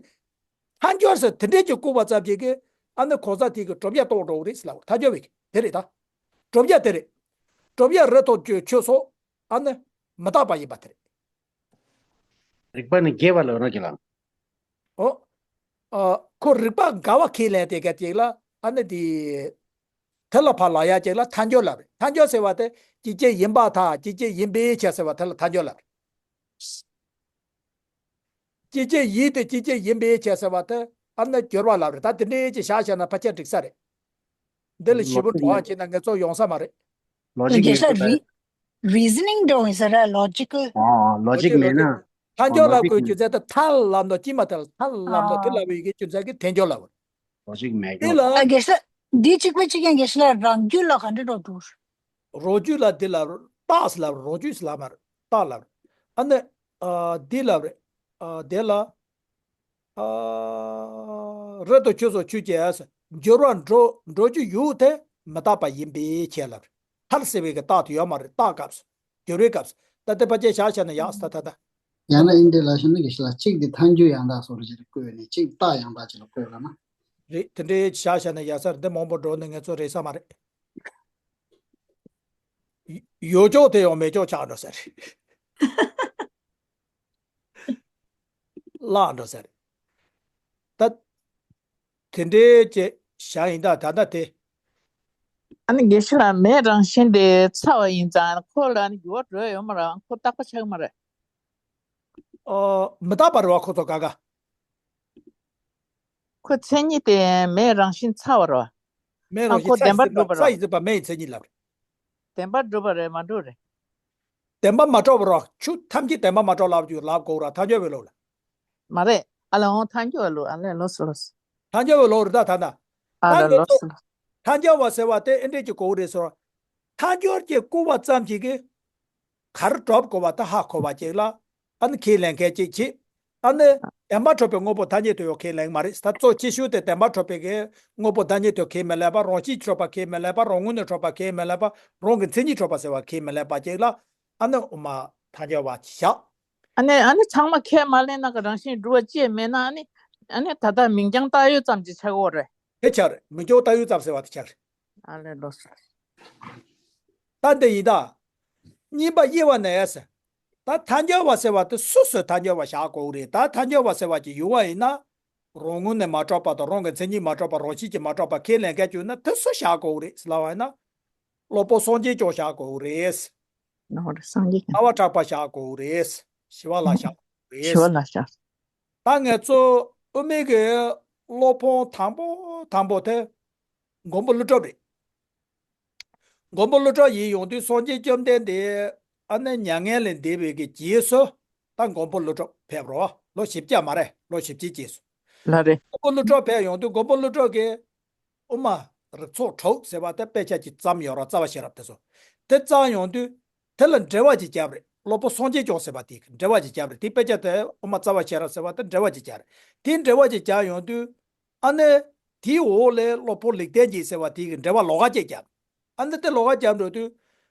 ཐལ་འགྱུར་ཟེར་དེ་འདྲས་ཀྱི་བཀོད་པ་ཙམ་ཞིག་གིས་ཨ་ནི་གོང་ས་དེ་གི་གྲུབ་ཡ་རྟོགས་འགྲོ་གི་རེད་ཟེར་ལབ། ཐལ་འགྱུར་བའི་དེ་རེད་ད། གྲུབ་ཡ་དེ་རེད། གྲུབ་ཡ་རི་དང་ཆུ་སོགས་ཨ་ནི་མི་རྟག་པ་ཡིན་པ་དེ་རེད། རིགས་པ་ནི་རྒྱས་པ་ལ་རོ་གྱི་ལ། ཨོ། ཨ། ཁོ་རིགས་པ་འགལ་བ་ཁས་ལེན་དེ་ག་ཅིག་ལ་ཨ་ནི་དེ། དེ་ལ་ཕར་ལབ་ཡ་ཅིག་ལ་ཐལ་འགྱུར་ལབ་རེད། ཐལ་འགྱུར་ཟེར་བ་དེ་ཅིག་ཅིག་ཡིན་པར་ཐལ། ཅིག་ཅིག་ཡིན་པའི་ཕྱིར་ཟེར་བ་དེ་ལ་ཐལ་འགྱུར་ལབ་རེད། ཅིག་ཅིག་ཡིན་ཏེ་ཅིག་ཅིག་ཡིན་པའི་ཕྱིར་ཟེར་བ་དེ་ཨ་ནི་འགྱུར་བ་ལབ་རེད། ད་དེ་འདྲའི་ཅིག་བཞག་བྱས་ན་ཕལ་ཆེར་འགྲིག་ས་རེད། འདི་ལ་ཞིབ་པོ་དྲི་བ་བྱས་ན་ངེད་ཚོ་ཡོང་ས་མ་རེད། ལོ་ཇིག་རྒྱལ་ས་རི། རི་ཛི་ནིང་འདྲ་བོ་ཡིན་ས་རེད། ལོ་ཇི་ཀལ། ཨོ་ལོ་ཇིག་མེད་ན། ཐལ་འགྱུར་ལབ་དགོས་རྒྱུ་མཚན་དེ་ཐལ་ལབ་ནོ་ཅི་མ་ཐལ། ཐལ་ལབ་ནོ་དེ་ལབ་པའི་རྒྱུ་མཚན་གྱིས་ཐལ་འགྱུར་ལབ། ལོ་ཇིག་མེད་དེ་ཀྱང་། ལ། ཨ་རྒྱལ་ས། འདི་གཅིག་པ་གཅིག་རྐྱང་རྒྱལ་ས་ལ་རང་རྒྱུད་ལ་ག་འདྲ་འགྲོ་འདུག་རང་རྒྱུད་ལ་འདི་ལ་རྟགས་ལབ། རང་རྒྱུད་ལབ་མ་རེད། རྟགས་ལབ། ཨ་ནི། ཨ་འདི་ལབ་རེད། ཨ་དེ་ལ། ཨ། རི་དང་ཆུ་སོགས་ཆོས་ཅན། འགྱུར་བ་འགྲོ་འགྲོ་རྒྱུ་ཡོད་དེ་མི་རྟག་པ་ཡིན་པའི་ཕྱིར་ལབ་རེད། ཐལ་ཟེར་བའི་གི་རྟགས་དེ་ཡོད་མ་རེད། རྟགས་སྐབས་སུ། འགྱུར་བའི་སྐབས་སུ། ད་དེ་ཕལ་ཆེར་བཞག་བྱས་ན་ཡག་ས་ད་ད། ཡང་ན་ཨིན་འདྲའི་ལ་ཞེ་ན་གི་ཞེ་ལ་གཅིག་དེ་ཐལ་འགྱུར་ཡང་དག་སོར་ཅིག་ལ་བཀོད་ནས་གཅིག་རྟགས་ཡང་དག་ཅིག་ལ་བཀོད་ལ་ན། རེད། དེ་འདྲའི་བཞག་བྱས་ན་ཡག་ས་རེད། འདི་མང་པོ་འགྲོ་ནས་ངེད་ཚོ་རེད་ས་མ་རེད། ཡོད་ཅོག་དེ་ཡང་མེད་ཅོག་ཆགས་འགྲོ་ས་རེད། བརླག་འགྲོ་ས་རེད། ད། དེ་འདྲའི་ཅེས་བྱ་ཡིན་ད་ད་ལྟ་དེ། ཨ་ནི་དགེ་བཤེས་ལགས་མེའི་རང་བཞིན་དེ་ཚ་བ་ཡིན་ཙང་ཁོ་ལ་ནི་འགྱུར་བ་འགྲོ་ཡ་ཡོད་མ་རེད། ཁོ་རྟག་པ་ཆགས་མ་རེད། ཨོ། མི་རྟག་པ་རེད་བ་ཁོ་ཚོ་ག་ག་ཁོ་མཚན་ཉིད་དེ་མེའི་རང་བཞིན་ཚ་བ་རེད་བ། མེའི་རང་ཨ་ཁོ་བཞིན་ཚ་བདེན་པ་ཡིན་ཟེར་བ་གྲུབ་པ་ཚ་རེད་ཡིན་ཟེར་བ་མེ་ཡི་མཚན་ཉིད་ལབ་རེད། བདེན་པ་གྲུབ་པ་རེད་མ་གྲུབ་རེད། བདེན་པ་མ་གྲུབ་པ་རེད། ཆོས་ཐམས་ཅད་བདེན་པ་མ་གྲུབ་ལབ་རྒྱུ་ལབ་དགོས་ར་ཐལ་འགྱུར་བའི་ལུགས་ལ། མ་རེད། ཨ་ལ་འོང་ཐལ་འགྱུར་བའི་ལུགས། ཨ་ལས་ལོས་སུ་ལོས། ཐལ་འགྱུར་བའི་ལུགས་རེད་ད་ད་ད། ཨ་ད་ལ་ངེད་ལོས་ཚོ་སུ་ལོས། ཐལ་འགྱུར་བ་ཟེར་བ་དེ་ཨེ་འདྲས་ཀྱི་གོ་བོ་རེད་ཟེར་བ། ཐལ་འགྱུར་གྱི་བཀོད་པ་ཙམ་ཞིག་གིས། ག་རེ་གྲུབ་དགོས་པ་དེ་ཧ་གོ་བ་ཅིག་ལ། ཨ་ནི་ཁས་ལེན་མཁན་ཅིག་བྱེད། ཨ་ནི་བདེན་པ་གྲུབ་པའི་དངོས་པོ་ཐ་སྙད་དུ་ཡང་ཁས་ལེན་མ་རེད། ད་གཙོ་ཆེ་ཤོས་དེ་བདེན་པ་གྲུབ་པའི་གི་དངོས་པོ་ཐ་སྙད་དུ་ཁས་མི་ལེན་པ། རང་བཞིན་གྱིས་གྲུབ་པ་ཁས་མི་ལེན་པ། རང་ངོས་ནས་གྲུབ་པ་ཁས་མི་ལེན་པ། རང་གི་མཚན་ཉིད་གྲུབ་པ་ཟེར་བ་ཁས་མི་ལེན་པ་ཅིག་ལ། ཨ་ནི་དབུ་མ་ཐལ་འགྱུར་བ་བཞག་ཨ་ནི་ཨ་ནི་ཚང་མ་ཁས་མ་ལེན་ན་གི་རང་བཞིན་གྲུབ་པ་ཅིག་མེད་ན་ཨ་ནི་ཨ་ནི་ད་ལྟ་མིང་རྐྱང་བཏགས་ཡོད་ཙམ་གྱི་ཆགས་ཡོད་རེད། དེ་ཆགས་རེད། མིང་རྐྱང་བཏགས་ཡོད་ཙམ་ཟེར་བ་དེ་ཆགས་རེད། ཨ་ལས་ལོས་སུ་ལོས། ད་འདི་ཡིན་ད། གཉིས་པ་དབྱེ་བ་ན་ཡ་ཟེར། ད་ཐལ་འགྱུར་བ་ཟེར་བ་དེ་སོ་སོས་ཐལ་འགྱུར་བ་བཞག་དགོས་རེད། ད་ཐལ་འགྱུར་བ་ཟེར་བ་ཅིག་ཡོང་བ་ཡིན་ན། རང་ངོས་ནས་མ་གྲུབ་པ་དང་རང་གི་མཚན་ཉིད་མ་གྲུབ་པ་རང་བཞིན་གྱིས་མ་གྲུབ་པ་ཁས་ལེན་མཁན་ཅིག་ཡོད་ན་དེ་སུས་བཞག་དགོས་རེད་ཟེར་ལབ་པ་ཡིན་ན། སློབ་དཔོན་སངས་རྒྱས་བསྐྱངས་བཞག་དགོས་རེད། ནོར་སངས་རྒྱས་ཀྱང་། ཟླ་བ་གྲགས་པ་བཞག་དགོས་རེད། ཞི་བ་ལྷ་བཞག་དགོས་རེད། ཞི་བ་ལྷ་བཞག། ད་ང་ཚོ་དབུ་མའི་གི་སློབ་དཔོན་དང་པོ་དང་པོ་དེ་མགོན་པོ་ཀླུ་སྒྲུབ་རེད། མགོན་པོ་ཀླུ་སྒྲུབ་ཡིན་ཡོང་དུས་སངས་རྒྱས་བཅོམ་ལྡན་འདས་ཨ་ནི་མྱ་ངན་ལས་འདས་པའི་གི་རྗེས་སུ་ད་མགོན་པོ་ཀླུ་སྒྲུབ་ཕེབས་རོགས། ལོ་བཞི་བརྒྱ་མ་རེད། ལོ་བཞི་བརྒྱའི་རྗེས་སུ། ལ་རེད། མགོན་པོ་ཀླུ་སྒྲུབ་ཕེབས་ཡོང་དུས་མགོན་པོ་ཀླུ་སྒྲུབ་ཀྱིས་དབུ་མ་རིགས་ཚོགས་དྲུག་ཟེར་བ་དེ་དཔེ་ཆ་ཅིག་བརྩམས་ཡོད་ར། རྩ་བ་ཤེས་རབ་དེ་ཚོ། དེ་བརྩམས་ཡོང་དུས་དེ་ལ་འགྲེལ་བ་ཅིག་བརྒྱབ་རེད། སློབ་དཔོན་སངས་རྒྱས་བསྐྱངས་ཟེར་བ་དེ་འགྲེལ་བ་ཅིག་བརྒྱབ་རེད། དེ་དཔེ་ཆ་དེ་དབུ་མ་རྩ་བ་ཤེས་རབ་ཟེར་བ་དེ་འགྲེལ་བ་ཅིག་བརྒྱབ་རེད། དེ་འགྲེལ་བ་ཅིག་བརྒྱབ་ཡོང་དུས། ཨ་ནི། དེའི་འོག་ལས་སློབ་དཔོན་ལེགས་ལྡན་འབྱེད་ཟེར་བ་དེ་གི་འགྲེལ་བ་ལོགས་ཀ་བཅས་བརྒྱབ། ཨ་ནི་དེ་ལོགས་ཀ་བརྒྱབ་འགྲོ་དུས།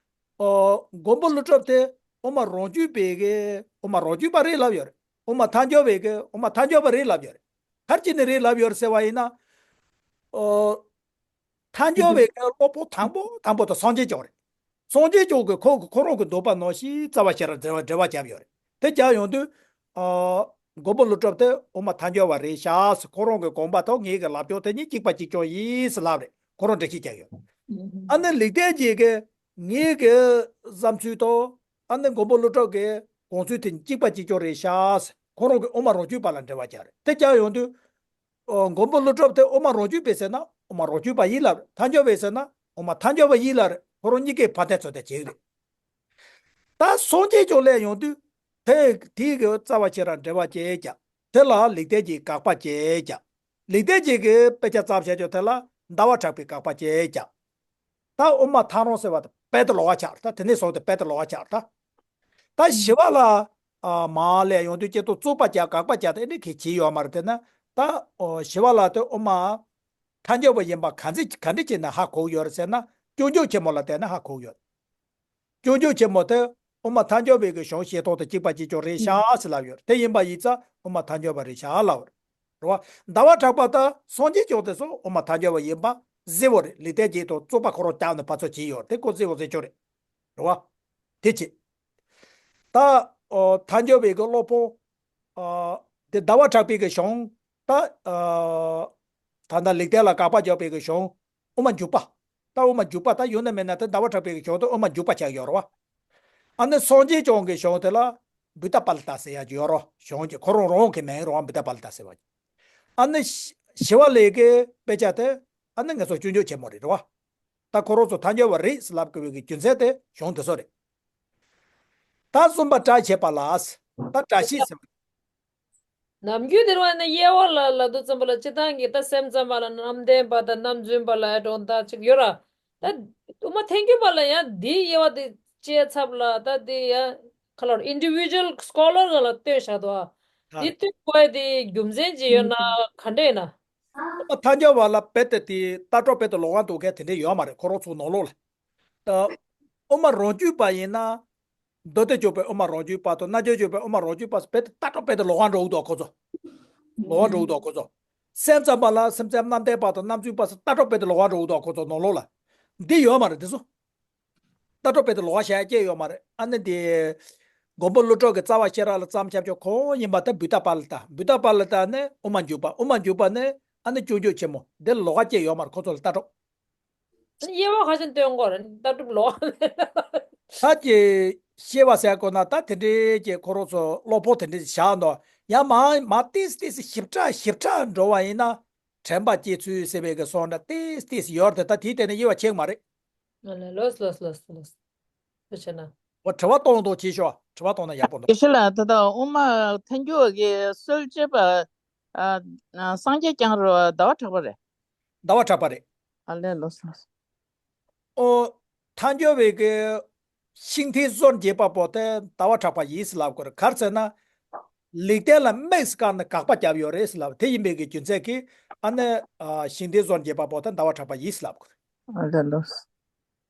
ཨོ། མགོན་པོ་ཀླུ་སྒྲུབ་དེ་དབུ་མ་རང་རྒྱུད་པའི་གི་དབུ་མ་རང་རྒྱུད་པ་རེད་ལབ་ཡོད་རེད། དབུ་མ་ཐལ་འགྱུར་བའི་གི་དབུ་མ་ཐལ་འགྱུར་བ་རེད་ལབ་ཡོད་རེད། ག་རེ་བྱས་ནས་རེད་ལབ་ཡོད་རེད་ཟེར་བ་ཡིན་ན། ཨོ། ཐལ་འགྱུར་བའི་གི་སློབ་དཔོན་དང་པོ་དང་པོ་དེ་སངས་རྒྱས་བསྐྱངས་རེད། སངས་རྒྱས་བསྐྱངས་ཀྱིས་ཁོ་ཁོ་རང་གི་འདོད་པ་ནང་བཞིན་རྩ་བ་ཤེས་རབ་འགྲེལ་བ་འགྲེལ་བ་བརྒྱབ་ཡོད་རེད། དེ་བརྒྱབ་ཡོང་དུས། ཨ། མགོན་པོ་ཀླུ་སྒྲུབ་དེ་དབུ་མ་ཐལ་འགྱུར་བ་རེད་ཤག་ཟེར། ཁོ་རང་གི་དགོངས་པ་དང་ངེད་ཀྱི་ལབ་སྐྱོང་དེ་གཉིས་གཅིག་པ་གཅིག་རྐྱང་ཡིན་ཟེར་ལབ་རེད། ཁོ་རང་འགྲེལ་བཤད་བརྒྱབ་ཡོད། ཨ་ནི་ལེགས་ལྡན་འབྱེད་ཀྱིས་ངེད་ཀྱི་བསམ་ཚུལ་དང་ཨ་ནི་མགོན་པོ་ཀླུ་སྒྲུབ་ཀྱི་དགོངས་ཚུལ་དེ་གཅིག་པ་གཅིག་རྐྱང་རེད་ཤག་ཟེར། ཁོ་རང་གི་དབུ་མ་རང་རྒྱུད་པ་ལ་འགྲེལ་བ་བརྒྱབ་རེད། དེ་བརྒྱབ་ཡོང་དུས། ཨོ། མགོན་པོ་ཀླུ་སྒྲུབ་དེ་དབུ་མ་རང་རྒྱུད་པས་ཟེར་ན་དབུ་མ་རང་རྒྱུད་པ་ཡིན་ལབ་རེད། ཐལ་འགྱུར་བས་ཟེར་ན་དབུ་མ་ཐལ་འགྱུར་བ་ཡིན་ལབ་རེད། ཁོ་རང་གཉིས་ཀས་ཕར་འཐེན་ཚུར་འཐེན་བྱེད་ཀྱི་རེད། ད་སངས་རྒྱས་བསྐྱངས་སླེབས་ཡོང་དུས་དེ་དེའི་གི་རྩ་བ་ཤེས་རབ་འགྲེལ་བ་བཅས་བརྒྱབ། དེ་ལ་ལེགས་ལྡན་འབྱེད་དགག་པ་བཅས་བརྒྱབ། ལེགས་ལྡན་འབྱེད་ཀྱི་དཔེ་ཆ་བརྩམས་བཞག་ཆོག་དེ་ལ་ཟླ་བ་གྲགས་པས་དགག་པ་བཅས་བརྒྱབ། ད་དབུ་མ་ཐལ་རང་ཟེར་བ་དེ་རྦད་དེ་ལོགས་ཀ་ཆགས་རེད། ད་དེ་ནས་བཟུང་སྟེ་རྦད་དེ་ལོགས་ཀ་ཆགས་རེད། ད་ད་ཞི་བ་ལྷ་མར་སླེབས་ཡོང་དུས་སྐྱེ་ལྡོག་རྩོད་པ་བརྒྱབ། དགག་པ་བརྒྱབ། དེ་འདྲ་གི་བྱས་ཡོད་མ་རེད། དེ་ན་ད་ཞི་བ་ལྷ་དེ་དབུ་མ་ཐལ་འགྱུར་བ་ཡིན་པ་ག་འདྲ་ག་འདྲ་བྱས་ནས་ཧ་གོ་གི་ཡོད་རེད་ཟེར་ན། སྐྱོན་བརྗོད་ཆེན་མོ་ལ་བལྟས་ན་ཧ་གོ་གི་ཡོད། སྐྱོན་བརྗོད་ཆེན་མོ་དེ་དབུ་མ་ཐལ་འགྱུར་བའི་གི་གཞུང་ཤེས་རྟོགས་དང་གཅིག་པ་གཅིག་རྐྱང་རེད་ཤག་ཟེར་ལབ་ཡོད་རེད། དེ་ཡིན་པ་ཡིན་ཙང་དབུ་མ་ཐལ་འགྱུར་བ་རེད་ཤག་ལབ་རེད། རེད་བ། ཟླ་བ་གྲགས་པ་དང་སངས་རྒྱས་བསྐྱངས་དེ་ཚོ་དབུ་མ་ཐལ་འགྱུར་བ་ཡིན་པ་གསལ་བོ་རེད། ལེགས་ལྡན་འབྱེད་དང་རྩོད་པ་ཁོ་རང་བརྒྱབ་ནས་ཕར་ཚུར་བྱས་ཡོད་རེད། དེ་ཁོ་གསལ་བོ་གསལ་ཆོག་རེད། རེད་བ། དེ་བྱས། ད་ཨོ་ཐལ་འགྱུར་བའི་གི་སློབ་དཔོན་ཨ་དེ་ཟླ་བ་གྲགས་པའི་གི་གཞུང་། ད་ཨ་ད་ལྟ་ལེགས་ལྡན་ལ་དགག་པ་རྒྱག་པའི་གི་གཞུང་དབུ་མ་འཇུག་པ། ད་དབུ་མ་འཇུག་པ་ད་ཡོད་ན་མེད་ན་དེ་ཟླ་བ་གྲགས་པའི་གི་གཞུང་དེ་དབུ་མ་འཇུག་པ་ཆགས་ཡོད་རེད་བ། ཨ་ནི་སངས་རྒྱས་བསྐྱངས་གི་གཞུང་དེ་ལ་བུདྡྷ་པཱ་ལི་ཏ་ཟེར་ཡག་ཅིག་ཡོད་རེད། གཞུང་གི་ཁོ་རང་རང་གི་མིང་རེད་བ། བུདྡྷ་པཱ་ལི་ཏ་ཟེར་བ་ཅིག་ཨ་ནི་ཞི་ཞི་བ་ལྷའི་གི་དཔེ་ཆ་དེ་ཨ་ནི་ང་ཚོ་སྐྱོན་བརྗོད་ཆེན་མོ་རེད་རེད་བ། ད་ཁོ་རང་ཚོ་ཐལ་འགྱུར་བ་རེད་ཟེར་ལབ་དགོས་པའི་གི་རྒྱུ་མཚན་དེ་གཞུང་དེ་ཚོ་རེད། ད་གསུམ་པ་སྒྲ་བྱས་པ་ལ། ད་སྒྲ་བྱས་ཟེར་བ། ནམ་རྒྱུན་དེ་རུ་ཡིན་ན་དབྱེ་བ་ལ་ལབ་དུས་ཙམ་པ་ལ་སྤྱིར་བཏང་གི་ད་སེམས་ཙམ་པ་ལ་རྣམ་བདེན་པ་དང་རྣམ་རྫུན་པ་ལ་ཨེ་འགྲོ་ད་ཅིག་ཡོད་ར། ད་དབུ་མ་ཐལ་འགྱུར་བ་ལ་ཡང་འདིའི་དབྱེ་བ་དེ་དཔྱད་ཚབ་ལ་ད་དེ་ཡང་ག་ལ་individual scholar་ག་ལ་སྟོན་བཞག་འདུག་ཨ། ཨ། འདི་སྟོན་དགོས་དེ་རྒྱུ་མཚན་ཅིག་ཡོད་ན་ག་འདྲ་ཡིན་ན། དབུ་མ་ཐལ་འགྱུར་བ་ལ་རྦད་དེ་དེ་ལྟ་གྲུབ་རྦད་དེ་ལོགས་ཀ་འདུག་མཁན་དེ་འདྲ་ཡོད་མ་རེད། ཁོ་རང་ཚོ་ནང་ལོགས་ལ། ད་དབུ་མ་རང་རྒྱུད་པ་ཡིན་ན། མདོ་སྡེ་སྐྱོབ་པའི་དབུ་མ་རང་རྒྱུད་པ་དང་རྣལ་འབྱོར་སྐྱོབ་པའི་དབུ་མ་རང་རྒྱུད་པ་རྦད་དེ་ལྟ་གྲུབ་རྦད་དེ་ལོགས་ཀ་འགྲོ་གི་འདུག་ཁོ་ཚོ། ལོགས་ཀ་འགྲོ་གི་འདུག་ཁོ་ཚོ། སེམས་ཙམ་པ་ལ་སེམས་ཙམ་རྣམ་བདེན་པ་དང་རྣམ་རྫུན་པ་ལྟ་གྲུབ་རྦད་དེ་ལོགས་ཀ་འགྲོ་གི་འདུག་ཁོ་ཚོ་ནང་ལོགས་ལ། འདི་ཡོད་མ་རེད་འདི་ཚོ། ལྟ་གྲུབ་རྦད་དེ་ལོགས་ཀ་བཞག་ཡ་ཅིག་ཡོད་མ་རེད། ཨ་ནི་འདི། མགོན་པོ་ཀླུ་སྒྲུབ་ཀྱི་རྩ་བ་ཤེས་རབ་ལ་བརྩམས་བཞག་ཆོག་ཁོང་ཡིན་པ་ད་བུདྡྷ་པཱ་ལི་ཏ། བུདྡྷ་པཱ་ལི་ཏ་ནི་དབུ་མ་འཇུག་པ། དབུ་མ་འཇུག་པ་ནི་ཨ་ནི་སྐྱོན་བརྗོད་ཆེན་མོ། འདི་ལོགས་ཀ་ཅིག་ཡོད་མ་རེད་ཁོ་ཚོ་ལ་ལྟ་གྲུབ། དབྱེ་བ་ཁ་ཤས་སྟོན་དགོས་རེད་ལྟ་གྲུབ་ལོགས། ད་ཀྱི་ཤེས་པ་ཟེར་དགོས་ན་ད་དེ་འདྲའི་ཀྱི་ཁོ་རང་ཚོ་བློ་ཕོག་དེ་འདྲའི་བཞག་འདུག་ཡང་མ་མ་ཏིས་ཏིས་ཞིབ་ཕྲ་ཞིབ་ཕྲ་འགྲོ་བ་ཡིན་ན། དྲན་པ་སྐྱེ་ཚུལ་ཟེར་བའི་གི་སོང་འདྲ་ཏིས་ཏིས་ཡོད་རེད་དེ་ད་དེའི་སྟེང་ནས་དབྱེ་བ་ཕྱེ་གི་མ་རེད། ལོས་ལོས་ལོས་ལོས། ལོས་བྱས་ན། འོ་དྲི་བ་གཏོང་དང་བྱེད་ཤོག་དྲི་བ་གཏོང་ན་ཡག་པོ་འདུག་དགེ་བཤེས་ལགས་ད་ལྟ་དབུ་མ་ཐལ་འགྱུར་བ་གི་སྲོལ་འབྱེད་པ། ཨ། ཨ། སངས་རྒྱས་བསྐྱངས་རེད་བ་ཟླ་བ་གྲགས་པ་རེད། ཟླ་བ་གྲགས་པ་རེད། ཨ་ལས་ལོས་ལོས། ཨོ། ཐལ་འགྱུར་བའི་གི་ཤིང་རྟའི་སྲོལ་འབྱེད་པ་པོ་དེ་ཟླ་བ་གྲགས་པ་ཡིན་ཟེར་ལབ་དགོས་རེད། ག་རེ་ཟེར་ན། ལེགས་ལྡན་ལ་དམིགས་བཀར་ནས་དགག་པ་བརྒྱབ་ཡོད་རེད་ཟེར་ལབ་དེ་ཡིན་པའི་གི་རྒྱུ་མཚན་གྱིས་ཨ་ནི། ཨ། ཤིང་རྟའི་སྲོལ་འབྱེད་པ་པོ་དེ་ཟླ་བ་གྲགས་པ་ཡིན་ཟེར་ལབ་དགོས་རེད། ཨ་ལས་ལོས།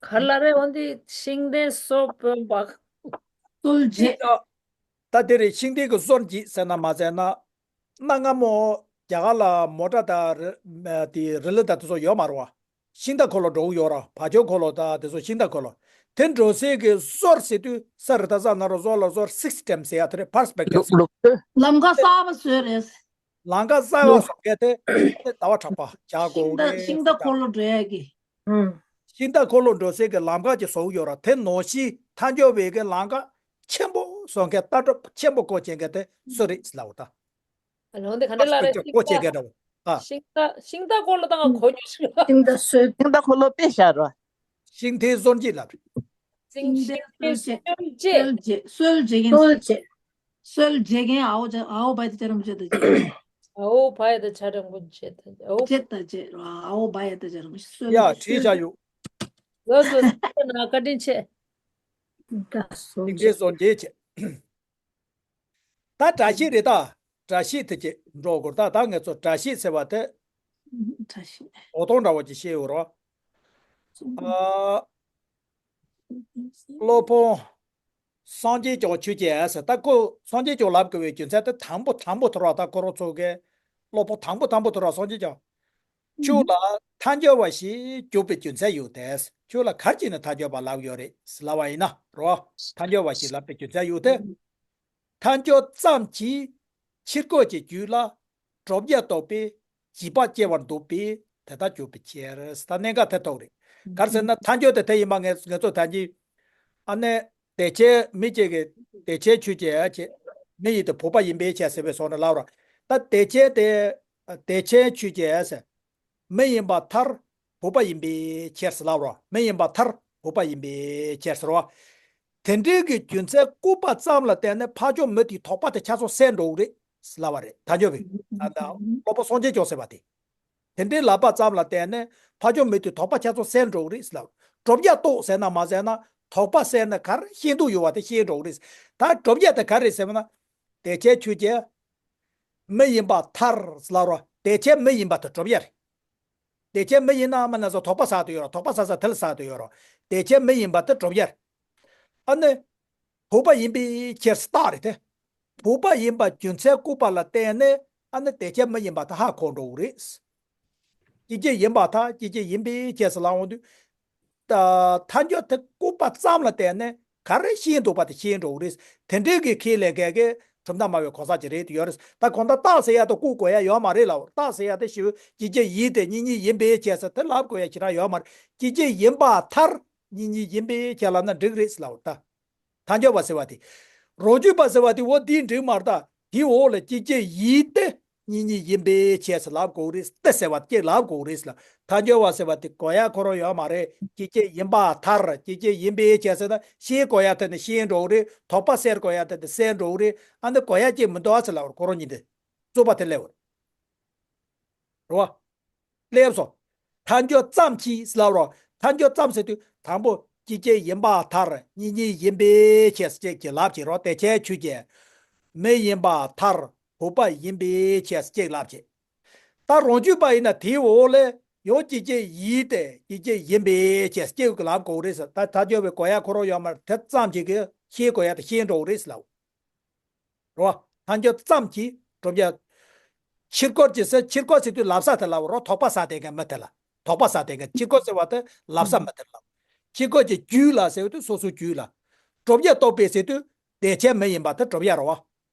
ག་ལ་རེ་འོན་ཏེ་ཤིང་རྟའི་སྲོལ་དཔོན་པ། སྲོལ་འབྱེད། ད་དེ་རེད། ཤིང་རྟའི་གི་སྲོལ་འབྱེད་ཟེར་ན་མ་ཟེར་ན། གནའ་སྔ་མོ་རྒྱ་གར་ལ་མོ་ཊ་དང་རི་དེ་རི་ལི་དང་དེ་ཚོ་ཡོད་མ་རེད་བ། ཤིང་རྟ་འཁོར་ལོ་འགྲོ་གི་ཡོད་ར། བ་ཅོ་འཁོར་ལོ་དང་དེ་ཚོ་ཤིང་རྟ་འཁོར་ལོ། དེ་འགྲོ་སའི་གི་ཟོར་ཟེར་དུས་ས་རི་ད་ས་ན་རོ་ཟོ་ལ་ཟོར་སིགས་ཊེམ་ཟེར་ཡ་དེ་རེད། པར་སི་པེག་ཊིབ། ལུག་ལུག་ལམ་ཁ་གསར་པ་བཟོས་རེད། ལམ་ཁ་གསར་པ་བཟོ་མཁན་དེ་ཟླ་བ་གྲགས་པ་བྱ་དགོས་རེད། ཤིང་རྟ་འཁོར་ལོ་འགྲོ་ཡ་གི། ཤིང་རྟ་འཁོར་ལོ་འགྲོ་སའི་གི་ལམ་ཁ་ཅིག་བཟོ་གི་ཡོད་ར། དེ་ནང་བཞིན་ཐལ་འགྱུར་བའི་གི་ལམ་ཁ་ཆེན་པོ་བཟོ་མཁན། ལྟ་གྲུབ་ཆེན་པོ་བཀོལ་བྱེད་མཁན་དེ་སུ་རེད་ལབ་པ་ད། ལོང་དེ་ག་འདྲ་ལ་རེད། པར་སི་པེག་ཊིབ་བཀོལ་བྱེད་མཁན་འདྲ་བོ། ཨ། ཤིང་རྟ་ཤིང་རྟ་འཁོར་ལོ་དང་གོ་རྒྱུ་ཞིག་ལ། ཤིང་རྟ་སོད། ཤིང་རྟ་འཁོར་ལོ་དཔེ་བཞག་ར། ཤིང་རྟའི་ཟོར་འཇིག་ལབ་རེད། ཤིང་རྟའི་ཤིང་རྟའི་སོད་བྱེད། སོད་བྱེད། སོད་བྱེད་མཁན། སོད་བྱེད། སོད་བྱེད་མཁན་ཨའོ་ཅ་ཨའོ་བ་ཡ་ཏ་ཅ་ར་མ་ཅ་ད་བྱེད། ཨའོ་བ་ཡ་ཏ་ཅ་ར་མ་ཅ་ད་ཨའོ། བྱེད་ད་བྱེད་ར། ཨའོ་བ་ཡ་ཏ་ཅ་ར་མ་ཅ་སོད། ཡ་བྲིས་བཞག་ཡོད། ལགས་སོ། ན་བཀའ་དྲིན་ཆེ། ཤིང་རྟའི་ཟོར་འཇིག་བྱེད། ད་བཀྲ་ཤིས་རེད་ད། བཀྲ་ཤིས་དེ་ཅིག་འགྲོ་དགོས། ད་ད་ངས་ཚོ་བཀྲ་ཤིས་ཟེར་བ་དེ་བཀྲ་ཤིས་འོ་ཐོང་འདྲ་བོ་ཅིག་བཤད་ཡོད་རོ། ཨ། སློབ་དཔོན་སངས་རྒྱས་བྱང་ཆུབ་ཀྱི་ཟེར། ད་ཁོ་སངས་རྒྱས་བྱང་ལབ་དགོས་པའི་རྒྱུ་མཚན་དེ་དང་པོ་དང་པོ་དེ་རོ། ད་ཁོ་རང་ཚོ་གི་སློབ་དཔོན་དང་པོ་དང་པོ་དེ་རོ་སངས་རྒྱས་བྱང་ཆུབ་ལ་ཐལ་འགྱུར་བ་ཞེས་བརྗོད་པའི་རྒྱུ་མཚན་ཡོད་དེ། ཆུབ་ལ་ག་རེ་བྱས་ནས་ཐལ་འགྱུར་བ་ལབ་ཡོད་རེད་ལབ་པ་ཡིན་ན་རོ། ཐལ་འགྱུར་བ་ཞེས་ལབ་པའི་རྒྱུ་མཚན་ཡོད་དེ། ཐལ་འགྱུར་ཙམ་གྱིས་ཕྱིར་འཁོར་གྱི་རྒྱུད་ལ་བགྲོད་པ་རྟོགས་པའི་བྱེད་པ་སྐྱེ་བར་འདུག་པས་དེ་ལྟར་གྱུར་པའི་ཕྱིར། ད་གནད་འགག་དེ་ཐོག་རེད། ག་རེ་ཟེར་ན་ཐལ་འགྱུར་དེ་དེ་ཡིན་པ་ངས་ངས་ཚོ་ཐལ་འགྱུར། ཨ་ནི་དེ་ཅན་མི་གཅིག་གི་དེ་ཅན་ཆོས་ཅན་ཡང་ཅེས་མི་ཡིན་ཏེ་བུམ་པ་ཡིན་པའི་ཕྱིར་ཟེར་བའི་སོགས་ནས་ལབ་ར། ད་དེ་ཅན་དེ་དེ་ཅན་ཆོས་ཅན་ཡང་ཟེར། མི་ཡིན་པར་ཐལ། བུམ་པ་ཡིན་པའི་ཕྱིར་ཟེར་ལབ་རོ། མི་ཡིན་པར་ཐལ། བུམ་པ་ཡིན་པའི་ཕྱིར་ཟེར་བ། དེ་འདྲའི་གི་རྒྱུ་མཚན་བཀོད་པ་ཙམ་ལ་བརྟེན་ནས་འཕགས་མཆོག་མུ་སྟེགས་དོགས་པ་དེ་ཆ་ཚང་སེལ་འགྲོ་གི་རེད་ལབ་པ་རེད། ཐལ་འགྱུར་བའི་ད་ལྟ་སློབ་དཔོན་སངས་རྒྱས་བྱང་ཟེར་བ་དེ། དེ་འདྲའི་ལབ་པ་ཙམ་ལ་བརྟེན་ནས་འཕགས་མཆོག་མུ་སྟེགས་དོགས་པ་ཆ་ཚང་སེལ་འགྲོ་གི་རེད་ཟེར་ལབ། བགྲོད་པ་རྟོགས་ཟེར་ན་མ་ཟེར་ན་དོགས་པ་སེལ་ན་ག་རེ་ཤེས་འདོད་ཡོད་པ་དེ་ཤེས་འགྲོ་གི་རེད། ད་བགྲོད་པ་དེ་ག་རེ་ཟེར་བ་ན། དེ་ཅན་ཆོས་ཅན། མི་ཡིན་པར་ཐལ་ཟེར་ལབ་རོ། དེ་ཅན་མི་ཡིན་པ་དེ་བགྲོད་པ་རེད། དེ་ཅན་མི་ཡིན་ན་མ་ན་ཟེར་དོགས་པ་ཟ་དུ་ཡོད་རོ། དོགས་པ་ཟ་ས་དེ་ལ་ཟ་དུ་ཡོད་རོ། དེ་ཅན་མི་ཡིན་པ་དེ་བགྲོད་པ་རེད། ཨ་ནི། བུམ་པ་ཡིན་པའི་ཕྱིར་རྟགས་རེད་དེ། བུམ་པ་ཡིན་པ་རྒྱུ་མཚན་བཀོད་པ་ལ་བརྟེན་ནས་ཨ་ནི་དེ་ཅན་མི་ཡིན་པ་དེ་ཧ་གོ་འགྲོ་གི་རེད། སྐྱེ་མཆེད་ཡིན་པར་ཐལ། སྐྱེ་མཆེད་ཡིན་པའི་ཕྱིར་ཟེར་ལབ་འོང་དུས། ད་ཐལ་འགྱུར་དེ་བཀོད་པ་ཙམ་ལ་བརྟེན་ནས་ག་རེ་ཤེས་འདོད་པ་དེ་ཤེས་འགྲོ་གི་རེད། དེ་འདྲའི་གི་ཁས་ལེན་མཁན་གྱི་གྲུབ་མཐའ་སྨྲ་བའི་གོ་ས་ཅིག་རེད་དུ་ཡོད་རེད། ད་གང་ལྟར་རྟགས་ཟེར་ཡ་དེ་བཀོད་དགོས་ཡ་ཡོད་མ་རེད་ལབ། རྟགས་ཟེར་ཡ་དེ་ཞེ་པོ་སྐྱེ་མཆེད་ཡིན་ཏེ་གཉིས་གཉིས་ཡིན་པའི་ཕྱིར་ཟེར་དེ་ལབ་དགོས་ཡ་ཁྱེད་རང་ཡོད་མ་རེད། སྐྱེ་མཆེད་ཡིན་པར་ཐལ། གཉིས་གཉིས་ཡིན་པའི་ཕྱིར་ལབ་ན་འགྲིག་རེད་ལབ་ད། ཐལ་འགྱུར་བ་ཟེར་བ་དེ། རང་རྒྱུད་པ་ཟེར་བ་དེ་འོ་དེའི་འགྲིག་མ་རེད་ད། དེའི་འོག་ལ་སྐྱེ་མཆེད་ཡིན་ཏེ་གཉིས་གཉིས་ཡིན་པའི་ཕྱིར་ཟེར་ལབ་དགོས་རེད། ཏེ་ཟེར་བ་སྐྱེ་ལབ་དགོས་རེད་ལ། ཐལ་འགྱུར་བ་ཟེར་བ་དེ་གོ་ཡ་ཁོ་རང་ཡོད་མ་རེད། སྐྱེ་མཆེད་ཡིན་པར་ཐལ། སྐྱེ་མཆེད་ཡིན་པའི་ཕྱིར་ཟེར་ན་ཤེས་དགོས་ཡ་དེ་ནི་ཤེས་འགྲོ་གི་རེད། དོགས་པ་སེལ་དགོས་ཡ་དེ་ནི་སེལ་འགྲོ་གི་རེད། ཨ་ནི་གོ་ཡ་ཅིག་མི་འདུག་ཨ་ཟེར་ལབ་ར། ཁོ་རང་གཉིས་དེ་རྩོད་པ་དེ་སླེབས་པ་རེད་བ། སླེབས་སོ། ཐལ་འགྱུར་ཙམ་གྱིས་ལབ་རོ། ཐལ་འགྱུར་ཙམ་ཟེར་དུས་དང་པོ་སྐྱེ་མཆེད་ཡིན་པར་ཐལ། གཉིས་གཉིས་ཡིན་པའི་ཕྱིར་ཅེས་ཀྱི་ལབ་བྱེད་རོ། དེ་ཅན་ཆོས་ཅན། མི་ཡིན་པར་ཐལ། བུམ་པ་ཡིན་པའི་ཕྱིར་ཅེས་ལབ་བྱེད། ད་རང་རྒྱུད་པ་ཡིན་ན་དེའི་འོག་ལས་ཡང་སྐྱེ་མཆེད་ཡིན་ཏེ་སྐྱེ་མཆེད་ཡིན་པའི་ཕྱིར་ཅེས་ཀྱི་ལབ་དགོས་རེད་ཟེར། ད་ཐལ་འགྱུར་བའི་གོ་ཡ་ཁོ་རང་ཡོད་མ་རེད། དེ་ཙམ་གྱིས་ཀྱི་ཤེས་དགོས་ཡ་དེ་ཤེས་འགྲོ་གི་རེད་ཟེར་ལབ། རོ། ཐལ་འགྱུར་ཙམ་གྱིས་བགྲོད་པ་རྟོགས། ཕྱིར་འཁོར་གྱི་ཟེར། ཕྱིར་འཁོར་ཟེར་དུས་ལམ་སང་དེ་ལབ་རོ། དོགས་པ་ཟ་བསྡད་མཁན་མི་དེ་ལ། དོགས་པ་ཟ་བསྡད་མཁན། ཕྱིར་འཁོར་ཟེར་བ་དེ་ལམ་སང་མི་དེ་ལ། ཕྱིར་འཁོར་གྱི་རྒྱུད་ལ་ཟེར་དུས་སོ་སོའི་རྒྱུད་ལ། བགྲོད་པ་རྟོགས་པའི་ཟེར་དུས་དེ་ཅན་མི་ཡིན་པ་དེ་བགྲོད་པ་རོ།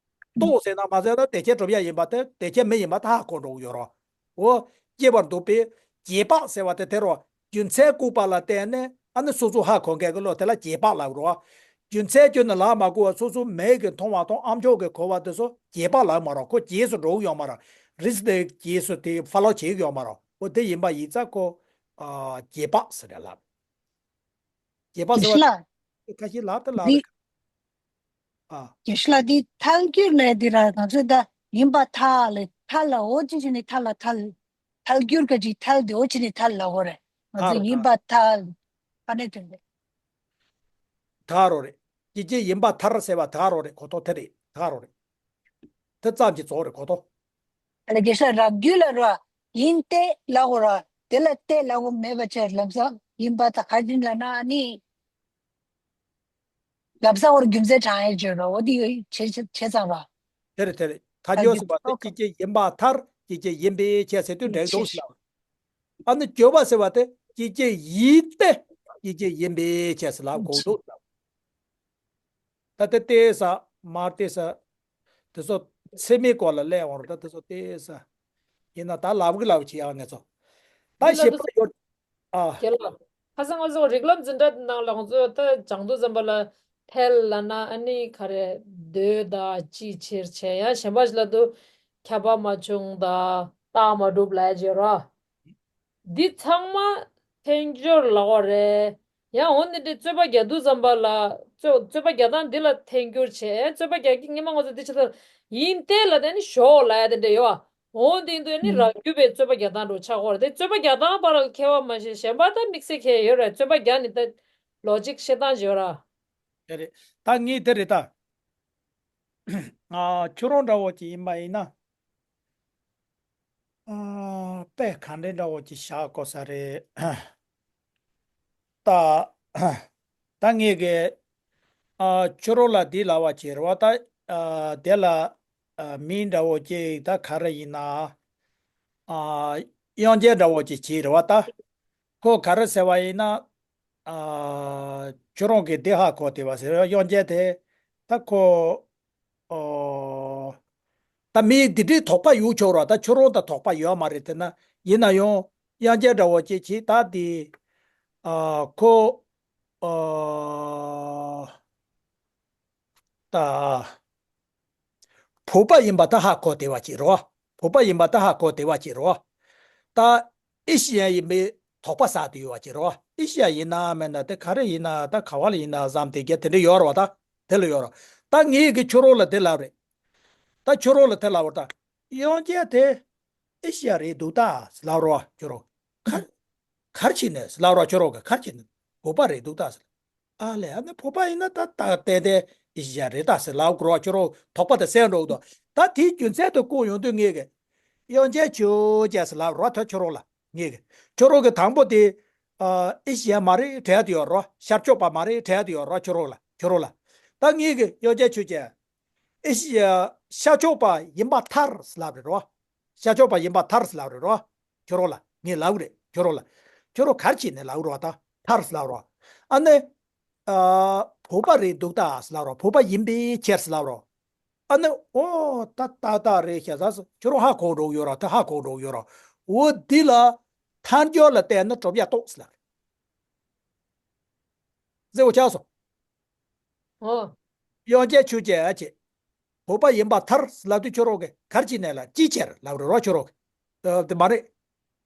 རྟོགས་ཟེར་ན་མ་ཟེར་ན་དེ་ཅན་བགྲོད་པ་ཡིན་པ་དེ་དེ་ཅན་མི་ཡིན་པ་དེ་ཧ་གོ་འགྲོ་གི་ཡོད་རོ། འོ། སྐྱེ་བར་འདུག་པས་རྗེས་དཔག་ཟེར་བ་དེ་དེ་རོ། རྒྱུ་མཚན་བཀོད་པ་ལ་བརྟེན་ནས་ཨ་ནི་སོ་སོ་ཧ་གོ་མཁན་གྱི་བློ་དེ་ལ་རྗེས་དཔག་ལབ་རོ། རྒྱུ་མཚན་བརྒྱུད་ནས་ལམ་མ་གོ་བ་སོ་སོ་མིག་གིས་མཐོང་བ་དང་ཨ་མཆོག་གིས་གོ་བ་དེ་ཚོ་རྗེས་དཔག་ལབ་མ་རོ། ཁོ་རྗེས་སུ་འགྲོ་གི་ཡོད་མ་རོ། རིས་དེ་རྗེས་སུ་དེ་ཧྥོ་ལོ་བྱེད་ཀྱི་ཡོད་མ་རོ། འོ་དེ་ཡིན་པ་ཡིན་ཙང་ཁོ། ཨ། རྗེས་དཔག་ཟེར་ནས་ལབ། རྗེས་དཔག་ཟེར་བ། རྒན་ལགས། ཁ་ཤས་ལབ་དེ་ལབ་འདི། རེད། ཨ། རྒན་ལགས་འདི་ཐལ་འགྱུར་ལས་འདི་ར་ང་ཚོས་ད་ཡིན་པར་ཐལ་ལས་ཐལ་ལ་འོ་ཅི་ཞིག་ནི་ཐལ་ལ་ཐལ། ཐལ་འགྱུར་ག་ཅིག་ཐལ་དེ་འོ་ཅི་ནི་ཐལ་ལ་འོ་རེད། ང་ཚོས་ཡིན་པར་ཐལ། ཨ་ནི་དོན་དེ། ཐལ་རོ་རེད། སྐྱེ་མཆེད་ཡིན་པར་ཐལ་ཟེར་བ་ཐལ་རོ་རེད། གོ་ཐོག་དེ་རེད། ཐལ་རོ་རེད། དེ་ཙམ་གྱིས་རྫོགས་རེད། གོ་ཐོག་ཨ་ལ་རྒན་ལགས་རང་རྒྱུད་ལ་རོ། ཡིན་ཏེ་ལབ་དགོས་ར། དེ་ལ་ཏེ་ལབ་དགོས་མེད་པ་བྱས་ལམ་སང་ཡིན་པར་ཐལ། ག་ཅི་ལབ་ན་ཨ་ནི། ལམ་སང་འོ་རྒྱུ་མཚན་དྲང་ཡས་བརྗོད་རོ། འོ་དེ་བྱས་བྱས་ཙང་ར། དེ་རེད་དེ་རེད། ཐལ་འགྱུར་ཟེར་བ་དེ་སྐྱེ་མཆེད་ཡིན་པར་ཐལ། སྐྱེ་མཆེད་ཡིན་པའི་ཕྱིར་ཟེར་དུས་འགྲིག་འདུག་ཟེར་ལབ། ཨ་ནི་བརྗོད་པ་ཟེར་བ་དེ་སྐྱེ་མཆེད་ཡིན་ཏེ། སྐྱེ་མཆེད་ཡིན་པའི་ཕྱིར་ཟེར་ལབ་དགོས་འདུག་ལབ། ད་དེ་ཏོག་ཙམ་མར་ཏོག་ཙམ་དེ་ཚོ་ཚད་མའི་སྐོར་ལ་སླེབས་འོང་རུང་ད་དེ་ཚོ་ཏོག་ཙམ་ཡིན་ན་ད་ལབ་གི་ལབ་བྱེད་ཡག་ངེས་ཚོ་ད་ཞིབ་ཕྲ་ཡོད། ཨ། རྒན་ལགས། ཁ་སང་ང་ཚོ་རིགས་ལམ་འཛིན་གྲྭ་ནང་ལ་ང་ཚོ་ད་སྦྱང་དུས་ཙམ་པ་ལ་འཕེལ་ལབ་ན་ཨ་ནི་ག་རེ་འདོད་དང་ཅིའི་ཕྱིར་བྱས་ཡང་གཞན་པ་ཞིག་ལ་དུ་ཁྱབ་པ་མ་བྱུང་དང་རྟགས་མ་གྲུབ་ལབ་ཡ་ཅིག་ཡོད་ར། འདི་ཚང་མ་ཐལ་འགྱུར་ལབ་པ་རེད། ཡང་འོ་འདི་འདྲའི་རྩོད་པ་རྒྱག་དུས་ཙམ་པ་ལ་རྩོད་རྩོད་པ་རྒྱག་སྟངས་འདི་ལ་ཐལ་འགྱུར་བྱས་རྩོད་པ་རྒྱག་གི་སྔོན་མ་ང་ཚོ་འདི་བྱེད་ས་ཡིན་ཏེ་ལབ་དེ་ནི་ཞོག་ལབ་ཡ་དེ་འདྲ་ཡོད་པ། འོ་འདི་ཡིན་དུས་ནི་ཨུམ། རང་རྒྱུད་པའི་རྩོད་པ་རྒྱག་སྟངས་འགྲོ་ཆགས་ཀྱི་ཡོད་རེད་དེ་རྩོད་པ་རྒྱག་སྟངས་པ་ལ་ཁྱད་པར་མ་ཤེས་གཞན་པ་ད་དམིགས་བསལ་ཁྱད་ཡོད་རེད་རྩོད་པ་རྒྱག་ནི་ད་ལོ་ཇིག་བཤད་སྟངས་ཞིག་ཡོད་ར། དེ་རེད། ད་ངས་དེ་རེད་ད། ཨ། ཁྱོད་རང་འདྲ་བོ་ཅིག་ཡིན་པ་ཡིན་ན། ཨ། དཔེ་ག་འདྲ་འདྲ་བོ་ཅིག་བཞག་དགོས་ས་རེད། ད། ད་ངས་གི། ཨ། ཁྱོད་རང་ལ་འདི་ལབ་པ་ཅིག་རེད་པ་ད། ཨ། དེ་ལ། ཨ། མི་འདྲ་བོ་ཅིག་ད་ག་རེ་ཡིན་ན། ཨ། དབྱངས་ཅན་འདྲ་བོ་ཅིག་བྱས་རེད་པ་ད། ཁོ་ག་རེ་ཟེར་བ་ཡིན་ན། ཨ། ཁྱོད་རང་གིས་འདི་ཧ་གོ་བསྡད་པ་ཟེར་དབྱངས་ཅན་དེ། ད་ཁོ། ཨོ། ད་མི་འདི་འདྲའི་དོགས་པ་ཡོད་ཆོག་ར་ད་ཁྱོད་རང་ད་དོགས་པ་ཡོད་མ་རེད་དེ་ན་ཡིན་ན་ཡང་དབྱངས་ཅན་འདྲ་བོ་ཅིག་བྱས་ད་འདི། ཨ། ཁོ། ཨོ། ད། བོད་པ་ཡིན་པ་ད་ཧ་གོ་བསྡད་པ་ཅིག་རེད་པ། བོད་པ་ཡིན་པ་ད་ཧ་གོ་བསྡད་པ་ཅིག་རེད་པ། ད་ཨེ་ཤི་ཡ་ཡིན་པའི་དོགས་པ་ཟ་བསྡད་ཡོད་པ་ཅིག་རེད་པ། ཨེ་ཤི་ཡ་ཡིན་ན་མིན་ན་དེ་ག་རེ་ཡིན་ན་ད་ག་བ་ལ་ཡིན་ན་བསམ་དེ་ག་དེ་འདྲ་ཡོད་རེད་པ་ད། དེ་ལ་ཡོད་རེད། ད་ངས་གི་ཁྱོད་རང་ལ་དེ་ལབ་རེད། ད་ཁྱོད་རང་ལ་དེ་ལབ་རེད་ད། དབྱངས་ཅན་དེ་ཨེ་ཤི་ཡ་རེད་འདུག་ད་ལབ་རེད་པ་ཁྱོད་རང་། ག་ག་རེ་བྱས་ནས་ལབ་རེད་པ་ཁྱོད་རང་གི་ག་རེ་བྱས་ནས་བོད་པ་རེད་འདུག་ད་ཟེར། ཨ་ལས་ཨ་ནི་བོད་པ་ཡིན་ན་ད་ད་ཏན་ཏན་ཨེ་ཤི་ཡ་རེད་ད་ཟེར་ལབ་དགོས་རེད་པ་ཁྱོད་རང་དོགས་པ་དེ་སེལ་འགྲོ་གི་འདུག་ད་དེའི་རྒྱུ་མཚན་དེ་བཀོད་ཡོང་དུས་ངས་གི་དབྱངས་ཅན་ཆོས་རྒྱལ་ཟེར་ལབ་རེད་པ་ད་ཁྱོད་རང་ལ་ངས་གི་ཁྱོད་རང་གི་དང་པོ་དེ་ཨ་ཨེ་ཤི་ཡ་མ་རེད་དྲན་དེ་ཡོད་རེད་པ་ཤར་ཕྱོགས་པ་མ་རེད་དྲན་དེ་ཡོད་རེད་པ་ཁྱོད་རང་ལ་ཁྱོད་རང་ལ་ད་ངས་གི་དབྱངས་ཅན་ཆོས་རྒྱལ་ཨེ་ཤི་ཡ་ཤར་ཕྱོགས་པ་ཡིན་པ་མཐར་ཟེར་ལབ་རེད་པ། ཤར་ཕྱོགས་པ་ཡིན་པ་མཐར་ཟེར་ལབ་རེད་རོ། ཁྱོད་རོ་ལ་ངས་ལབ་རེད་ཁྱོད་རོ་ལ། ཁྱོད་རོ་གར་བྱས་ནས་ལབ་རོ་ད་མཐར་ཟེར་ལབ་རོ། ཨ་ནི། ཨ། བོད་པ་རེད་འདུག་ད་ཟེར་ལབ་རོ་བོད་པ་ཡིན་པའི་ཕྱིར་ཟེར་ལབ་རོ། ཨ་ནི་ཨོ་ད་ཏག་ཏག་རེད་ཤག་ཟེར་ཁྱོད་རོ་ཧ་གོ་འགྲོ་གི་ཡོད་རོ་ད་ཧ་གོ་འགྲོ་གི་ཡོད་རོ། འོ་འདི་ལ་ཐལ་འགྱུར་ལ་བལྟས་ན་གྲུབ་ཡ་ཏོག་ཟེར་ལབ་རེད། ཟེར་འོ་ཆགས་སོང་། ཨོ། དབྱངས་ཅན་ཆོས་རྒྱལ་ཨ་ཅེ། བོད་པ་ཡིན་པ་མཐར་ལབ་དུས་ཁྱོད་རོགས་ཀྱི་གར་གྱི་ནས་ལ་ཅིའི་ཕྱིར་ལབ་རེད་རོ་ཁྱོད་རོགས་ཀྱི། ཨ། དེ་མ་རེད།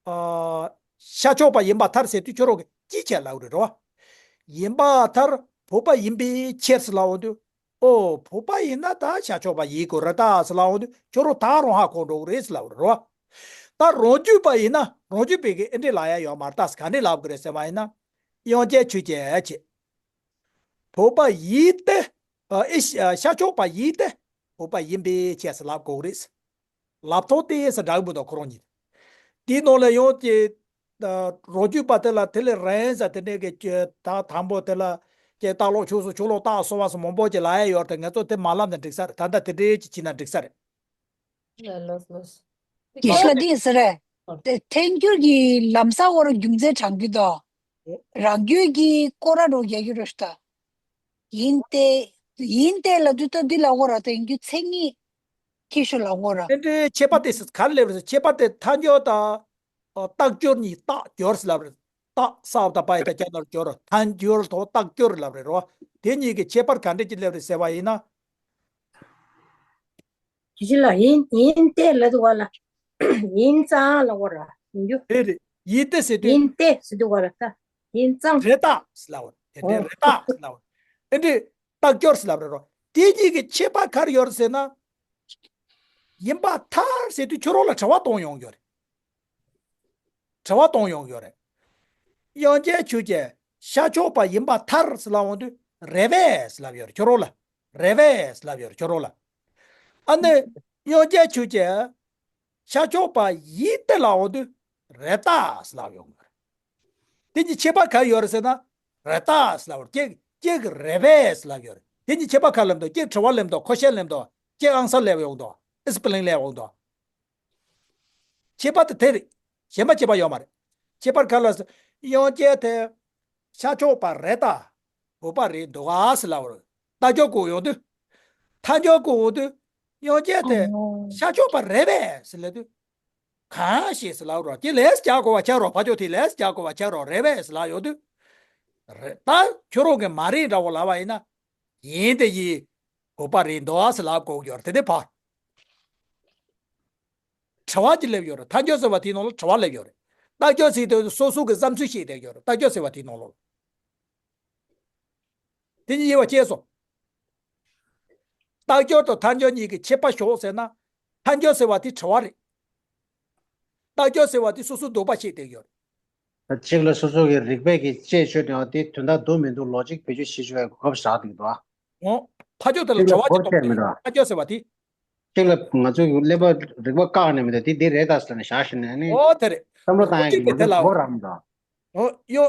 ཨ། ཤར་ཕྱོགས་པ་ཡིན་པ་མཐར་ཟེར་དུས་ཁྱོད་རོགས་ཀྱི་ཅིའི་ཕྱིར་ལབ་རེད་རོ། ཡིན་པ་མཐར་བོད་པ་ཡིན་པའི་ཕྱིར་ཟེར་ལབ་འོང་དུས། ཨོ་བོད་པ་ཡིན་ན་ད་ཤར་ཕྱོགས་པ་ཡིན་དགོས་རེད་ད་ཟེར་ལབ་འོང་དུས་ཁྱོད་རོགས་ད་རུང་ཧ་གོ་འགྲོ་གི་རེད་ཟེར་ལབ་རེད་རོ། ད་རང་རྒྱུད་པ་ཡིན་ན་རང་རྒྱུད་པའི་གི་ཨེ་འདྲས་ལབ་ཡ་ཡོད་མ་རེད་ད་ཟེར་ག་འདྲས་ལབ་གི་རེད་ཟེར་བ་ཡིན་ན། དབྱངས་ཅན་ཆོས་རྒྱལ་ཨ་ཅེ། བོད་པ་ཡིན་ཏེ། ཨ། ཨེ་ཤ་ཤར་ཕྱོགས་པ་ཡིན་ཏེ། བོད་པ་ཡིན་པའི་ཕྱིར་ཟེར་ལབ་དགོས་རེད། ལབ་ཐོག་དེ་ཟེར་འདྲ་གི་མི་འདུག་ཁོ་རང་ཉིད། དེའི་ནང་ལ་ཡང་ཅིག་ཨ། རང་རྒྱུད་པ་དེ་ལ་དེ་ལས་རན་ཟེར་དེ་འདྲའི་གི་ཅིག་ད་དང་པོ་དེ་ལ་ཅིག་ལྟ་ལོག་ཕྱོགས་སུ་ཕྱོགས་ལོག་བཏགས་སོང་བ་སོགས་མང་པོ་ཅིག་ལབ་ཡ་ཡོད་རེད་དེ་ངས་ཚོ་དེ་མ་ལབ་ན་འགྲིག་ས་རེད་ད་ལྟ་དེ་འདྲའི་ཅིག་བྱས་ན་འགྲིག་ས་རེད། ལགས་ལགས། དགེ་བཤེས་ལགས་འདི་ཟེར་རེད། དེ་ཐལ་འགྱུར་གྱི་ལམ་སང་བར་རྒྱུ་མཚན་དྲང་རྒྱུ་དང་། རང་རྒྱུད་ཀྱི་སྐོར་ར་རོ་རྒྱག་རྒྱུ་རེད་ཤག་ད། ཡིན་ཏེ། ཡིན་ཏེ་ལབ་དུས་ད་འདི་ལབ་དགོས་ར་ད་ཡིན་རྒྱུ་མཚན་ཉིད་ཁྱད་ཆོས་ལབ་དགོས་ར། དེ་འདྲའི་ཁྱད་པར་དེ་ག་རེ་སླེབས་རེད་ཁྱད་པར་དེ་ཐལ་འགྱུར་དང་། རྟགས་སྦྱོར་གཉིས་རྟགས་སྦྱོར་ཟེར་ལབ་རེད། རྟགས་ས་བ་ད་པ་ཡི་ད་ཀྱ་ནར་སྦྱོར་ཐལ་འགྱུར་དང་རྟགས་སྦྱོར་ལབ་རེད་རོ། དེ་གཉིས་ཀྱི་ཁྱད་པར་ག་འདྲས་ཅིག་སླེབས་རེད་ཟེར་བ་ཡིན་ན། ཇི་ལ་ཡིན་ཡིན་ཏེ་ལ་དུ་བ་ལ། ཡིན་ཙང་ལ་བ་ར་ཡིན་རྒྱུ། རེད་རེད། ཡིན་ཏེ་ཟེར་དུས། ཡིན་ཏེ་ཟེར་དུ་བ་ལ་ད། ཡིན་ཙང་། རེད་ད་ཟེར་ལ་བ། དེ་འདྲའི་རེད་ད་ཟེར་ལ་བ། དེ་འདྲའི་རྟགས་སྦྱོར་ཟེར་ལ་བ་རེད་རོ། དེ་གཉིས་ཀྱི་ཁྱད་པར་ག་རེ་ཡོད་རེད་ཟེར་ན། ཡིན་པ་མཐར་ཟེར་དུས་ཁྱོད་རང་ལ་དྲི་བ་གཏོང་ཡོང་རྒྱུ་རེད། དྲི་བ་གཏོང་ཡོང་ཡོད་རེད། དབྱངས་ཅན་ཆོས་རྒྱལ་ཤར་ཕྱོགས་པ་ཡིན་པ་མཐར་ཟེར་ལབ་འོང་དུས་རེད་པས་ཟེར་ལབ་ཡོད་རེད་ཁྱོད་རང་ལ། རེད་པས་ཟེར་ལབ་ཡོད་རེད་ཁྱོད་རང་ལ། ཨ་ནི་དབྱངས་ཅན་ཆོས་རྒྱལ་ཤར་ཕྱོགས་པ་ཡིན་ཏེ་ལབ་འོང་དུས་རེད་ད་ཟེར་ལབ་ཡོང་གི་རེད། དེ་གཉིས་ཁྱད་པར་ག་ཡོད་རེད་ཟེར་ན་རེད་ད་ཟེར་ལབ་ཡོད་རེད་ཀྱེ་ཀྱེ་གི་རེད་པས་ཟེར་ལབ་ཡོད་རེད། དེ་གཉིས་ཁྱད་པར་ག་ལབ་འདུག་ཀྱེ་དྲི་བ་ལབ་འདུག་ཁོ་ཤེས་ལབ་འདུག་ཀྱེ་ཨང་སར་ལབ་ཡོང་འདུག་ཨེ་སི་པི་ལིང་ལབ་འོང་འདུག་ཁྱད་པར་དེ་དེ་རེད། གཞན་པ་ཁྱད་པར་ཡོད་མ་རེད། ཁྱད་པར་ག་ལ་ཟེར། དབྱངས་ཅན་དེ། ཤར་ཕྱོགས་པ་རེད་ད། བོད་པ་རེད་འདུག་ག་ཟེར་ལབ་པ་རེད། རྟགས་སྦྱོར་བཀོད་ཡོང་དུས། མཐའ་འཇོག་བཀོད་ཡོང་དུས། དབྱངས་ཅན་དེ་ཤར་ཕྱོགས་པ་རེད་པས་ཟེར་ལབ་དུས། གང་ཞིག་ཟེར་ལབ་རོགས། དེ་ལས་རྒྱག་དགོས་པ་ཆགས་རོགས། ཕ་ཕྱོགས་དེ་ལས་རྒྱག་དགོས་པ་ཆགས་རོགས། རེད་པས་ཟེར་ལབ་ཡོང་དུས། རེད་ད། ཁྱོད་རང་གི་མ་རེད་འདྲ་བོ་ལབ་པ་ཡིན་ན། ཡིན་དེ་ཡིན། བོད་པ་རེད་འདུག་ཟེར་ལབ་དགོས་ཀྱི་ཡོད་རེད། དེ་དེ་ཕར། དྲི་བ་ཅིག་སླེབས་ཡོད་རེད། མཐའ་འཇོག་ཟེར་བ་དེའི་ནང་ལ་དྲི་བ་སླེབས་ཡོད་རེད། རྟགས་སྦྱོར་ཟེར་དུས་སོ་སོ་གི་བསམ་ཚུལ་བཤད་བསྡད་ཡོད་རེད། རྟགས་སྦྱོར་ཟེར་བ་དེའི་ནང་ལ། དེ་གཉིས་དབྱེ་བ་ཕྱེས་སོང་། རྟགས་སྦྱོར་དང་མཐའ་འཇོག་གཉིས་ཀྱི་ཁྱད་པར་ཤོད་ཟེར་ན། མཐའ་འཇོག་ཟེར་བ་དེ་དྲི་བ་རེད། རྟགས་སྦྱོར་ཟེར་བ་དེ་སོ་སོ་འདོད་པ་བཤད་བསྡད་ཡོད་རེད། གཅིག་ལ་སོ་སོ་གི་རིགས་པས་ཀྱི་དཔྱད་བརྗོད་བྱས་པ་དེ་དོན་དག་འདུག་མི་འདུག་ལོ་ཇིག་བེད་སྤྱོད་བྱེད་ཆོག་པའི་གོ་སྐབས་བཞག་འདུག་དོ། འོ། ཕ་ཕྱོགས་དེ་ལ་གཅིག་ལ་དྲི་བ་ཅིག་གོ་བར་བྱས་མི་འདུག་མཐའ་འཇོག་ཟེར་བ་དེ། གཅིག་ལ་ང་ཚོའི་གླེན་པ་རིགས་པ་བཀག་ནས་མི་འདུག་དེ་འདི་རེད་ད་ཟེར་ནས་བཞག་ཤེས་ནས་ནི། འོ་དེ་རེད། བསམ་བློ་བཏང་ཡ་གི་རོ་ཇིག་པའི་དེ་ལ་འོ། འོ་ཡོ།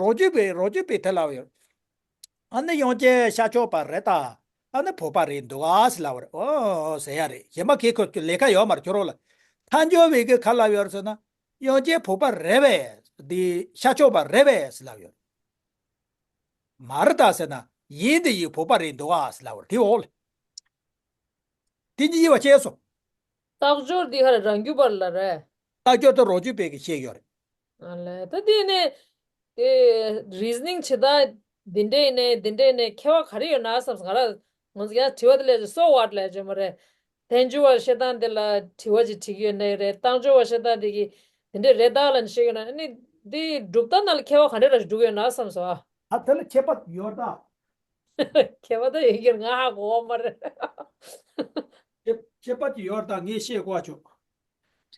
རོ་ཇིག་པའི་རོ་ཇིག་པའི་དེ་ལ་འོ་ཡོ། ཨ་ནི་དབྱངས་ཅན་ཤར་ཕྱོགས་པ་རེད་ད། ཨ་ནི་བོད་པ་རེད་འདུག་ཨ་ཟེར་ལབ་པ་རེད། འོ་ཟེར་ཡ་རེད། གཞན་པ་གིས་ཁོ་ལས་ཀ་ཡོད་མ་རེད། ཁྱོད་རང་ལ། མཐའ་འཇོག་པའི་གི་ག་ལབ་ཡོད་རེད་ཟེར་ན། དབྱངས་ཅན་བོད་པ་རེད་པས། འདི་ཤར་ཕྱོགས་པ་རེད་པས་ཟེར་ལབ་ཡོད། མ་རེད་ད་ཟེར་ན། ཡིན་དེ་ཡིན། བོད་པ་རེད་འདུག་ཨ་ཟེར་ལབ་པ་རེད། དེ་འོ་ལེ། དེ་གཉིས་དབྱེ་བ་ཕྱེས་སོང་། རྟགས་སྦྱོར་འདི་ཧ་རང་རྒྱུད་པ་ལ་རེད། རྟགས་སྦྱོར་དེ་རོ་སྐྱོར་པའི་གི་བཤད་ཡོད་རེད། ཨ་ལས། ད་དེ་ནས་དེ་རི་ཛི་ནིང་བྱེད་སྟངས་འདི་འདྲས་ནས་འདི་འདྲས་ནས་ཁྱད་པར་ག་རེ་ཡོད་ན་བསམ། ང་རང་ངོ་ཡང་དྲི་བ་དེ་ལས་སོ་ཝཊ་ལས་བྱེད་མ་རེད། ཐལ་འགྱུར་བ་བཤད་སྟངས་དེ་ལ་དྲི་བ་ཅིག་དྲི་གི་ཡོད་ནའི་རེད། རྟགས་སྦྱོར་བ་བཤད་སྟངས་དེ་གི་དེ་འདྲས་རེད་ད་ལབ་ནས་བཤད་ཡོད་ན། ཨ་ནི་འདི་སྒྲུབ་སྟངས་ནང་ལ་ཁྱད་པར་ག་འདྲས་ར་འགྲོ་གི་ཡོད་ན་བསམ་སོང་། ཨ་དེ་ལ་ཁྱད་པར་ཡོད་ད། ཁྱད་པར་ད་ཡོད་ཀྱི་རེད། ང་ཧ་གོ་བ་མ་རེད། ཁྱད་ཁྱད་པར་གྱི་ཡོད་ད། ངས་བཤད་དགོས་བྱུང་།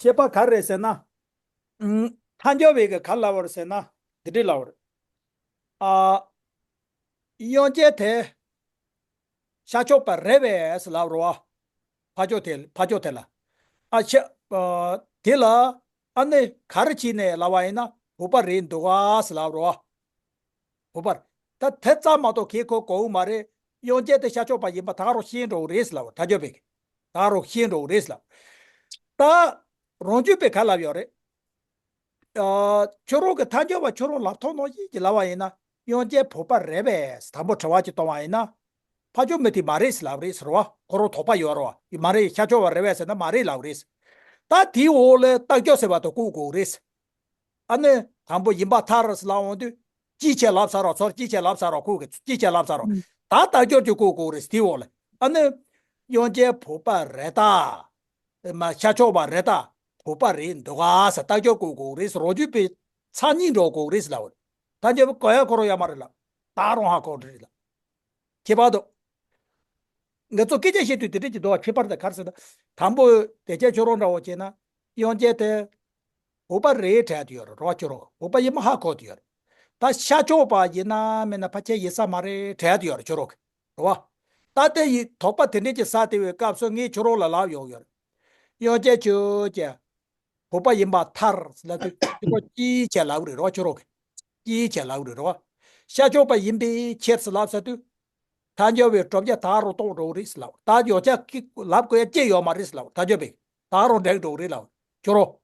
ཁྱད་པར་ག་རེ་རེད་ཟེར་ན། ཨུམ། ཐལ་འགྱུར་བའི་གི་ག་ལབ་པ་རེད་ཟེར་ན། འདི་འདྲས་ལབ་པ་རེད། ཨ། དབྱངས་ཅན་དེ་ཤར་ཕྱོགས་པ་རེད་པས་ལབ་རོ། ཕ་ཕྱོགས་དེ་ཕ་ཕྱོགས་དེ་ལ། ཨ་ཤ། ཨ། དེ་ལ་ཨ་ནི་ག་རེ་བྱས་ནས་ལབ་པ་ཡིན་ན་བོད་པ་རེད་འདུག་ག་ལབ་རོ། བོད་པར། ད་དེ་ཙམ་མ་གཏོགས་གལ་ཁོ་གོ་མ་རེད། དབྱངས་ཅན་དེ་ཤར་ཕྱོགས་པ་ཡིན་པ་ད་རུང་ཤེས་འགྲོ་གི་རེད་ལབ། ཐལ་འགྱུར་བས་ཀྱི་ད་རུང་ཤེས་འགྲོ་གི་རེད་ལབ། ད་རང་རྒྱུད་པས་ག་ལབ་ཡོད་རེད། ཨ། ཁྱོད་རང་གི་ཐལ་འགྱུར་བ་ཁྱོད་རང་ལབ་ཐུབ་ནོ་ཡིན་གྱི་ལབ་པ་ཡིན་ན། དབྱངས་ཅན་བོད་པ་རེད་པས་དང་པོ་དྲི་བ་ཅིག་གཏོང་བ་ཡིན་ན། ཕ་ཕྱོགས་མི་དེ་མ་རེད་ལབ་རེད་ཟེར་བ། ཁོ་རང་དོགས་པ་ཡོད་རེད་བ། མ་རེད། ཤར་ཕྱོགས་པ་རེད་པས་ཟེར་ན་མ་རེད་ལབ་རེད། ད་དེའི་འོག་ལ་རྟགས་སྦྱོར་ཟེར་བ་དེ་བཀོད་དགོས་རེད། ཨ་ནི་དང་པོ་ཡིན་པར་ཐལ་ཟེར་ལབ་འོང་དུས། ཅིའི་ཕྱིར་ལབ་ཚར་རོ། ཚུར་ཅིའི་ཕྱིར་ལབ་ཚར་རོ། ཁོ་གིས་ཅིའི་ཕྱིར་ལབ་ཚར་རོ། ཨུམ། ད་རྟགས་སྦྱོར་གྱི་བཀོད་དགོས་རེད། དེའི་འོག་ལ། ཨ་ནི་དབྱངས་ཅན་བོད་པ་རེད་ད། མ་ཤར་ཕྱོགས་པ་རེད་ད། བོད་པ་རེད་འདུག་ག་ཟེར་རྟགས་སྦྱོར་བཀོད་དགོས་རེད་ཟེར། རང་རྒྱུད་པས་ཚར་གཉིས་འགྲོ་དགོས་རེད་ཟེར་ལབ་པ་རེད། ད་རྒྱུད་པས་གོ་ཡ་ཁོ་རང་ཡོད་མ་རེད་ལབ། ད་རུང་ཧ་གོ་རེད་ལབ། ཁྱད་པར་དུ། ང་ཚོ་སྐད་ཆ་བཤད་དུས་དེ་འདྲ་ཅིག་འདུག་བ། ཁྱད་པར་དེ་ག་རེ་ཟེར་ན། དང་པོ་དེ་ཅན་ཁྱོད་རང་འདྲ་བོ་བྱས་ན། དབྱངས་ཅན་དེ་བོད་པ་རེད་དྲན་དུ་ཡོད་རེད་རོ། ཁྱོད་རང་བོད་པ་ཡིན་པ་ཧ་གོ་དུ་ཡོད་རེད། ད་ཤར་ཕྱོགས་པ་ཡིན་ན་མིན་ན་ཕལ་ཆེར་ཡིན་ས་མ་རེད་དྲན་དུ་ཡོད་རེད། ཁྱོད་རང་གི་རེད་བ། ད་དེ་ཡི་དོགས་པ་དེ་འདྲ་ཅིག་ཟ་བསྡད་པའི་སྐབས་སུ་ངས་ཁྱོད་རང་ལ་ལབ་ཡོང་ཡོད་རེད། དབྱངས་ཅན་ཁྱོད་ཀྱིས་བོད་པ་ཡིན་པར་ཐལ་ལབ་དུས་ཁྱོད་ཅིའི་ཕྱིར་ལབ་རེད་རོ། ཁྱོད་རང་གིས་ཅིའི་ཕྱིར་ལབ་རེད་རོ། ཤར་ཕྱོགས་པ་ཡིན་པའི་ཕྱིར་ལབ་ཟེར་དུས། ཐལ་འགྱུར་བའི་གྲུབ་ཆ་ད་རུང་རྟོགས་འགྲོ་གི་རེད་ལབ། ད་ཡོང་ཆ་ལབ་དགོས་ཡ་ཅི་ཡོད་མ་རེད་ལབ། ཐལ་འགྱུར་བས་ད་རུང་འགྲིག་འགྲོ་གི་རེད་ལབ། ཁྱོད་རང་།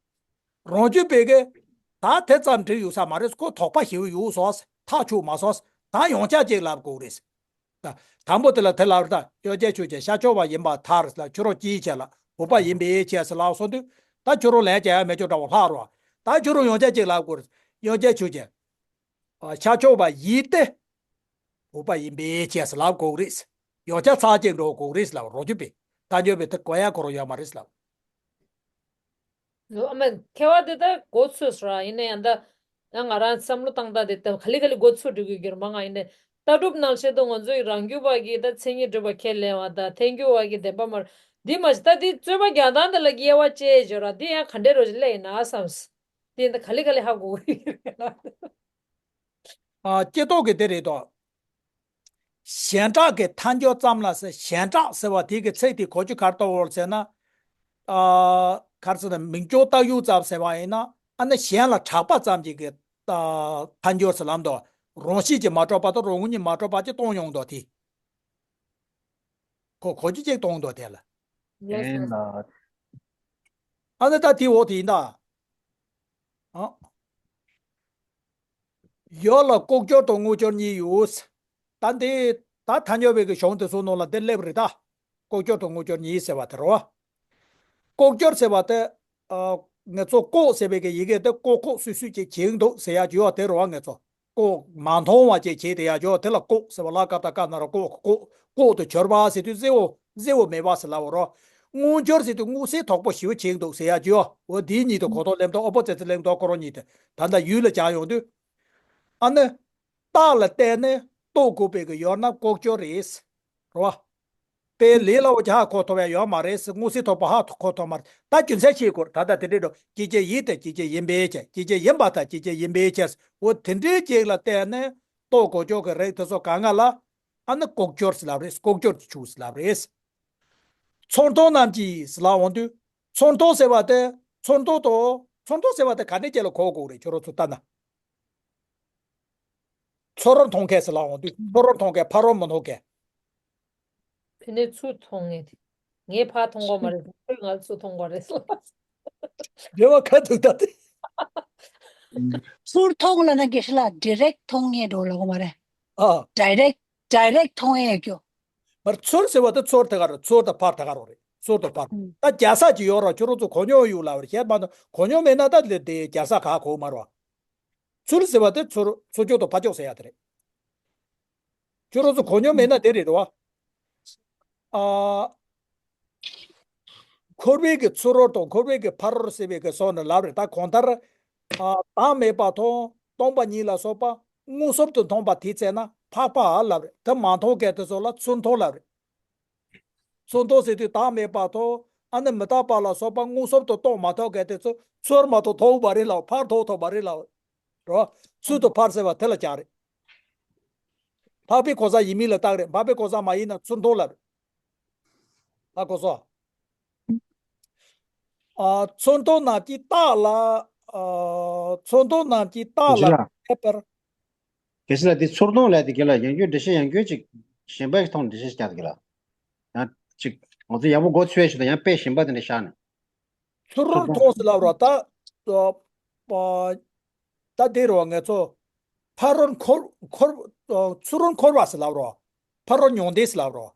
རང་རྒྱུད་པས་ཀྱི་ད་དེ་ཙམ་འགྲིག་ཡོད་ས་མ་རེད། ཁོ་དོགས་པ་ཞེ་པོ་ཡོད་སོང་། ཐག་ཆོད་མ་སོང་། ད་ཡོང་ཆ་ཅིག་ལབ་དགོས་རེད། ད་དང་པོ་དེ་ལ་དེ་ལབ་རེད། ད་དབྱངས་ཅན་ཁྱོད་ཀྱིས་ཤར་ཕྱོགས་པ་ཡིན་པར་ཐལ་ལབ། ཁྱོད་རང་ཅིའི་ཕྱིར་ལབ། བོད་པ་ཡིན་པའི་ཕྱིར་ལབ་སོང་དུས། ད་ཁྱོད་རང་ལན་རྒྱག་ཡ་མེད་ཅོག་འདྲ་བོ་ལྷག་རོ། ད་ཁྱོད་རང་ཡོང་ཆ་ཅིག་ལབ་དགོས་རེད། དབྱངས་ཅན་ཁྱོད་ཀྱིས། ཨ། ཤར་ཕྱོགས་པ་ཡིན་ཏེ། བོད་པ་ཡིན་པའི་ཕྱིར་ལབ་དགོས་རེད། ཡོང་ཆ་ཚར་གཅིག་འགྲོ་དགོས་རེད་ལབ། རང་རྒྱུད་པས། ཐལ་འགྱུར་བས་དེ་གོ་ཡ་ཁོ་རང་ཡོད་མ་རེད་ལབ། ཨ་མ། ཁྱད་པར་དེ་ད་གོ་ཚོད་སོང་ར། ཡིན་ན་ཡང་ད་ང་རང་བསམ་བློ་བཏང་སྟངས་དེ་ད་ག་ལེ་ག་ལེ་གོ་ཚོད་འགྲོ་གི་ཡོད་རེད་མ། ང་ཡིན་ནའི་ལྟ་གྲུབ་ནང་བཤད་དུས་ང་ཚོ་ཡི་རང་རྒྱུད་པ་གི་ད་མཚན་ཉིད་སྒྲུབ་པ་ཁས་ལེན་པ་དང་ཐལ་འགྱུར་བ་གི་བདེན་པ་མ་རེད། འདི་མ་གཞི་ད་འདི་རྩོད་པ་རྒྱག་སྟངས་དེ་ལ་དབྱེ་བ་ཕྱེ་ཡོད་ར། འདི་ཡང་ག་འདྲས་རོ་ཞིག་སླེབས་ཡིན་ན་བསམ། དེ་ད་ག་ལེ་ག་ལེ་ཧ་གོ་གི་ཡོད་རེད་ལ། ཨ། སྐྱེ་སྟོབས་ཀྱི་དེ་རེད་དོ། གཞན་གྲགས་ཀྱི་ཐལ་འགྱུར་ཙམ་ལ་ཟེར། གཞན་གྲགས་ཟེར་བ་དེ་གི་ཚིག་དེ་གོ་རྒྱུ་ག་རེ་གཏོང་བར་ཟེར་ན། ཨ། ག་རེ་ཟེར་ན། མིང་རྐྱང་བཏགས་ཡུལ་ཙམ་ཟེར་བ་ཡིན་ན། ཨ་ནི་གཞན་ལ་གྲགས་པ་ཙམ་གྱི་གི། ཨ། ཐལ་འགྱུར་ཟེར་ལབ་འདུག་རང་བཞིན་གྱིས་མ་གྲུབ་པ་དང་རང་ངོས་ནས་མ་གྲུབ་པ་ཅིག་གཏོང་ཡོང་འདུག་དེ། ཁོ་གོ་རྒྱུ་ཅིག་གཏོང་འདུག་དེ་ལ། ཡིན་ལ། ཨ་ནི་ད་དེའི་འོག་དེ་ཡིན་ད། ཨ། ཡོད་ལ་ལྐོག་གྱུར་དང་དངོས་གྱུར་གཉིས་ཡོད། ད་འདི་ད་ཐ་སྙད་པའི་གི་གཞུང་དེ་ཚོ་ནང་ལ་འདི་སླེབས་རེད་ད། ལྐོག་གྱུར་དང་དངོས་གྱུར་གཉིས་ཟེར་བ་དེ་རེད་བ། ལྐོག་གྱུར་ཟེར་བ་དེ། ཨ། ང་ཚོ་ལྐོག་ཟེར་བའི་གི་ཡི་གེ་དེ་ལྐོག་ལྐོག་སུད་སུད་ཅིག་བྱེད་འདུག་ཟེར་ཡ་ཅིག་ཡོད་དེ་རེད་བ། ང་ཚོ་ལྐོག་མ་མཐོང་བ་ཅིག་བྱེད་དེ་ཡ་ཅིག་ཡོད་དེ་ལ་ལྐོག་ཟེར་བ། ལ་ཀ་བཏགས་ཀ་ན་རོ་ལྐོག་ལྐོག་ལྐོག་ཏུ་གྱུར་པ་ཟེར་དུས་གསལ་བོ་གསལ་བོ་མེད་པ་ཟེར་ལབ་པ་རེད། དངོས་གྱུར་ཟེར་དུས་དངོས་གསལ་དོད་པོ་ཞེ་པོ་བྱེད་འདུག་ཟེར་ཡ་ཅིག་ཡོད། འོ་དེའི་གཉིས་དེ་གོ་རྟོགས་སླེབས་འདུག་ཨོ་པོ་ཛིཊ་སླེབས་འདུག་ཁོ་རང་གཉིས་དེ་ད་ལྟ་ཡུལ་ལ་སྦྱར་ཡོང་དུས། ཨ་ནི། རྟགས་ལ་བརྟེན་ནས་རྟོགས་དགོས་པའི་གི་ཡོད་ན་ལྐོག་གྱུར་རེད། རེད་བ། དཔེ་ལས་སླ་བོ་ཅིག་ཧ་གོ་ཐུབ་ཡ་ཡོད་མ་རེད། དངོས་གསལ་དོད་པོ་ཧ་གོ་ཐུབ་མ་རེད། ད་རྒྱུ་མཚན་ཤེས་དགོས། ད་ལྟ་དེ་འདྲའི་འགྲོ་སྐྱེ་མཆེད་ཡིན་ཏེ་སྐྱེ་མཆེད་ཡིན་པའི་ཕྱིར། སྐྱེ་མཆེད་ཡིན་པ་དང་སྐྱེ་མཆེད་ཡིན་པའི་ཕྱིར། འོ་དེ་འདྲའི་ཅིག་ལ་བརྟེན་ནས་རྟོགས་དགོས་ཀྱོག་གི་རིགས་དེ་ཚོ་གང་ག་ལ་ཨ་ནི་ལྐོག་གྱུར་ཟེར་ལབ་རེད། ལྐོག་གྱུར་གྱི་ཆོས་ཟེར་ལབ་རེད། ཚུར་མཐོང་རྣམས་ཀྱིས་ཟེར་ལབ་འོང་དུས། ཚུར་མཐོང་ཟེར་བ་དེ་ཚུར་མཐོང་དང་ཚུར་མཐོང་ཟེར་བ་དེ་ག་ནས་ཅིག་ལ་གོ་དགོས་རེད། ཁྱོད་རང་ཚོ་ལྟ་ན། ཚུར་རོལ་མཐོང་མཁན་ཟེར་ལབ་འོང་དུས་ཚུར་རོལ་མཐོང་མཁན་ཕར་རོལ་མི་མཐོང་མཁན། དེ་ནས་ཚུར་མཐོང་ངེས་དེ། ངས་ཕར་མཐོང་གི་མ་རེད། ཁོས་ང་ཚུར་མཐོང་གི་རེད་ཟེར། འབྲེལ་བ་ག་འདུག་ད་དེ། ཚུར་མཐོང་ལབ་ན་དགེ་བཤེས་ལགས་ཌི་རེག་མཐོང་ངེས་འགྲོ་ལབ་གི་མ་རེད། ཨ། ཌི་རེག་ཌི་རེག་མཐོང་ངེས་ཀྱོ། མར་ཚུར་ཟེར་བ་དེ་ཚུར་དེ་ག་རེད། ཚུར་དང་ཕར་དེ་ག་རེད། ཚུར་དང་ཕར། ཨུ། ད་རྒྱལ་ས་ཅིག་ཡོད་ར། ཁྱོད་རང་ཚོ་གོ་མྱོང་ཡོད་ལབ་རེད། བཤད་མ་གཏོགས་གོ་མྱོང་མེད་ན་ད་ལས་དེ་རྒྱལ་ས་ག་གོ་མ་རེད་བ། ཚུར་ཟེར་བ་དེ་ཚུར་ཚུར་ཕྱོགས་དང་ཕར་ཕྱོགས་ཟེར་ཡ་དེ་རེད། ཁྱོད་རང་ཚོ་གོ་མྱོང་མེད་ན་དེ་རེད་བ། ཨ། འཁོར་བའི་གི་ཚུར་རོལ་དང་འཁོར་བའི་གི་ཕ་རོལ་ཟེར་བའི་གི་སོགས་ནི་ལབ་རེད། ད་གང་ལྟར། ཨ། བདག་མེད་པ་དང་སྟོང་པ་ཉིད་ལ་སོགས་པ་མངོན་སུམ་དུ་མཐོང་བ་དེའི་ཚེ་ན་འཕགས་པ་ལབ་རེད། དེ་མ་མཐོང་མཁན་དེ་ཚོ་ལ་ཚུར་མཐོང་ལབ་རེད། ཚུར་མཐོང་ཟེར་དུས་བདག་མེད་པ་དང་ཨ་ནི་མི་རྟག་པ་ལ་སོགས་པ་མངོན་སུམ་དུ་རྟོགས་མ་ཐུབ་མཁན་དེ་ཚོ་ཚུར་མ་གཏོགས་མཐོང་མ་རེད་ལབ། ཕར་མཐོང་ཐུབ་མ་རེད་ལབ། རོ། ཚུར་དང་ཕར་ཟེར་བ་དེ་ལ་སྦྱར་རེད། འཕགས་པའི་གང་ཟག་ཡིན་མིན་ལ་བརྟག་རེད། འཕགས་པའི་གང་ཟག་མ་ཡིན་ན་ཚུར་མཐོང་ལབ་རེད། ཧ་གོ་སོང་། ཨ། ཚུར་མཐོང་རྣམས་ཀྱིས་རྟགས་ལ། ཨ། ཚུར་མཐོང་རྣམས་ཀྱིས་རྟགས་ལ་དེ་ལ། མེད་པར། གལ་སྲིད་ལ་དེ་ཚུར་མཐོང་ལབ་དེ་གི་ལ་ཡང་སྐྱོན་འགྲེལ་བཤད་ཡང་སྐྱོན་ཅིག་གཞན་པ་ཞིག་མཐོང་འགྲེལ་བཤད་རྒྱག་དེ་གི་ལ། ཡང་ཅིག་ང་ཚོ་ཡག་པོ་མགོ་ཚོས་ཤིག་དང་ཡང་དཔེ་གཞན་པ་དེ་འདྲ་བཞག་ནས། ཚུར་རོལ་མཐོང་ཟེར་ལབ་ར་ད། ཨ། ད་དེ་རུ་ང་ཚོ་ཕ་རོལ་འཁོར་འཁོར། ཨ། ཚུར་རོལ་འཁོར་བ་ཟེར་ལབ་རོ། ཕ་རོལ་མྱང་འདས་ཟེར་ལབ་རོ།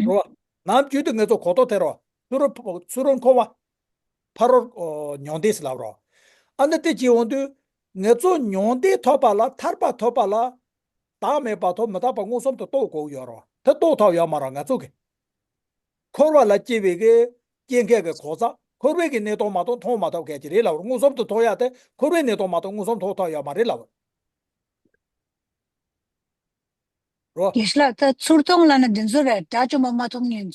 རོ། ནམ་རྒྱུན་དུ་ང་ཚོ་གོ་རྟོགས་དེ་རོ། ཚུར་རོལ་ཚུར་རོལ་འཁོར་བ། ཕ་རོལ་མྱང་འདས་ཟེར་ལབ་རོ། ཨ་ནི་དེ་བྱེད་འོང་དུས། ང་ཚོ་མྱང་འདས་ཐོབ་པ་ལ་ཐར་པ་ཐོབ་པ་ལ། བདག་མེད་པ་ཐོབ་མི་རྟག་པ་མངོན་སུམ་དུ་རྟོགས་དགོས་ཡོད་རོ། དེ་རྟོགས་ཐུབ་ཡོད་མ་རོ་ང་ཚོ་གི། འཁོར་བ་ལ་སྐྱེ་བའི་གི་སྐྱེ་མཁན་གི་གང་ཟག་འཁོར་བའི་གི་གནས་སྟངས་མ་གཏོགས་མཐོང་མ་ཐུབ་མཁན་ཅིག་རེད་ལབ་རོ། མངོན་སུམ་དུ་མཐོང་ཡ་དེ་འཁོར་བའི་གནས་སྟངས་མ་གཏོགས་མངོན་སུམ་མཐོང་ཐུབ་ཡོད་མ་རེད་ལབ་རོ། རོ། དགེ་བཤེས་ལགས་ད་ཚུར་མཐོང་ལབ་ན་འདི་ཚོ་རེད། དགྲ་བཅོམ་པ་མ་མཐོང་ཉིད།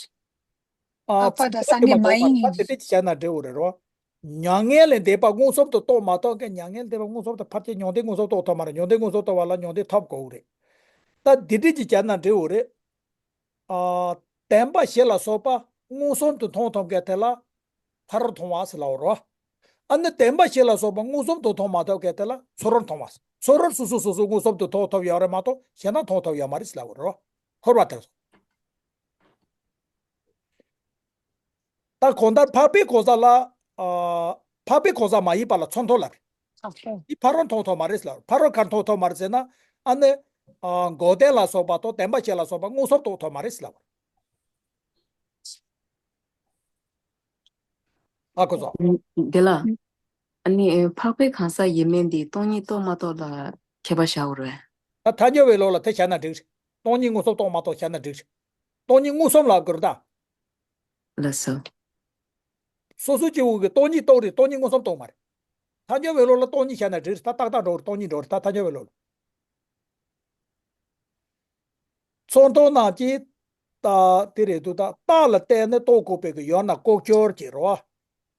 ཨ། འཕགས་པ་དང་སངས་རྒྱས་མ་ཡིན་ཉིད། ད་དེ་འདྲ་ཅིག་བྱས་ན་འགྲིག་གི་རེད་རོ། མྱ་ངན་ལས་འདས་པ་མངོན་སུམ་དུ་རྟོགས་མ་ཐུབ་མཁན། མྱ་ངན་ལས་འདས་པ་མངོན་སུམ་དུ་ཕར་ཕྱིན་མྱང་འདས་མངོན་སུམ་རྟོགས་ཐུབ་མ་རེད། མྱང་འདས་མངོན་སུམ་རྟོགས་པ་ལ་མྱང་འདས་ཐོབ་དགོས་རེད། ད་འདི་འདྲ་ཅིག་བྱས་ན་འགྲིག་གི་རེད། ཨ། བདེན་པ་བཞི་ལ་སོགས་པ་མངོན་སུམ་དུ་མཐོང་ཐུབ་མཁན་དེ་ལ་ཕ་རོལ་མཐོང་བ་ཟེར་ལབ་རོ། ཨ་ནི་བདེན་པ་བཞི་ལ་སོགས་པ་མངོན་སུམ་དུ་མཐོང་མ་ཐུབ་མཁན་དེ་ལ་ཚུར་རོལ་མཐོང་བ། ཚུར་རོལ་སོ་སོ་སོ་སོ་མངོན་སུམ་དུ་མཐོང་ཐུབ་ཡོད་རེད་མ་གཏོགས་གཞན་དག་མཐོང་ཐུབ་ཡོད་མ་རེད་ཟེར་ལབ་རོ། འཁོར་བ་དེ་ཚོ། ད་གང་ལྟར་འཕགས་པའི་གང་ཟག་ལ། ཨ། འཕགས་པའི་གང་ཟག་མ་ཡིན་པ་ལ་ཚུར་མཐོང་ལབ་རེད། ཨ། འདི་ཕ་རོལ་མཐོང་ཐུབ་མ་རེད་ཟེར་ལབ། ཕ་རོལ་གར་མཐོང་ཐུབ་མ་རེད་ཟེར་ན། ཨ་ནི། ཨ། འགོག་བདེན་ལ་སོགས་པ་དང་བདེན་པ་བཞི་ལ་སོགས་པ་མངོན་སུམ་རྟོགས་ཐུབ་མ་རེད་ཟེར་ལབ། ཨ་ཁོ་ཚོ། དེ་ལ། ཨ་ནི་འཕགས་པའི་གང་ཟག་ཡིན་མིན་འདི་སྟོང་ཉིད་རྟོགས་མ་རྟོགས་ལ་ཁྱད་པར་བཞག་དགོས་རེད། ད་ཐལ་འགྱུར་བའི་ལུགས་ལ་དེ་བྱས་ན་འགྲིག་རེད། སྟོང་ཉིད་མངོན་སུམ་རྟོགས་མ་རྟོགས་བྱས་ན་འགྲིག་རེད། སྟོང་ཉིད་མངོན་སུམ་ལབ་དགོས་རེད་ད། ལགས་སོ། སོ་སོ་སྐྱེ་བོ་གིས་སྟོང་ཉིད་རྟོགས་རེད། སྟོང་ཉིད་མངོན་སུམ་རྟོགས་མ་རེད། ཐལ་འགྱུར་བའི་ལུགས་ལ་སྟོང་ཉིད་བྱས་ན་འགྲིག་རེད། ད་ཏག་ཏག་འགྲོ་རེད། སྟོང་ཉིད་འགྲོ་རེད། ད་ཐལ་འགྱུར་བའི་ལུགས་ལ། ཚུར་མཐོང་རྣམས་ཀྱིས། ད་དེ་རེད་འདུག་ད་རྟགས་ལ་བརྟེན་ནས་རྟོགས་དགོས་པའི་གི་ཡོད་ན་ལྐོག་གྱུར་གྱི་རེད་བ།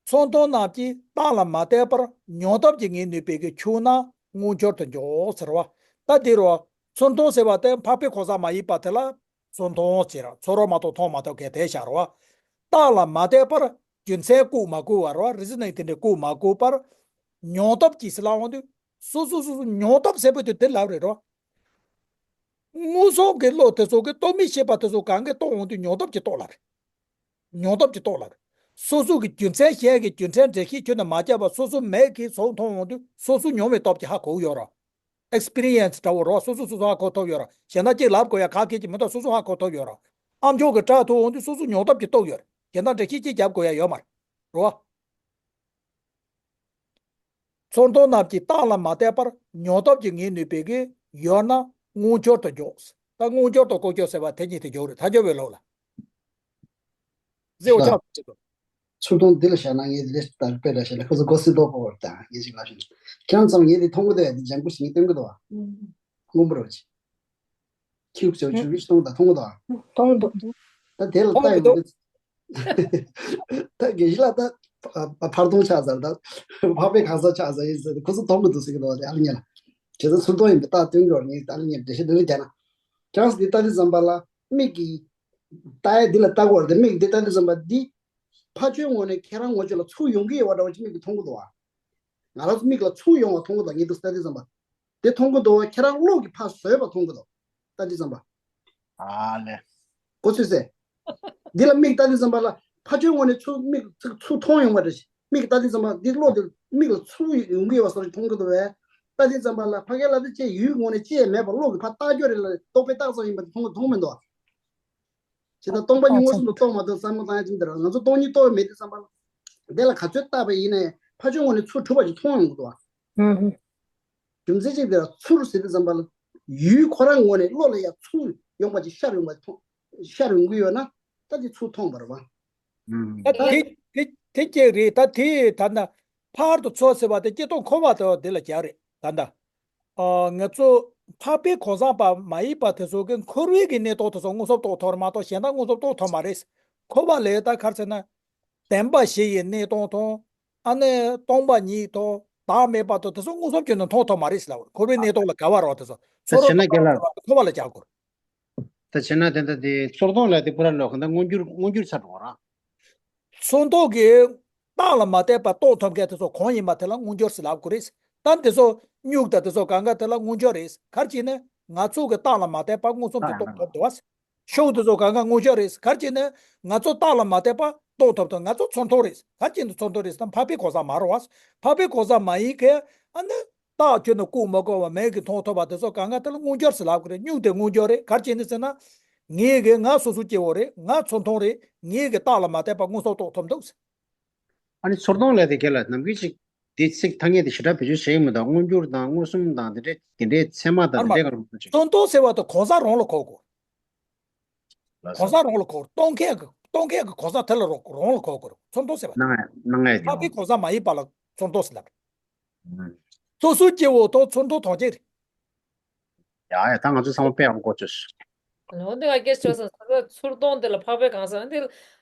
ཚུར་མཐོང་རྣམས་ཀྱིས་རྟགས་ལ་མ་བརྟེན་པར་མྱོང་སྟོབས་ཀྱིས་ངེས་ནུས་པའི་གི་ཆོས་རྣམས་མངོན་གྱུར་དུ་འཇོག་ཟེར་བ། ད་དེ་རེད་བ། ཚུར་མཐོང་ཟེར་བ་དེ་འཕགས་པའི་གང་ཟག་མ་ཡིན་པ་དེ་ལ་ཚུར་མཐོང་ཟེར་ར། ཚུར་རོལ་མ་གཏོགས་མཐོང་མ་ཐུབ་མཁན་དེ་བཞག་རེད་བ། རྟགས་ལ་མ་བརྟེན་པར་རྒྱུ་མཚན་བཀོད་མ་བཀོད་པ་རེད་བ། རི་ཛི་ནིང་དེ་འདྲ་བཀོད་མ་བཀོད་པར་མྱོང་སྟོབས་ཀྱིས་ཟེར་ལབ་འོང་དུས། སོ་སོ་སོ་སོ་མྱོང་སྟོབས་ཟེར་བ་དེ་དེ་ལབ་རེད་རོ། མངོན་སུམ་གྱི་བློ་དེ་ཚོ་གི་རྟོག་མེད་ཤེས་པ་དེ་ཚོ་གང་གིས་རྟོགས་འོང་དུས་མྱོང་སྟོབས་ཀྱིས་རྟོགས་ལབ་རེད། མྱོང་སྟོབས་ཀྱིས་རྟོགས་ལབ་རེད། སོ་སོ་གི་རྒྱུ་མཚན་གཞན་གྱི་རྒྱུ་མཚན་འགྲེལ་བཤད་ཁྱོན་ནས་མ་བརྒྱབ་པ་སོ་སོ་མིག་གིས་ཚུར་མཐོང་འོང་དུས་སོ་སོ་མྱོང་བའི་སྟོབས་ཀྱིས་ཧ་གོ་གི་ཡོད་རོ། ཨེག་སི་པི་རི་ཡན་སི་འདྲ་བོ་རོ། སོ་སོ་སོ་སོ་ཧ་གོ་ཐུབ་ཡོད་རོ། གཞན་དག་གཅིག་ལབ་དགོས་ཡ་ག་གེ་ཅིག་མི་འདུག་སོ་སོ་ཧ་གོ་ཐུབ་ཡོད་རོ། ཨ་མཆོག་གི་སྐྲག་ཐུག་འོང་དུས་སོ་སོ་ཉོབ་ཐབས་ཅིག་རྟོགས་ཡོད་རེད། གཞན་དག་འགྲེལ་བཤད་ཅིག་རྒྱབ་དགོས་ཡ་ཡོད་མ་རེད་རོ། ཚུར་མཐོང་རྣམས་ཀྱིས་རྟགས་ལ་མ་བལྟས་པར་ཉོབ་ཐབས་ཀྱིས་ངེས་ནུས་པའི་གི་ཡོད་ན་དངོས་འབྱོར་དུ་འཇོག་ད་དངོས་འབྱོར་དང་ལྐོག་གྱུར་ཟེར་བ་དེ་གཉིས་དེ་འཇོག་རེད། ད་འཇོག་པའི་ལོག་ལ། ཟེར་བ་ལགས། ཆགས་ཚུར་མཐོང་འདི་ལ་བཞག་ན་ངས་འདི་ལས་ལྟར་དཔེ་འདྲ་བཤད་ན་ཁོ་ཚོ་མགོ་སེར་པོ་པོ་བར་དང་ངས་ཅིག་ལབ་ཤེས། ཁྱེད་རང་ཚོ་ངས་འདི་མཐོང་གི་འདུག་ཡ་འདི་ལྗང་གུ་ཞིག་ངས་སྟོན་གི་འདུག་བ། སྔོན་པོ་རོ་ཅིག་ཁྱེད་ཚོ་ཆུ་བཞི་སྟོང་དང་མཐོང་གི་འདུག་བ། མཐོང་འདུག་ད་དེ་ལ་མཐོང་ལྟ་གི་ཡོང་འདུག་གི། ད་དགེ་བཤེས་ལགས་ད་ཨ་ཨ་ཕར་གཏོང་ཆགས་ཚར། ད་འཕགས་པའི་གང་ཟག་ཆགས་ཚར་ཡིན་ཟེར་ཏེ་ཁོ་ཚོ་མཐོང་གི་འདུག་ཟེར་གི་འདུག་བ། དེ་ཨ་ལ་ཉན་ལ་བྱས་ཙང་ཚུར་མཐོང་ཡིན་པའི་རྟགས་སྟོན་གི་བ། ངས་ཨ་ལ་ཉན་འགྲེལ་བཤད་འདི་ལ་རྒྱག་ན། ཁྱེད་རང་ཚོ་འདི་ལྟ་དུས་ཙམ་པ་ལ་མིག་གིས་ལྟ་ཡ་འདི་ལ་ལྟ་དགོས་རེད་དེ། མིག་འདི་ལྟ་དུས་ཙམ་པ་འདི་ཕ་ཆོས་ངོས་ནས་ཁྱེད་རང་ངོས་ཕྱོགས་ལ་ཚུར་ཡོང་གི་ཡོད་པ་འདྲ་བོ་ཅིག་མིག་གིས་མཐོང་གི་འདུག་བ། ང་རང་ཚོ་མིག་ལ་ཚུར་ཡོང་བ་མཐོང་གི་འདུག་ངས་འདུག་ལྟ་དུས་ཙམ་པ། དེ་མཐོང་གི་འདུག་ཁྱེད་རང་བློ་གིས་ཕར་བཟོས་པ་མཐོང་གི་འདུག་ལྟ་དུས་ཙམ་པ། ཨ་ལེ། གོ་ཚོད་སེ། འདི་ལ་མིག་ལྟ་དུས་ཙམ་པ་ལ་ཕ་ཆོས་ངོས་ནས་ཚུར་མིག་ཚུར་ཚུར་མཐོང་ཡོང་བ་རེད། མིག་ལྟ་དུས་ཙམ་པ་འདི་བློ་དེ་མིག་ལ་ཚུར་ཡོང་གི་ཡོད་པ་བཟོ་འདྲ་མཐོང་གི་འདུག་བས། ལྟ་དུས་ཙམ་པ་ལ་ཕ་གིའི་ལབ་དུས་ཅེས་ཡུལ་ངོས་ནས་ཅེས་མེད་པར་བློ་གིས་ཕར་ལྟ་རྒྱུ་རེད་ལ་རྟོག་པས་བཏགས་ཙམ་ཡིན་པ་དེ་མཐོང་གི་མཐོང་མི་འདུག་བྱས་ཙང་སྟོང་པ་ཉིད་མངོན་སུམ་དུ་རྟོགས་མ་ཐུབ་བསམ་བློ་བཏང་ཡ་ཅིག་འདིར་ང་ཚོ་སྟོང་ཉིད་རྟོགས་མེད་དུས་ཙམ་པ་ལ། དེ་ལ་ག་ཚོད་བལྟས་པ་ཡིན་ནའི་ཕ་ཆོས་ངོས་ནས་ཚུར་གྲུབ་པ་ཞིག་མཐོང་ཡོང་གི་འདུག་བ། ཨུ་ཧུ། རྒྱུ་མཚན་གཅིག་དེ་ལ་ཚུར་ཟེར་དུས་ཙམ་པ་ལ་ཡུལ་ཁོ་རང་ངོས་ནས་བློ་ལ་ཡ་ཚུར་ཡོང་པ་ཅིག་ཤར་ཡོང་པ་མཐོང་། ཤར་ཡོང་གི་ཡོད་ན་ད་དེ་ཚུར་མཐོང་བ་རེད་བ། ད་དེ་དེ་དེ་གཅིག་རེད། ད་དེ་ད་ན་ཕར་དུ་ཚུར་ཟེར་བ་དེ་སྤྱིར་བཏང་འཁོར་བ་དེ་དེ་ལ་རྒྱག་རེད་ད་ད། ཨ་ང་ཚོ་འཕགས་པའི་གང་ཟག་པ་མ་ཡིན་པ་དེ་ཚོ་གི་འཁོར་བའི་གི་གནས་སྟངས་དེ་ཚོ་མངོན་སུམ་རྟོགས་ཐུབ་རེད་མ་གཏོགས་གཞན་དག་མངོན་སུམ་རྟོགས་ཐུབ་མ་རེད། འཁོར་བ་ལས་ད་ག་རེ་ཟེར་ན། བདེན་པ་བཞི་ཡི་གནས་སྟངས་དང་། ཨ་ནི་སྟོང་པ་ཉིད་དང་བདག་མེད་པ་དང་དེ་ཚོ་མངོན་སུམ་གྱིས་ནི་མཐོང་ཐུབ་མ་རེད་ཟེར་ལབ། འཁོར་བའི་གནས་སྟངས་ལ་དགའ་བ་རོ་དེ་ཚོ་ད་ཚུར་བྱས་ན་རོ་རྒན་ལགས། འཁོར་བ་ལ་རྒྱག་དགོས། ད་བྱས་ན་དེ་འདྲ་དེ་ཚུར་མཐོང་ལ་དེ་ཁོ་ར་ལོ་ག་འདྲ་མངོན་འགྱུར་མངོན་འགྱུར་ཆགས་འགྲོ་བ་ར། ཚུར་མཐོང་གི་རྟགས་ལ་མ་བལྟས་པ་རྟོགས་ཐུབ་མཁན་དེ་ཚོ་གང་ཡིན་པ་དེ་ལ་མངོན་གྱུར་ཟེར་ལབ་དགོས་རེད། ད་དེ་ཚོ་སྨྱུག་དང་དེ་ཚོ་གང་ག་དེ་ལ་མངོན་གྱུར་རེད། ག་རེ་བྱས་ནས་ང་ཚོ་གི་རྟགས་ལ་མ་བལྟས་པ་མངོན་སུམ་དུ་རྟོགས་ཐུབ་འདུག་བ། ཤུགས་དེ་ཚོ་གང་ག་མངོན་གྱུར་རེད། ག་རེ་བྱས་ནས་ང་ཚོ་རྟགས་ལ་མ་བལྟས་པ་རྟོགས་ཐུབ་འདུག་ང་ཚོ་ཚུར་མཐོང་རེད། ག་རེ་བྱས་ནས་ཚུར་མཐོང་རེད་ཟེར་ན་འཕགས་པའི་གང་ཟག་མ་རེད་བ། འཕགས་པའི་གང་ཟག་མ་ཡིན་མཁན་ཨ་ནི་རྟགས་ཁྱོན་ནས་བཀུག་མ་དགོས་པ་མིག་གིས་མཐོང་ཐུབ་པ་དེ་ཚོ་གང་ག་དེ་ལ་མངོན་གྱུར་ཟེར་ལབ་དགོས་རེད། སྨྱུག་དེ་མངོན་གྱུར་རེད། ག་རེ་བྱས་ནས་ཟེར་ན། ངེད་ཀྱིས་ང་སོ་སོ་སྐྱེ་བོ་རེད། ང་ཚུར་མཐོང་རེད། ངེད་ཀྱིས་རྟགས་ལ་མ་བལྟས་པ་མངོན་སུམ་རྟོགས་ཐུབ་འདུག་ཨ་ནི་ཚུར་མཐོང་ལས་དེ་ག་ལ་ནམ་རྒྱུན་ཅིག་དེ་ཚིག་ཐ་སྙད་དེ་ཞེ་དྲག་བེད་སྤྱོད་བྱེད་ཀྱི་མི་འདུག་མངོན་གྱུར་དང་མངོན་སུམ་དང་དེ་འདྲའི་དེ་འདྲའི་ཚད་མ་དང་དེ་འདྲའི་སྐོར་ལ་ཅིག་ཚུར་མཐོང་ཟེར་བ་དེ་གང་ཟག་རང་ལ་གོ་དགོས། ལགས་སོ། གང་ཟག་རང་ལ་གོ། མཐོང་མཁན་གྱི་མཐོང་མཁན་གྱི་གང་ཟག་དེ་ལ་རང་རང་ལ་གོ་དགོས་རེད། ཚུར་མཐོང་ཟེར་བ་དེ། སྣང་ངེ་སྣང་ངེ་འཕགས་པའི་གང་ཟག་མ་ཡིན་པ་ལ་ཚུར་མཐོང་ཟེར་ལབ། ཨུམ། སོ་སོའི་སྐྱེ་བོ་དང་ཚུར་མཐོང་དོན་གཅིག་རེད། ཡ་ཡ་ད་ང་ཚོ་ཚང་མ་དཔེ་ཡག་པོ་གོ་ཆོད་སོང་། ལོ་འདི་ང་སྐད་ཆོད་སོང་། ཚུར་མཐོང་དེ་ལ་འཕགས་པའི་གང་ཟག་འདི་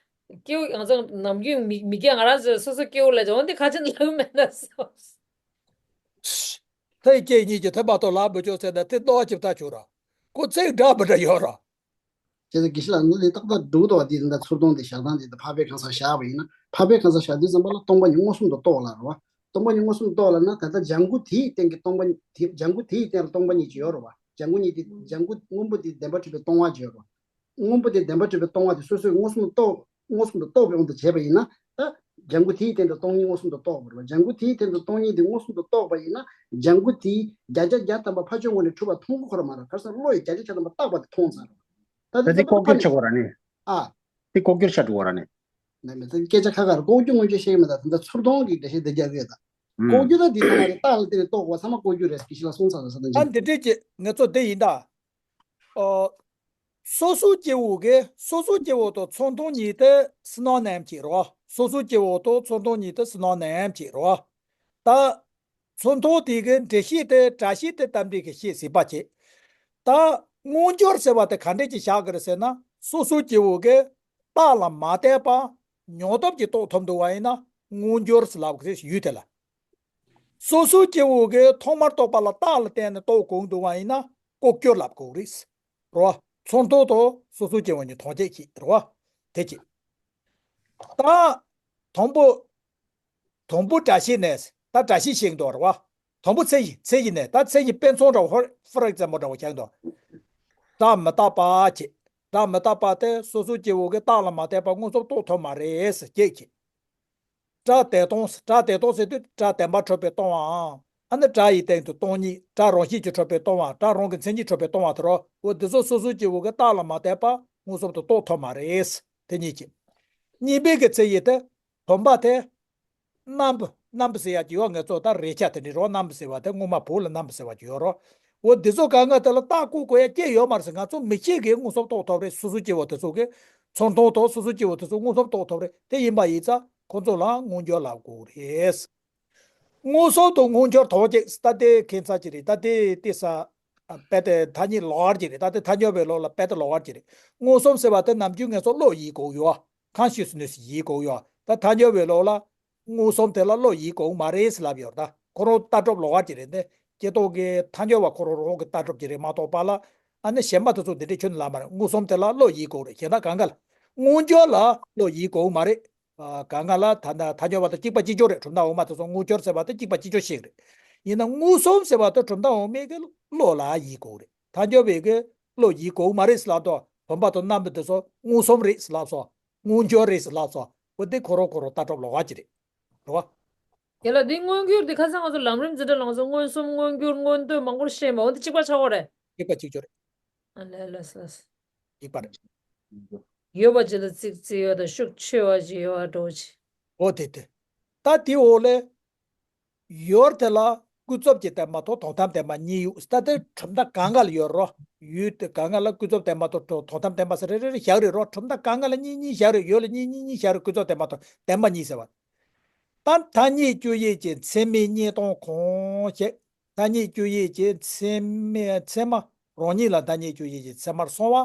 སྐྱེ་བོ་ང་ཚོ་ནམ་རྒྱུན་མི་མི་སྐྱ་ང་རང་ཚོ་སོ་སོ་སྐྱེ་བོ་ལ་འོ་འདི་ཁ་ཆེན་ལབ་མེད་ན་སོ། ཐེངས་གཅིག་གཉིས་ཀྱི་ཐེངས་མ་གཏོགས་ལབ་མི་ཆོག་ཟེར་ན་དེ་ལྟོ་བ་ཅིག་ལྟ་ཆོག་ར། ཁོ་ཚིག་འདྲ་མི་འདྲ་ཡོད་ར། ཁྱེད་ཚོ་དགེ་བཤེས་ལགས་འདི་ལས་ཏག་ཏག་འདུག་ཏོ། དེ་འདྲ་ཚུར་མཐོང་དེ་བཞག་སྟངས་དེ་ད་འཕགས་པའི་གང་ཟག་བཞག་པ་ཡིན་ན། འཕགས་པའི་གང་ཟག་བཞག་དུས་ཙམ་པ་ལ་སྟོང་པ་ཉིད་མངོན་སུམ་དུ་རྟོགས་ལ་རེད་བ། སྟོང་པ་ཉིད་མངོན་སུམ་དུ་རྟོགས་ལ་ན་ད་ལྟ་ལྗང་གུ་དེའི་སྟེང་གི་སྟོང་པ་ཉིད་དེ་ལྗང་གུ་དེའི་སྟེང་ལ་སྟོང་པ་ཉིད་ཅིག་ཡོད་རེད་བ། ལྗང་གུ་ཉིད་དེ་ལྗང་གུ་སྔོན་པོ་དེ་བདེན་པར་གྲུབ་པའི་སྟོང་པ་ཅིག་ཡོད་རེད་བ། སྔོན་པོ་དེ་བདེན་པར་གྲུབ་པའི་སྟོང་པ་དེ་སོ་སོས་མངོན་སུམ་དུ་རྟོགས་མངོན་སུམ་དུ་རྟོགས་པའི་དབང་དུ་བྱས་པ་ཡིན་ན། ད་ལྗང་གུ་དེའི་སྟེང་དུ་སྟོང་ཉིད་མངོན་སུམ་དུ་རྟོགས་པ་རེད་བ། ལྗང་གུ་དེའི་སྟེང་དུ་སྟོང་ཉིད་དེ་མངོན་སུམ་དུ་རྟོགས་པ་ཡིན་ན། ལྗང་གུ་དེའི་བརྒྱ་ཆ་བརྒྱ་ཐམ་པ་ཕ་ཆོས་ངོས་ནས་གྲུབ་པ་མཐོང་གི་ཁོ་ར་མ་རེད། ག་རེ་ཟེར་ན་བློ་ཡིས་བརྒྱ་ཆ་བརྒྱ་ཐམ་པ་བཏགས་པ་དེ་མཐོང་ཚར་རེད། ད་ད་དེ་དེ་ཚོ་ལྐོག་གྱུར་ཕ་ཆགས་འགྲོ་བ་ར་ནི། ཨ། དེ་ལྐོག་གྱུར་ཆགས་འགྲོ་བ་ར་ནི། ནས་མི་ཚེ་སྐད་ཆ་ཁ་ཁར་ལྐོག་གྱུར་མངོན་གྱུར་བཤད་ཀྱི་མེད། ད་ད་ལྟ་ཚུར་མཐོང་གི་འགྲེལ་བཤད་དེ་རྒྱག་གི་ཡོད་ད། ཨུམ། ལྐོག་གྱུར་ད་འདི་ཚང་མ་རེད། རྟགས་ལ་བརྟེན་ནས་རྟོགས་པ་ཚང་མ་ལྐོག་གྱུར་རེད། དགེ་བཤེས་ལགས་གསུངས་ཚར་རེད་ས་ད་ད་ཅི། འདི་འདྲས་ཀྱི་ངེད་ཚོ་དེ་ཡིན་ད། ཨོ། སོ་སོའི་སྐྱེ་བོ་གི་སོ་སོའི་སྐྱེ་བོ་དང་ཚུར་མཐོང་གཉིས་དེ་སུ་ནང་ནའམ་ཅིག་རེད་བ། སོ་སོའི་སྐྱེ་བོ་དང་ཚུར་མཐོང་གཉིས་དེ་སུ་ནང་ནའམ་ཅིག་རེད་བ། ད། ཚུར་མཐོང་དེ་གི་འགྲེལ་བཤད་དེ་དྲ་ཤིས་དེ་རྟ་མགྲིན་གྱིས་བཤད་ཟིན་པ་བྱེད། ད་མངོན་གྱུར་ཟེར་བ་དེ་ག་འདྲས་ཀྱི་བཞག་གི་རེད་ཟེར་ན། སོ་སོའི་སྐྱེ་བོ་གི་རྟགས་ལ་མ་བལྟས་པ་ཉོབ་ཐབས་ཀྱིས་རྟོགས་ཐུབ་འདུག་བ་ཡིན་ན་མངོན་གྱུར་ཟེར་ལབ་གི་རེད་ཡུལ་དེ་ལ། སོ་སོའི་སྐྱེ་བོ་གི་ཐོག་མར་རྟོགས་པ་ལ་རྟགས་ལ་བརྟེན་ནས་རྟོགས་དགོས་འདུག་བ་ཡིན་ན་ལྐོག་གྱུར་ལབ་དགོས་རེད། རེད་བ། ཚུར་མཐོང་དང་སོ་སོའི་སྐྱེ་བོ་གཉིས་མཐོང་བྱེད་ཀྱི་རེད་བ། དེ་གཅིག་ད། དང་པོ། དང་པོ་བཀྲ་ཤིས་ནས་ད་བཀྲ་ཤིས་ཤིག་འདུག་རེད་བ། དང་པོ་ཚེ་ཡི་ཚེ་ཡི་ནས་ད་ཚེ་ཡི་དཔེ་མཚོན་འདྲ་བོ་ཧོར་ཧྥོར་ཨེག་ཛམ་པལ་འདྲ་བོ་བཞག་འདུག་སྒྲ་མི་རྟག་པ་བྱེད། སྒྲ་མི་རྟག་པ་དེ་སོ་སོའི་སྐྱེ་བོ་གི་རྟགས་ལ་མ་བལྟས་པ་མངོན་སུམ་རྟོགས་ཐུབ་མ་རེད་ཟེར་སྐད་ཀྱིས། སྒྲ་བདེན་སྟོང་སྒྲ་བདེན་སྟོང་ཟེར་དུས་སྒྲ་བདེན་པར་གྲུབ་པའི་སྟོང་པའམ། ཨ་ནི་སྒྲ་ཡི་སྟེང་དུ་སྟོང་ཉིད། སྒྲ་རང་བཞིན་གྱིས་གྲུབ་པའི་སྟོང་པ། སྒྲ་རང་གི་མཚན་ཉིད་གྲུབ་པའི་སྟོང་པ་དེ་རོ། འོ་འདི་ཚོ་སོ་སོ་སྐྱེ་བོ་གི་རྟགས་ལ་མ་བརྟེན་པ་མངོན་སུམ་དུ་རྟོགས་ཐུབ་མ་རེད། དེ་གཉིས་ཀྱི། གཉིས་པའི་གི་ཚེ་ཡི་དེ་བུམ་པ་དེ། རྣམ་པ་རྣམ་པ་ཟེར་ཡག་ཅིག་ཡོད། ངེད་ཚོ་ད་རེག་བྱ་དེ་འདྲ་རོ། རྣམ་པ་ཟེར་བ་དེ་སྔོན་མ་བོད་ལ་རྣམ་པ་ཟེར་བ་ཅིག་ཡོད་རོ། འོ་འདི་ཚོ་གང་ག་དེ་ལ་རྟགས་བཀོད་དགོས་ཡ་ཅི་ཡོད་མ་རེད་ཟེར། ང་ཚོ་མིག་ཤེས་ཀྱིས་མངོན་སུམ་རྟོགས་ཐུབ་རེད། སོ་སོ་སྐྱེ་བོ་དེ་ཚོ་གིས་ཚུར་མཐོང་དང་སོ་སོ་སྐྱེ་བོ་དེ་ཚོ་མངོན་སུམ་རྟོགས་ཐུབ་རེད། དེ་ཡིན་པ་ཡིན་ཙང་ཁོ་ཚོ་ལ་མངོན་གྱུར་ལབ་དགོས་རེད། མངོན་སུམ་དང་མངོན་གྱུར་ཐམས་ཅད་ད་ལྟའི་ཁྱད་མཚར་ཅིག་རེད། ད་ལྟའི་ལྟས་ས། དཔེ་དེ་ཐ་སྙད་ལོགས་ཀ་ཅིག་རེད། ད་ལྟའི་ཐལ་འགྱུར་བའི་ལུགས་ལ་དཔེ་དེ་ལོགས་ཀ་ཅིག་རེད། མངོན་སུམ་ཟེར་བ་དེ་ནམ་རྒྱུན་ངེད་ཚོ་བློ་ཡིས་གོ་ཡོད། consciousness ཡིས་གོ་ཡོད། ད་ཐལ་འགྱུར་བའི་ལུགས་ལ་མངོན་སུམ་དེ་ལ་བློ་ཡིས་གོ་མ་རེད་ཟེར་ལབ་ཡོད། ད་ཁོ་རང་ལྟ་གྲུབ་ལོགས་ཀ་ཅིག་རེད། འདི་སྐྱེ་སྟོབས་ཀྱི་ཐལ་འགྱུར་བ་ཁོ་རང་རང་གི་ལྟ་གྲུབ་ཅིག་རེད་མ་གཏོགས་པ་ལ། ཨ་ནི་གཞན་པ་དེ་ཚོ་འདི་འདྲའི་ཁྱོན་ནས་ལབ་མ་རེད། མངོན་སུམ་དེ་ལ་བློ་ཡིས་གོ་རེད། གཞན་དག་གང་ག་ལ། མངོན་གྱུར་ལ་བློ་ཡིས་གོ་མ་རེད། ཨ། གང་ག་ལ་ད་ལྟ་ཐལ་འགྱུར་བ་དང་གཅིག་པ་གཅིག་རྐྱང་རེད། གྲུབ་མཐའ་འོག་མ་དེ་ཚོ་མངོན་གྱུར་ཟེར་བ་དེ་གཅིག་པ་གཅིག་རྐྱང་ཞིག་རེད། ཡིན་ན་མངོན་སུམ་ཟེར་བ་དེ་གྲུབ་མཐའ་འོག་མའི་གི་བློ་ལ་ཡིས་གོ་རེད། ཐལ་འགྱུར་བའི་གི་བློ་ཡིས་གོ་མ་རེད་ཟེར་ལབ་དུས་བུམ་པ་དང་རྣམ་པ་དེ་ཚོ་མངོན་སུམ་རེད་ཟེར་ལབ་སོང་། མངོན་གྱུར་རེད་ཟེར་ལབ་སོང་། འོ་དེ་ཁོ་རང་ཁོ་རང་ལྟ་གྲུབ་ལོགས་ཀ་ཅིག་རེད། རེད་བ། དེ་ལ་འདི་མངོན་གྱུར་འདི་ཁ་སང་ང་ཚོ་ལམ་རིམ་འཛིན་གྲྭ་ལ་ང་ཚོ་མངོན་སུམ་མངོན་གྱུར་མངོན་བསྟོད་མང་པོ་བཤད་མ། འོ་འདི་གཅིག་པ་ཆགས་པ་རེད། གཅིག་པ་གཅིག་རྐྱང་རེད། ཨ་ལས་ལས་ལས། གཅིག་པ་རེད། ཡོད་པ་ཅིག་ལ་ཙིག་ཙིག་ཡོད་དང་ཤུགས་ཆེ་བ་ཅིག་ཡོད་པ་འདྲ་བོ་ཅིག་འོ་དེ་དེ། ད་དེ་འོག་ལས། ཡུལ་དེ་ལ་ཀུན་རྫོབ་ཀྱི་བདེན་པ་དང་དོན་དམ་བདེན་པ་གཉིས་ཡོད། ད་དེ་གྲུབ་མཐའ་གང་ག་ལ་ཡོད་རོ། ཡུལ་དེ་གང་ག་ལ་ཀུན་རྫོབ་བདེན་པ་དང་དོན་དམ་བདེན་པ་ཟེར་རེ་རེ་རེ་བཞག་རེད་རོ། གྲུབ་མཐའ་གང་ག་ལ་གཉིས་གཉིས་བཞག་རེད། ཡུལ་ལ་གཉིས་གཉིས་གཉིས་བཞག་རེད། ཀུན་རྫོབ་བདེན་པ་དང་བདེན་པ་གཉིས་ཟེར་བ། ད་ཐ་སྙད་དཔྱོད་ཡུལ་གྱི་མཚན་མའི་གཉིས་སྟོང་གང་ཞེས། ཐ་སྙད་དཔྱོད་ཡུལ་གྱི་མཚན་མའི་མཚན་མ་རང་ཉིད་ལ་ཐ་སྙད་དཔྱོད་ཡུལ་གྱི་མཚན་མར་སོང་བ།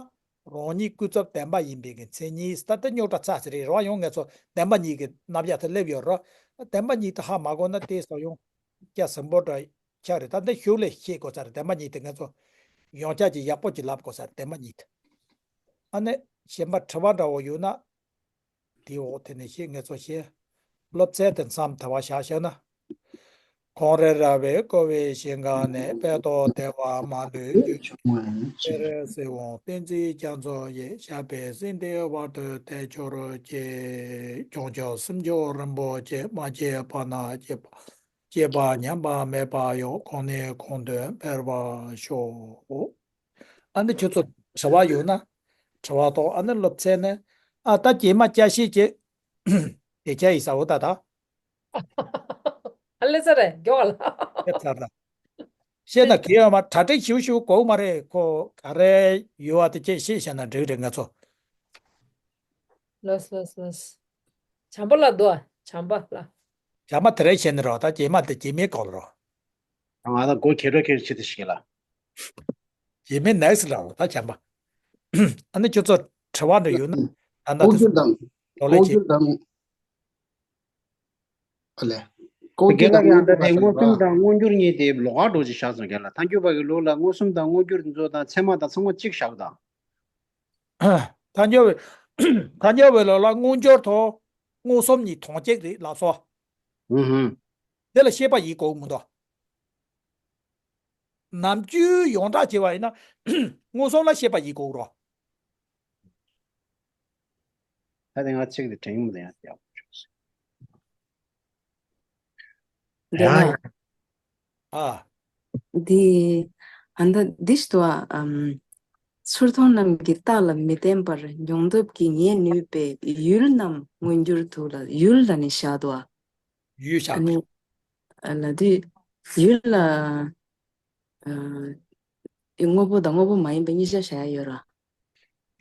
རང་ཉིད་ཀུན་རྫོབ་བདེན་པ་ཡིན་པའི་གི་མཚན་ཉིད། ད་ལྟ་རྙོག་དྲ་ཚ་ཟེར་རེད་རོ། ཡང་ངེད་ཚོ་བདེན་པ་གཉིས་ཀྱི་རྣམ་གཞག་དེ་སླེབས་ཡོད་རོ། བདེན་པ་གཉིས་དེ་ཧ་མ་གོ་ན་དེ་སོ་ཡང་སྐྱ་ཟིང་པོ་འདྲ་ཆགས་རེད། ད་འདི་གཞུག་ལས་ཤེས་དགོས་ས་རེད། བདེན་པ་གཉིས་དེ་ངེད་ཚོ་ཡང་བསྐྱར་གྱི་ཡག་པོ་ཅིག་ལབ་དགོས་ས་རེད། བདེན་པ་གཉིས་དེ། ཨ་ནི་གཞན་པ་དྲི་བ་འདྲ་བོ་ཡོད་ན། དེའི་འོག་དེ་ནས་ཤེས། ངེད་ཚོ་ཤེས། སློབ་ཚན་དེ་མཚམས་དེ་བ་བཞག་བཞག་ན། ཁོང་རེ་ར་བས་བསྐོར་བའི་ཞིང་ཁམས་ནས། དཔལ་དང་བདེ་བ་མ་ལུས་རྒྱུ་བྱུང་བའི། སྤྱན་རས་གཟིགས་དབང་བསྟན་འཛིན་རྒྱ་མཚོ་ཡི། ཞབས་པད་སྲིད་མཐའི་བར་དུ་བརྟན་གྱུར་ཅིག་བྱང་ཆུབ་སེམས་མཆོག་རིན་པོ་ཆེ། མ་སྐྱེས་པ་ན་སྐྱེས་པ། སྐྱེས་པ་ཉམས་པ་མེད་པ་ཡང་། གོང་ནས་གོང་དུ་འཕེལ་བར་ཤོག་ཨ་ནི་ཁྱོད་ཚོ་དྲི་བ་ཡོད་ན་དྲི་བ་དང་། ཨ་ནི་སློབ་ཚན་ནི། ཨ། ད་རྗེས་མ་བསྐྱར་ཞིབ་བྱེད། དེ་ཆ་ཡི་ས་འོ་ད་ད། ཨ་ལེ་ཚ་རེད་མགྱོགས་ལ། ཨེ་ཚར་ད། བཤད་ན་གལ་ཡོད་མ། གྲ་སྒྲིག་ཞིབ་ཞིབ་དགོས་མ་རེད། ཁོ་ག་རེ་ཡོད་བ་དེ་ཁྱེད་ཤེས་བྱས་ན་འགྲིག་རེད། ང་ཚོ། ལོས་ལོས་ལོས། བྱམས་པ་ལ་འདུག་ཨ། བྱམས་པ་ལ། བྱམས་པ་དེ་རེད་བཤད་ནི་རོ། ད་རྗེས་མ་དེ་རྗེས་མའི་སྐོར་ལ་རོ། ང་ད་སྒོ་ཁེ་རོ་ཁེ་རོ་ཆེད་དུ་ཞིག་ལ། རྗེས་མའི་ནེག་སི་ལ་རོ། ད་བྱམས་པ། ཨ་ནི་ཁྱོད་ཚོ་དྲི་བ་འདྲ་ཡོད་ན་ད་ལྟ་ལྐོག་གྱུར་དང་། ལོ་ལེགས་ལྐོག་གྱུར་དང་། ཨ་ལས། ལྐོག་གྱུར་དང་། རྒན་ལགས་ཀྱིས་ཨ་མདའ་དེ་མངོན་སུམ་དང་མངོན་གྱུར་གཉིས་དེ་ལོགས་ཀ་འགྲོ་ཅིག་བཞག་སོང་། རྒན་ལགས་ཐལ་འགྱུར་བ་གི་ལུགས་ལ་མངོན་སུམ་དང་མངོན་གྱུར་དེ་ཚོ་དང་ཚད་མ་དང་ཚང་མ་གཅིག་བཞག་དང་། ཐལ་འགྱུར་བའི། ཐལ་འགྱུར་བའི་ལུགས་ལ་མངོན་གྱུར་དང་མངོན་སུམ་གཉིས་དོན་གཅིག་རེད་ལབ་སོང་། ཧུམ་ཧུམ། དེ་ལ་ཤེས་པ་ཡིས་གོ་མི་འདུག་ནམ་རྒྱུན་ཡོངས་གྲགས་བྱས་པ་ཡིན་ན། མངོན་སུམ་ལ་ཤེས་པ་ཡིས་གོ་རོ། ད་དེ་ང་གཅིག་དེ་དྲན་མི་འདུག་ཡང་ཡག་པོ་བྱུང་སོང་། འདི་ལ། ཨ། འདི། ཨ་མདའ་འདི་ཞིག་ཏུ་བ། ཨམ། ཚུར་མཐོང་རྣམས་ཀྱི་རྟགས་ལ་མི་བརྟེན་པར་མྱོང་ཐབས་ཀྱིས་ངེས་ནུས་པའི་ཡུལ་རྣམས་མངོན་གྱུར་དུ་ལ། ཡུལ་ལ་ནི་བཞག་འདུག་བ། ཡུལ་བཞག་ཨ་ནི། ཨ་ལ་དུས། ཡུལ་ལ། ཨ། དངོས་པོ་དང་དངོས་པོ་མ་ཡིན་པ་གཉིས་ཆ་བཞག་ཡ་ཡོད་ར།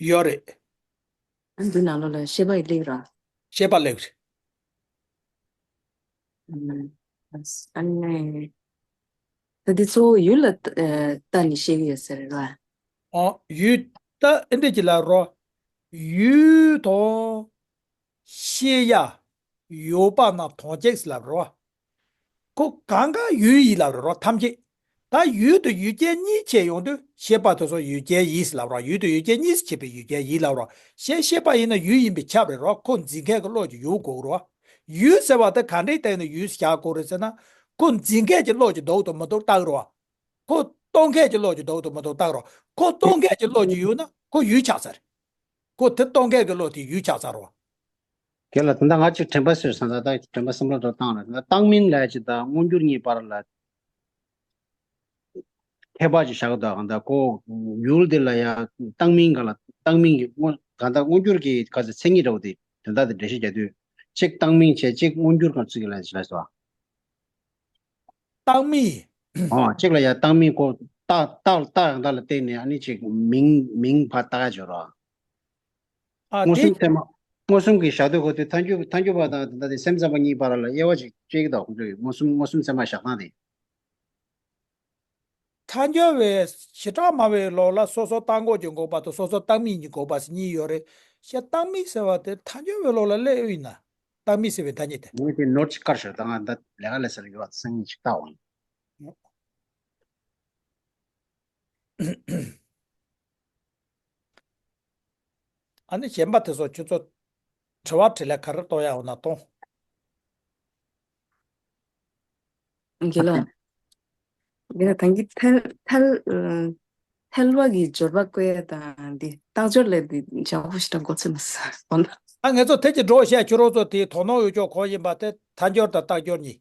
ཡོད་རེད། ཨ་འདི་ནང་ལོགས་ལ་ཤེས་པ་ཡི་སླེབས་ར། ཤེས་པ་སླེབས་རེད། ཨ་ནི། ད་འདི་གཙོ་བོ་ཡུལ་ལ་ལྟ་ནས་བཤད་ཀྱི་ཡོད་ས་རེད་ར། ཨ། ཡུལ་ད་ཨེ་འདྲས་ཀྱི་ལ་རོ། ཡུལ་དང་། ཤེས་ཡ། ཡོད་པ་རྣམས་དོན་གཅིག་ལབ་རོ། ཁོ་གང་ག་ཡུལ་ཡིན་ལབ་རོ་ཐམས་ཅད། ད་ཡུལ་དང་ཡུལ་ཅན་གཉིས་ཕྱེ་ཡོང་དུས་ཤེས་པ་དེ་ཚོ་ཡུལ་ཅན་ཡིན་ལབ་རོ། ཡུལ་དང་ཡུལ་ཅན་གཉིས་སུ་ཕྱེ་བའི་ཡུལ་ཅན་ཡིན་ལབ་རོ། ཞེས་ཤེས་པ་ཡིན་ན་ཡུལ་ཡིན་པས་ཁྱབ་རེད་རོ། ཁོ་འཛིན་མཁན་གྱི་བློ་ཅིག་ཡོད་དགོས་རོ། ཡུལ་ཟེར་བ་དེ་ག་འདྲའི་སྟེང་ནས་ཡུལ་བཞག་དགོས་རེད་ཟེར་ན། ཁོ་འཛིན་མཁན་གྱི་བློ་ཅིག་འདུག་དང་མི་འདུག་བརྟག་རོ། ཁོ་རྟོགས་མཁན་གྱི་བློ་ཅིག་འདུག་དང་མི་འདུག་བརྟག་རོ། ཁོ་རྟོགས་མཁན་གྱི་བློ་ཅིག་ཡོད་ན་ཁོ་ཡུལ་ཆགས་ཚར། ཁོ་དེ་རྟོགས་མཁན་གྱི་བློ་དེ་ཡུལ་ཆགས་ཚར་རོ། རྒན་ལགས། ད་ལྟ་ང་ཅིག་དྲན་པ་གསོས་སོང་། ད་ལྟ་དྲན་པ་བསམ་བློ་འདྲ་བཏང་ལ། ད་ལྟ་བཏང་མིན་ལབ་ཡ་ཅིག་དང་མངོན་གྱུར་གཉིས་བར་ལ་ ཁྱད་པར་ཅིག་བཞག་འདུག་གང་ལྟར་ཁོ་ཡུལ་དེ་ལ་ཡང་བཏང་མིང་ག་ལ་བཏང་མིང་གི་སྔོ་གང་ལྟར་མངོན་གྱུར་གྱི་ག་ཚོད་མཚན་ཉིད་འདྲ་བོ་དེ་དོན་དག་དེ་འགྲེལ་བཤད་རྒྱག་དུས་གཅིག་བཏང་མིང་བྱས་གཅིག་མངོན་གྱུར་གང་ཚུལ་གྱི་ལ་ཞེས་ལ་སོ། བཏང་མིང་། ཨོ་གཅིག་ལ་ཡང་བཏང་མིང་ཁོ་རྟགས་རྟགས་རྟགས་ཡང་དག་ལ་བརྟེན་ནས་ཨ་ནི་གཅིག་མིང་མིང་ཕར་བཏགས་ཡ་བྱོས་རོགས། ཨ་མངོན་དེ། སུམ་ཚད་མ་མངོན་སུམ་གྱི་བཞག་དུས་ཁོ་དེ་ཐལ་འགྱུར་ཐལ་འགྱུར་བ་དང་དེ་འདྲ་དེ་སེམས་ཙམ་པ་གཉིས་བར་ལ་དབྱེ་བ་ཅིག་དཔྱད་ཀྱི་འདུག་ཁོང་ཚོས་མངོན་སུམ་མངོན་སུམ་ཚད་མ་བཞག་སྟངས་དེ། ཐལ་འགྱུར་བའི་བྱེ་བྲག་སྨྲ་བའི་ལུགས་ལ་སོ་སོ་བཏགས་འགོག་གི་འགོག་པ་དང་སོ་སོ་བཏགས་མིང་གི་འགོག་པ་ཟེར་གཉིས་ཡོད་རེད། ཤ་བཏགས་མིང་ཟེར་བ་དེ་ཐལ་འགྱུར་བའི་ལུགས་ལ་སླེབས་ཡོད་ན། བཏགས་མིང་ཟེར་བའི་ཐ་སྙད་དེ། ངས་དེ་ནོར་ཅིག་བཀར་ཞོར་ད་ང་ད་ལས་ཀ་ལས་སར་ཡོད་པ་སང་ཉིན་ཅིག་བལྟ་འོང་། ཨ་ནི་གཞན་པ་དེ་ཚོ་ཁྱོད་ཚོ་དྲི་བ་དྲིས་ལན་ག་རེ་གཏོང་ཡག་འོ་ན་གཏོང་། དགེ་ལགས། དགེ་ལགས་ད་གིན་ཐལ་ཐལ་ཨ་ཐལ་བ་གི་སྦྱོར་བ་བཀོད་ཡ་དང་འདི་རྟགས་སྦྱོར་ལས་འདི་འཇམ་པོ་ཞིག་འདྲ་མགོ་ཚོས་མ་སོང་། ཨ་ངེད་ཚོ་དེ་ཅི་འགྲོ་བཤད་ཁྱོད་རང་ཚོ་དེའི་དོ་སྣང་ཡོད་ཅོག་གོ་ཡིན་པ་དེ་ཐལ་འགྱུར་དང་རྟགས་སྦྱོར་གཉིས།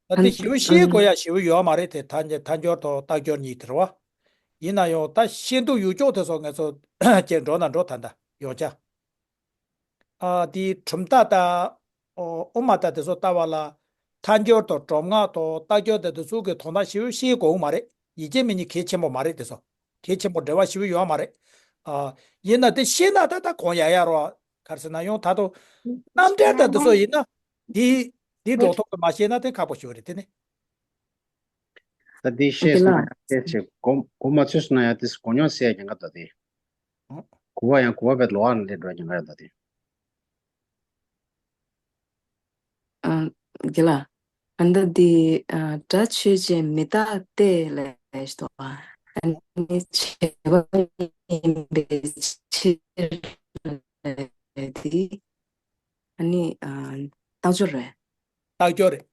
ད་དེ་ཞིབ་ཤེས་དགོས་ཡ་ཞིབ་ཡོད་མ་རེད་དེ་ཐལ་ཐལ་འགྱུར་དང་རྟགས་སྦྱོར་གཉིས་དེ་རེད་བ། ཡིན་ན་ཡང་ད་ཤེས་འདུག་ཡོད་ཅོག་དེ་ཚོ་ངེད་ཚོ་ཅེས་འགྲོ་ན་འགྲོ་ད་ད་ཡོང་ཆ། ཨ་དེའི་གྲུབ་མཐའ་དང་། ཨོ་དབུ་མ་དང་དེ་ཚོ་ལྟ་བ་ལ། ཐལ་འགྱུར་དང་སྒྲོབ་ངག་དང་རྟགས་སྦྱོར་དང་དེ་ཚོ་གི་དོན་དག་ཞིབ་ཤེས་དགོས་མ་རེད། ཡིན་གཅིག་མིན་གཉིས་གལ་ཆེན་པོ་མ་རེད་དེ་ཚོ། གལ་ཆེན་པོ་འབྲེལ་བ་ཞིབ་ཡོད་མ་རེད། ཨ་ཡིན་ན་དེ་ཤེས་ན་ད་ད་གོང་ཡ་ཡ་རོ། ག་རེ་ཟེར་ན་ཡང་ད་དུང་། རྣམ་འགྲེལ་དང་དེ་ཚོ་ཡིན་ན། དེ་དེ་འགྲོ་ཐོག་ཏུ་མ་ཤེས་ན་དེ་ཁག་པོ་ཞིག་རེད་དེ་ནི། ད་འདི་ཤེས་སོང་ན་ཡང་དེ་ཆེ་གོ་གོ་མ་ཚོད་སོང་ན་ཡང་དེ་གོ་མྱོང་སེ་ཡ་ཀྱང་ག་ད་དེ། གོ་བ་ཡང་གོ་བ་བས་ལོག་ཨ་ལེ་འགྲོ་ཀྱང་ག་ད་དེ། ཨ་དགེ་ལགས། ཨ་འདི་འདི་ཨ་སྒྲ་ཆོས་ཅན་མི་རྟག་སྟེ་ལས་ཤེས་དོ། ཨ་ནི་བྱས་པ་ཡིན་པའི་ཕྱིར་ལས་དེ། ཨ་ནི་ཨ་རྟགས་སྦྱོར་རེད། རྟགས་སྦྱོར་རེད།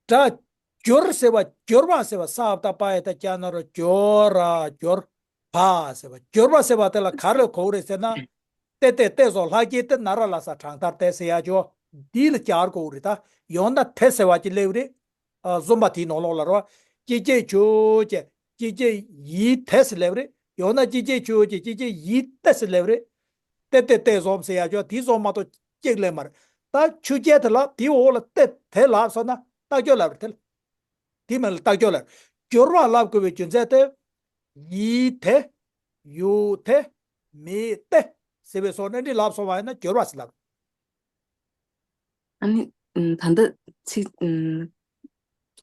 སྒྲ་སྦྱོར་ཟེར་བ་སྦྱོར་བ་ཟེར་བ་ས་ཨ་བཏགས་པ་ཡ་བཏགས་སྐྱ་ན་རོ་སྦྱོར་ར་སྦྱོར་བ་ཟེར་བ་སྦྱོར་བ་ཟེར་བ་དེ་ལ་ག་རེ་གོ་རེད་ཟེར་ན། ཏེ་ཏེ་ཏེ་སོགས་ལྷག་གི་ཏེ་ན་ར་ལ་ས་གྲངས་མཐར་ཏེ་ཟེར་ཡ་ཅོ། འདི་ལ་སྦྱར་གོ་རེད་ད། ཡང་ན་དེ་ཟེར་བ་ཅི་སླེབས་རེད། ཨ་གསུམ་པ་དེའི་ནང་ལོགས་ལ་རོ། ཅི་སྐྱེ་ཆུ་སྐྱེ་ཅི་སྐྱེ་ཡི་དེ་ཟེར་སླེབས་རེད། ཡང་ན་ཅི་སྐྱེ་ཆུ་སྐྱེ་ཅི་སྐྱེ་ཡི་དེ་ཟེར་སླེབས་རེད། ཏེ་ཏེ་ཏེ་གསུམ་ཟེར་ཡ་ཅོ་དེ་གསུམ་མ་གཏོགས་གཅིག་སླེབས་མ་རེད། ད་ཆུ་སྐྱེ་དེ་ལ་དེའི་འོག་ལ་ཏེ་དེ་ལབ་སོང་ན་རྟགས་སྦྱོར་ལབ་རེད་དེ། དེ་མིན་ལ་རྟགས་སྦྱོར་ལ། སྦྱོར་བ་ལབ་དགོས་པའི་རྒྱུ་མཚན་དེ། ཡིད་དེ། ཡུལ་དེ། མི་དེ། ཟེར་བའི་སོགས་གནད་འདྲེན་ལབ་སོང་བ་ཡིན་ན་སྦྱོར་བ་ཟེར་ལབ། ཨ་ནི་ཨ་ད་ལྟ་ཚིག་ཨ་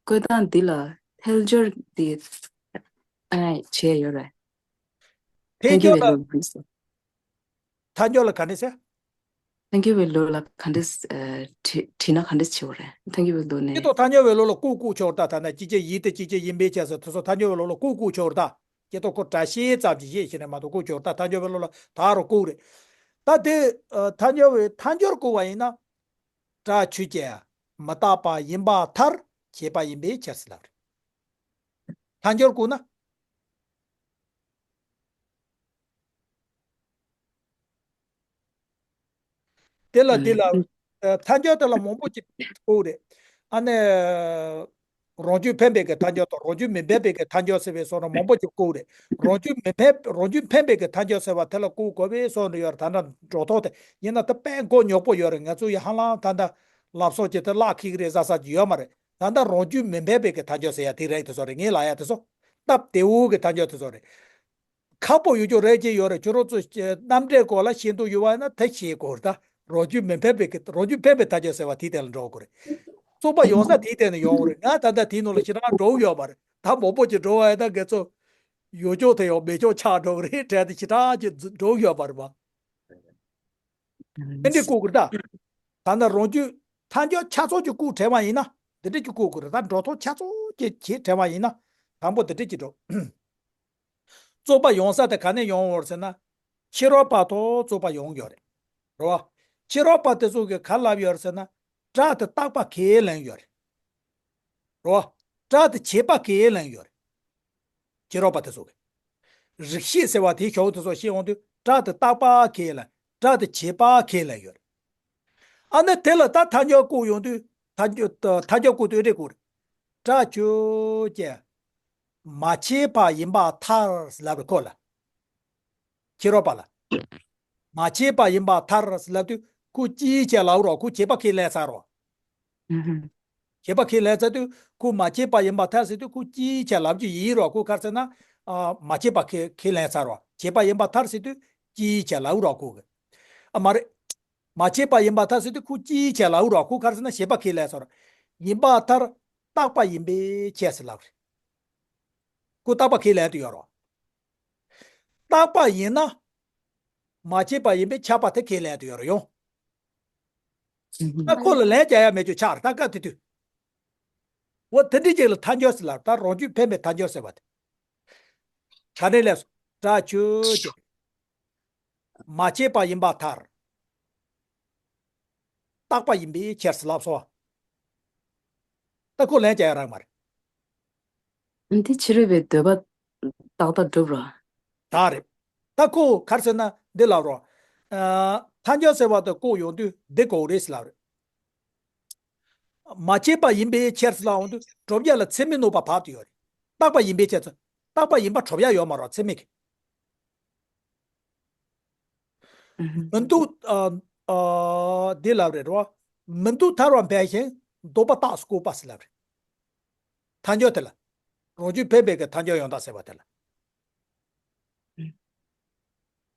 བཀོད་སྟངས་འདི་ལ་ཐལ་འགྱུར་འདི་ཨ་བྱས་ཡོད་རེད། ཐལ་ཐལ་འགྱུར་འགྱུར་བའི་ལ། ལུགས་འདི་ཟེར། ཐལ་འགྱུར་ལ་ག་འདྲ་ཟེར། ཐལ་འགྱུར་བའི་ལུགས་ལ་ག་འདྲ་ཨ་དྲི་དྲིས་ན་ག་འདྲ་བྱེད་དགོས་རེད། ཐལ་འགྱུར་བའི་ལུགས་ནས། སྐྱེ་ཐོག་ཐལ་འགྱུར་བའི་ལུགས་ལ་ཀུ་ཀུ་ཆོར་ད་ཐ་ན་ཅི་ཅི་ཡིད་དེ་ཅི་ཅི་ཡིན་པའི་ཆ་ཟེར་དེ་ཚོ་ཐལ་འགྱུར་བའི་ལུགས་ལ་ཀུ་ཀུ་ཆོར་ད། སྐྱེ་ཐོག་ཁོ་དྲ་ཤེས་ཙམ་གྱི་ཤེས་ཤེས་ནས་མ་གཏོགས་ཀུ་ཆོར་ད་ཐལ་འགྱུར་བའི་ལུགས་ལ་ད་རུ་ཀུ་རེད། ད་དེ་ཨ་ཐལ་འགྱུར་བའི་ཐལ་འགྱུར་ཀུ་བ་ཡིན་ན། སྒྲ་ཆོས་ཅན། མི་རྟག་པ་ཡིན་པར་ཐལ། བྱས་པ་ཡིན་པའི་ཕྱིར་ཟེར་ལབ་རེད། ཐལ་འགྱུར་ཀུ་ན། དེ་ལ་དེ་ལ་ཨ་ཐལ་འགྱུར་དེ་ལ་མང་པོ་ཅིག་ཀུ་རེད། ཨ་ནི། རང་རྒྱུད་འཕེན་པའི་གི་ཐལ་འགྱུར་དང་རང་རྒྱུད་མི་འཕེན་པའི་གི་ཐལ་འགྱུར་ཟེར་བའི་སོགས་ལ་མང་པོ་ཅིག་ཀུ་རེད། རང་རྒྱུད་མི་འཕེན་རང་རྒྱུད་འཕེན་པའི་གི་ཐལ་འགྱུར་ཟེར་བ་དེ་ལ་ཀུ་དགོས་པའི་སོགས་འདྲ་ཡོད་རེད། ད་ལྟ་འགྲོ་ཐོག་དེ་ཡིན་ན་དེ་དཔེ་མགོ་རྙོག་པོ་ཡོད་རེད། ང་ཚོ་ཡི་ཧ་ལམ་ད་ལྟ་ལབ་སོགས་ཀྱི་དེ་བརླག་ཁིག་རེད་ཟ་ཟ་ཅིག་ཡོད་མ་རེད། ད་ལྟ་རང་རྒྱུད་མི་འཕེན་པའི་གི་ཐལ་འགྱུར་ཟེར་ཡ་དེ་རེད། དེ་ཚོ་རེད། ངས་ལབ་ཡ་དེ་ཚོ་སྟབས་བདེ་བོ་གི་ཐལ་འགྱུར་དེ་ཚོ་རེད། ཁག་པོ་ཡོད་རྒྱུ་རེད་ཅེས་ཡོད་རེད། ཁྱོད་རང་ཚོ་རྣམ་འགྲེལ་སྐོར་ལ་ཤེས་འདོད་ཡོད་པ་ཡིན་ན་དེ་ཤེས་དགོས་རེད་ད། རང་རྒྱུད་མི་འཕེན་པའི་གི་རང་རྒྱུད་འཕེན་པའི་ཐལ་འགྱུར་ཟེར་བ་དེའི་སྟེང་ལ་འགྲོ་དགོས་རེད། རྩོད་པ་ཡོང་ས་དེའི་སྟེང་ནས་ཡོང་དགོས་རེད། ང་ད་ལྟ་དེའི་ནང་ལ་ཞེ་དྲག་འགྲོ་གི་ཡོད་མ་རེད། ད་མང་པོ་ཅིག་འགྲོ་བ་ཡིན་ན་ང་ཚོ་ཡོད་ཕྱོགས་དེ་ཡང་མེད་ཕྱོགས་ཆགས་འགྲོ་གི་རེད་དྲན་ཏེ་ཞེ་དྲག་ཅིག་འགྲོ་གི་ཡོད་མ་རེད་པ། ཨེ་འདྲས་བཀོད་དགོས་རེད་ད། ད་ལྟ་རང་རྒྱུད་ཐལ་འགྱུར་ཆ་ཚང་ཅིག་བཀོད་དྲན་པ་ཡིན་ན་འདི་འདྲས་ཅིག་བཀོད་དགོས་རེད། ད་འགྲོ་ཐོག་ཆ་ཚང་ཅིག་བྱེད་དྲན་པ་ཡིན་ན་དང་པོ་འདི་འདྲས་ཅིག་འགྲོ། རྩོད་པ་ཡོང་ས་དེ་ག་ནས་ཡོང་བ་རེད་ཟེར་ན། ཕྱི་རོལ་པ་དང་རྩོད་པ་ཡོང་ཡོད་རེད། རེད་བ། ཕྱི་རོལ་པ་དེ་ཚོ་གིས་ག་ལབ་ཡོད་རེད་ཟེར་ན། སྒྲ་དེ་རྟག་པ་ཁས་ལེན་ཡོད་རེད། རེད་བ། སྒྲ་དེ་བྱས་པ་ཁས་ལེན་ཡོད་རེད། ཕྱི་རོལ་པ་དེ་ཚོ་གིས། རིགས་ཤེས་ཟེར་བ་དེའི་ཞོར་དེ་ཚོ་ཤེས་འོང་དུས་སྒྲ་དེ་རྟག་པ་ཁས་ལེན། སྒྲ་དེ་བྱས་པ་ཁས་ལེན་ཡོད་རེད། ཨ་ནི་དེ་ལ་ད་ཐལ་འགྱུར་བཀོད་ཡོང་དུས་ཐལ་འགྱུར་ཐལ་འགྱུར་བཀོད་དུས་ཨེ་འདྲས་བཀོད་རེད། སྒྲ་ཆོས་ཅན། མ་བྱས་པ་ཡིན་པར་ཐལ་ཟེར་ལབ་རེད་ཁོ་ལ། ཕྱི་རོལ་པ་ལ། མ་བྱས་པ་ཡིན་པར་ཐལ་ཟེར་ལབ་དུས་ཁོ་སྐྱེས་བྱས་ལབ་རོགས། ཁོ་བྱས་པ་ཁས་ལེན་ཚར་རོགས། ཨུ་ཧུམ། བྱས་པ་ཁས་ལེན་ཚར་དུས་ཁོ་མ་བྱས་པ་ཡིན་པར་ཐལ་ཟེར་དུས་ཁོ་སྐྱེས་བྱས་ལབ་རྒྱུ་ཡིན་རོགས། ཁོ་ག་རེ་ཟེར་ན། ཨ། མ་བྱས་པ་ཁས་ཁས་ལེན་ཚར་རོགས། བྱས་པ་ཡིན་པར་ཐལ་ཟེར་དུས་སྐྱེས་བྱས་ལབ་རོགས་ཁོ་གི། ཨ། མ་རེད། མ་བྱས་པ་ཡིན་པར་ཐལ་ཟེར་དུས་ཁོ་སྐྱེས་བྱས་ལབ་རོགས། ཁོ་ག་རེ་ཟེར་ན་བྱས་པ་ཁས་ལེན་ཚར་རོགས། ཡིན་པར་ཐལ། རྟག་པ་ཡིན་པའི་ཕྱིར་ཟེར་ལབ་རེད། ཁོ་རྟག་པ་ཁས་ལེན་དུ་ཡོད་རོགས། རྟག་པ་ཡིན་ན། མ་བྱས་པ་ཡིན་པས་ཁྱབ་པ་དེ་ཁས་ལེན་དུ་ཡོད་རོགས་ཡོང་། ད་ཁོ་ལ་ལན་རྒྱག་ཡ་མེད་རྒྱུ་ཆགས་རེད་ད་སྐབས་དེ་དུས། འོ་དེ་འདྲའི་ཅིག་ལ་ཐལ་འགྱུར་ཟེར་ལབ། ད་རང་རྒྱུད་འཕེན་པའི་ཐལ་འགྱུར་ཟེར་བ་དེ། ད་ནི་ལས་སོ། སྒྲ་ཆོས་ཅན། མ་བྱས་པ་ཡིན་པར་ཐལ། རྟག་པ་ཡིན་པའི་ཕྱིར་ཟེར་ལབ་སོང་བ། ད་ཁོ་ལན་རྒྱག་ཡ་རག་མ་རེད། འདི་ཕྱི་རོལ་པའི་འདོད་པ་ཏག་ཏག་འགྲུབ་རོགས། ད་རེད། ད་ཁོ་ག་རེ་ཟེར་ན་འདི་ལབ་རོགས། ཨ། ཐལ་འགྱུར་ཟེར་བ་དེ་ལྐོག་ཡོང་དུས་འདི་ལྐོག་རེད་ཟེར་ལབ་རེད། མ་བྱས་པ་ཡིན་པའི་ཕྱིར་ཟེར་ལབ་ཡོང་དུས་གྲུབ་ཡ་ལ་ཚད་མས་གནོད་པ་བབས་ཏེ་ཡོད་རེད། རྟག་པ་ཡིན་པའི་ཕྱིར་ཟེར། རྟག་པ་ཡིན་པ་གྲུབ་ཡ་ཡོད་མ་རེད་ཚད་མས་ཀྱི། ཨུ་ཧུམ། མི་འདུག་ཨ། ཨ། འདི་ལབ་རེད་རོ། མི་འདུག་ཐལ་བ་འབད་ཞིང་ལྡོག་པ་རྟགས་སུ་བཀོད་པ་ཟེར་ལབ་རེད། ཐལ་འགྱུར་དེ་ལ། རང་རྒྱུད་འཕེན་པའི་གི་ཐལ་འགྱུར་ཡང་དག་ཟེར་བ་དེ་ལ།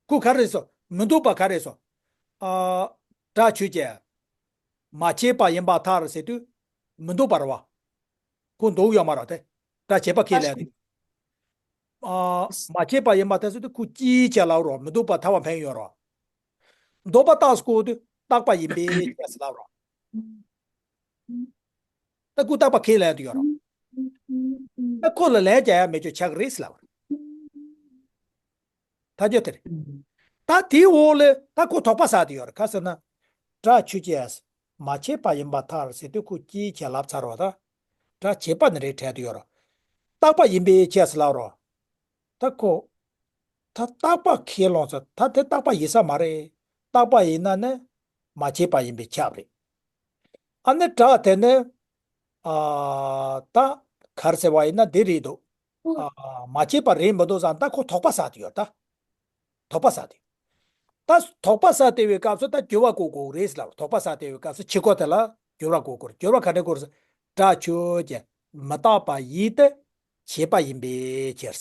ཁོ་ག་རེ་ཟེར། མི་འདུག་པ་ག་རེ་ཟེར། ཨ། སྒྲ་ཆོས་ཅན། མ་བྱས་པ་ཡིན་པར་ཐལ་ཟེར་དུས། མི་འདུག་པ་རེད་བ། ཁོ་འདུག་ཡོད་མ་རེད་དེ། སྒྲ་བྱས་པ་ཁས་ལེན་དེ། ཨ། མ་བྱས་པ་ཡིན་པར་ཐལ་ཟེར་དུས་ཁོ་སྐྱེས་བྱས་ལབ་རོགས། མི་འདུག་པ་ཐལ་བ་འཕེན་ཡོད་རོགས། ལྡོག་པ་རྟགས་སུ་བཀོད་དུས་རྟག་པ་ཡིན་པའི་ཕྱིར་ཟེར་ལབ་རོགས། ད་ཁོ་རྟག་པ་ཁས་ལེན་དུ་ཡོད་རོགས། ད་ཁོ་ལ་ལན་རྒྱག་ཡ་མེད་ཆོག་ཆགས་རེད་ཟེར་ལབ་རོགས། ཐལ་འགྱུར་དེ་རེད། ད་དེའི་འོག་ལ་ད་ཁོ་དོགས་པ་ཟ་དུ་ཡོད་རེད། ག་ཟེར་ན། སྒྲ་ཆོས་ཅན། མ་བྱས་པ་ཡིན་པར་ཐལ་ཟེར་དུས་ཁོ་སྐྱེས་བྱས་ལབ་ཚར་བ་ད། སྒྲ་བྱས་པ་ནི་རེད་དྲན་དུ་ཡོད་རོགས། རྟག་པ་ཡིན་པའི་ཕྱིར་ཟེར་ལབ་རོགས། ད་ཁོ། ད་རྟག་པ་ཁས་ལོངས་ཚར། ད་དེ་རྟག་པ་ཡིན་ས་མ་རེད། རྟག་པ་ཡིན་ན་ནི། མ་བྱས་པ་ཡིན་པས་ཁྱབ་རེད། ཨ་ནི་སྒྲ་དེ་ནི། ཨ། ད་ག་རེ་ཟེར་བ་ཡིན་ན་འདི་རེད་འདུག་ཨ། མ་བྱས་པ་རེད་མི་འདུག་བསམ་ད་ཁོ་དོགས་པ་ཟ་དུ་ཡོད་ད། དོགས་པ་ཟ་དུ། ད་དོགས་པ་ཟ་དེ་བའི་སྐབས་སུ་ད་འགྱུར་བ་བཀོད་དགོས་རེད་ཟེར་ལབ། དོགས་པ་ཟ་དེ་བའི་སྐབས་སུ་ཕྱི་རྒོལ་དེ་ལ་འགྱུར་བ་བཀོད་དགོས་རེད། འགྱུར་བ་ག་འདྲ་བཀོད་རེད་ཟེར། སྒྲ་ཆོས་ཅན། མི་རྟག་པ་ཡིན་ཏེ། བྱས་པ་ཡིན་པའི་ཕྱིར།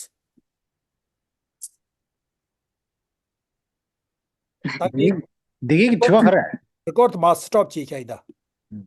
ད་འདི་འདི་གའི་དྲི་བ་ག་རེ། རི་ཀོར་ཌི་མར་སི་ཊོབ་བྱས་བཞག་ཡིན་ད།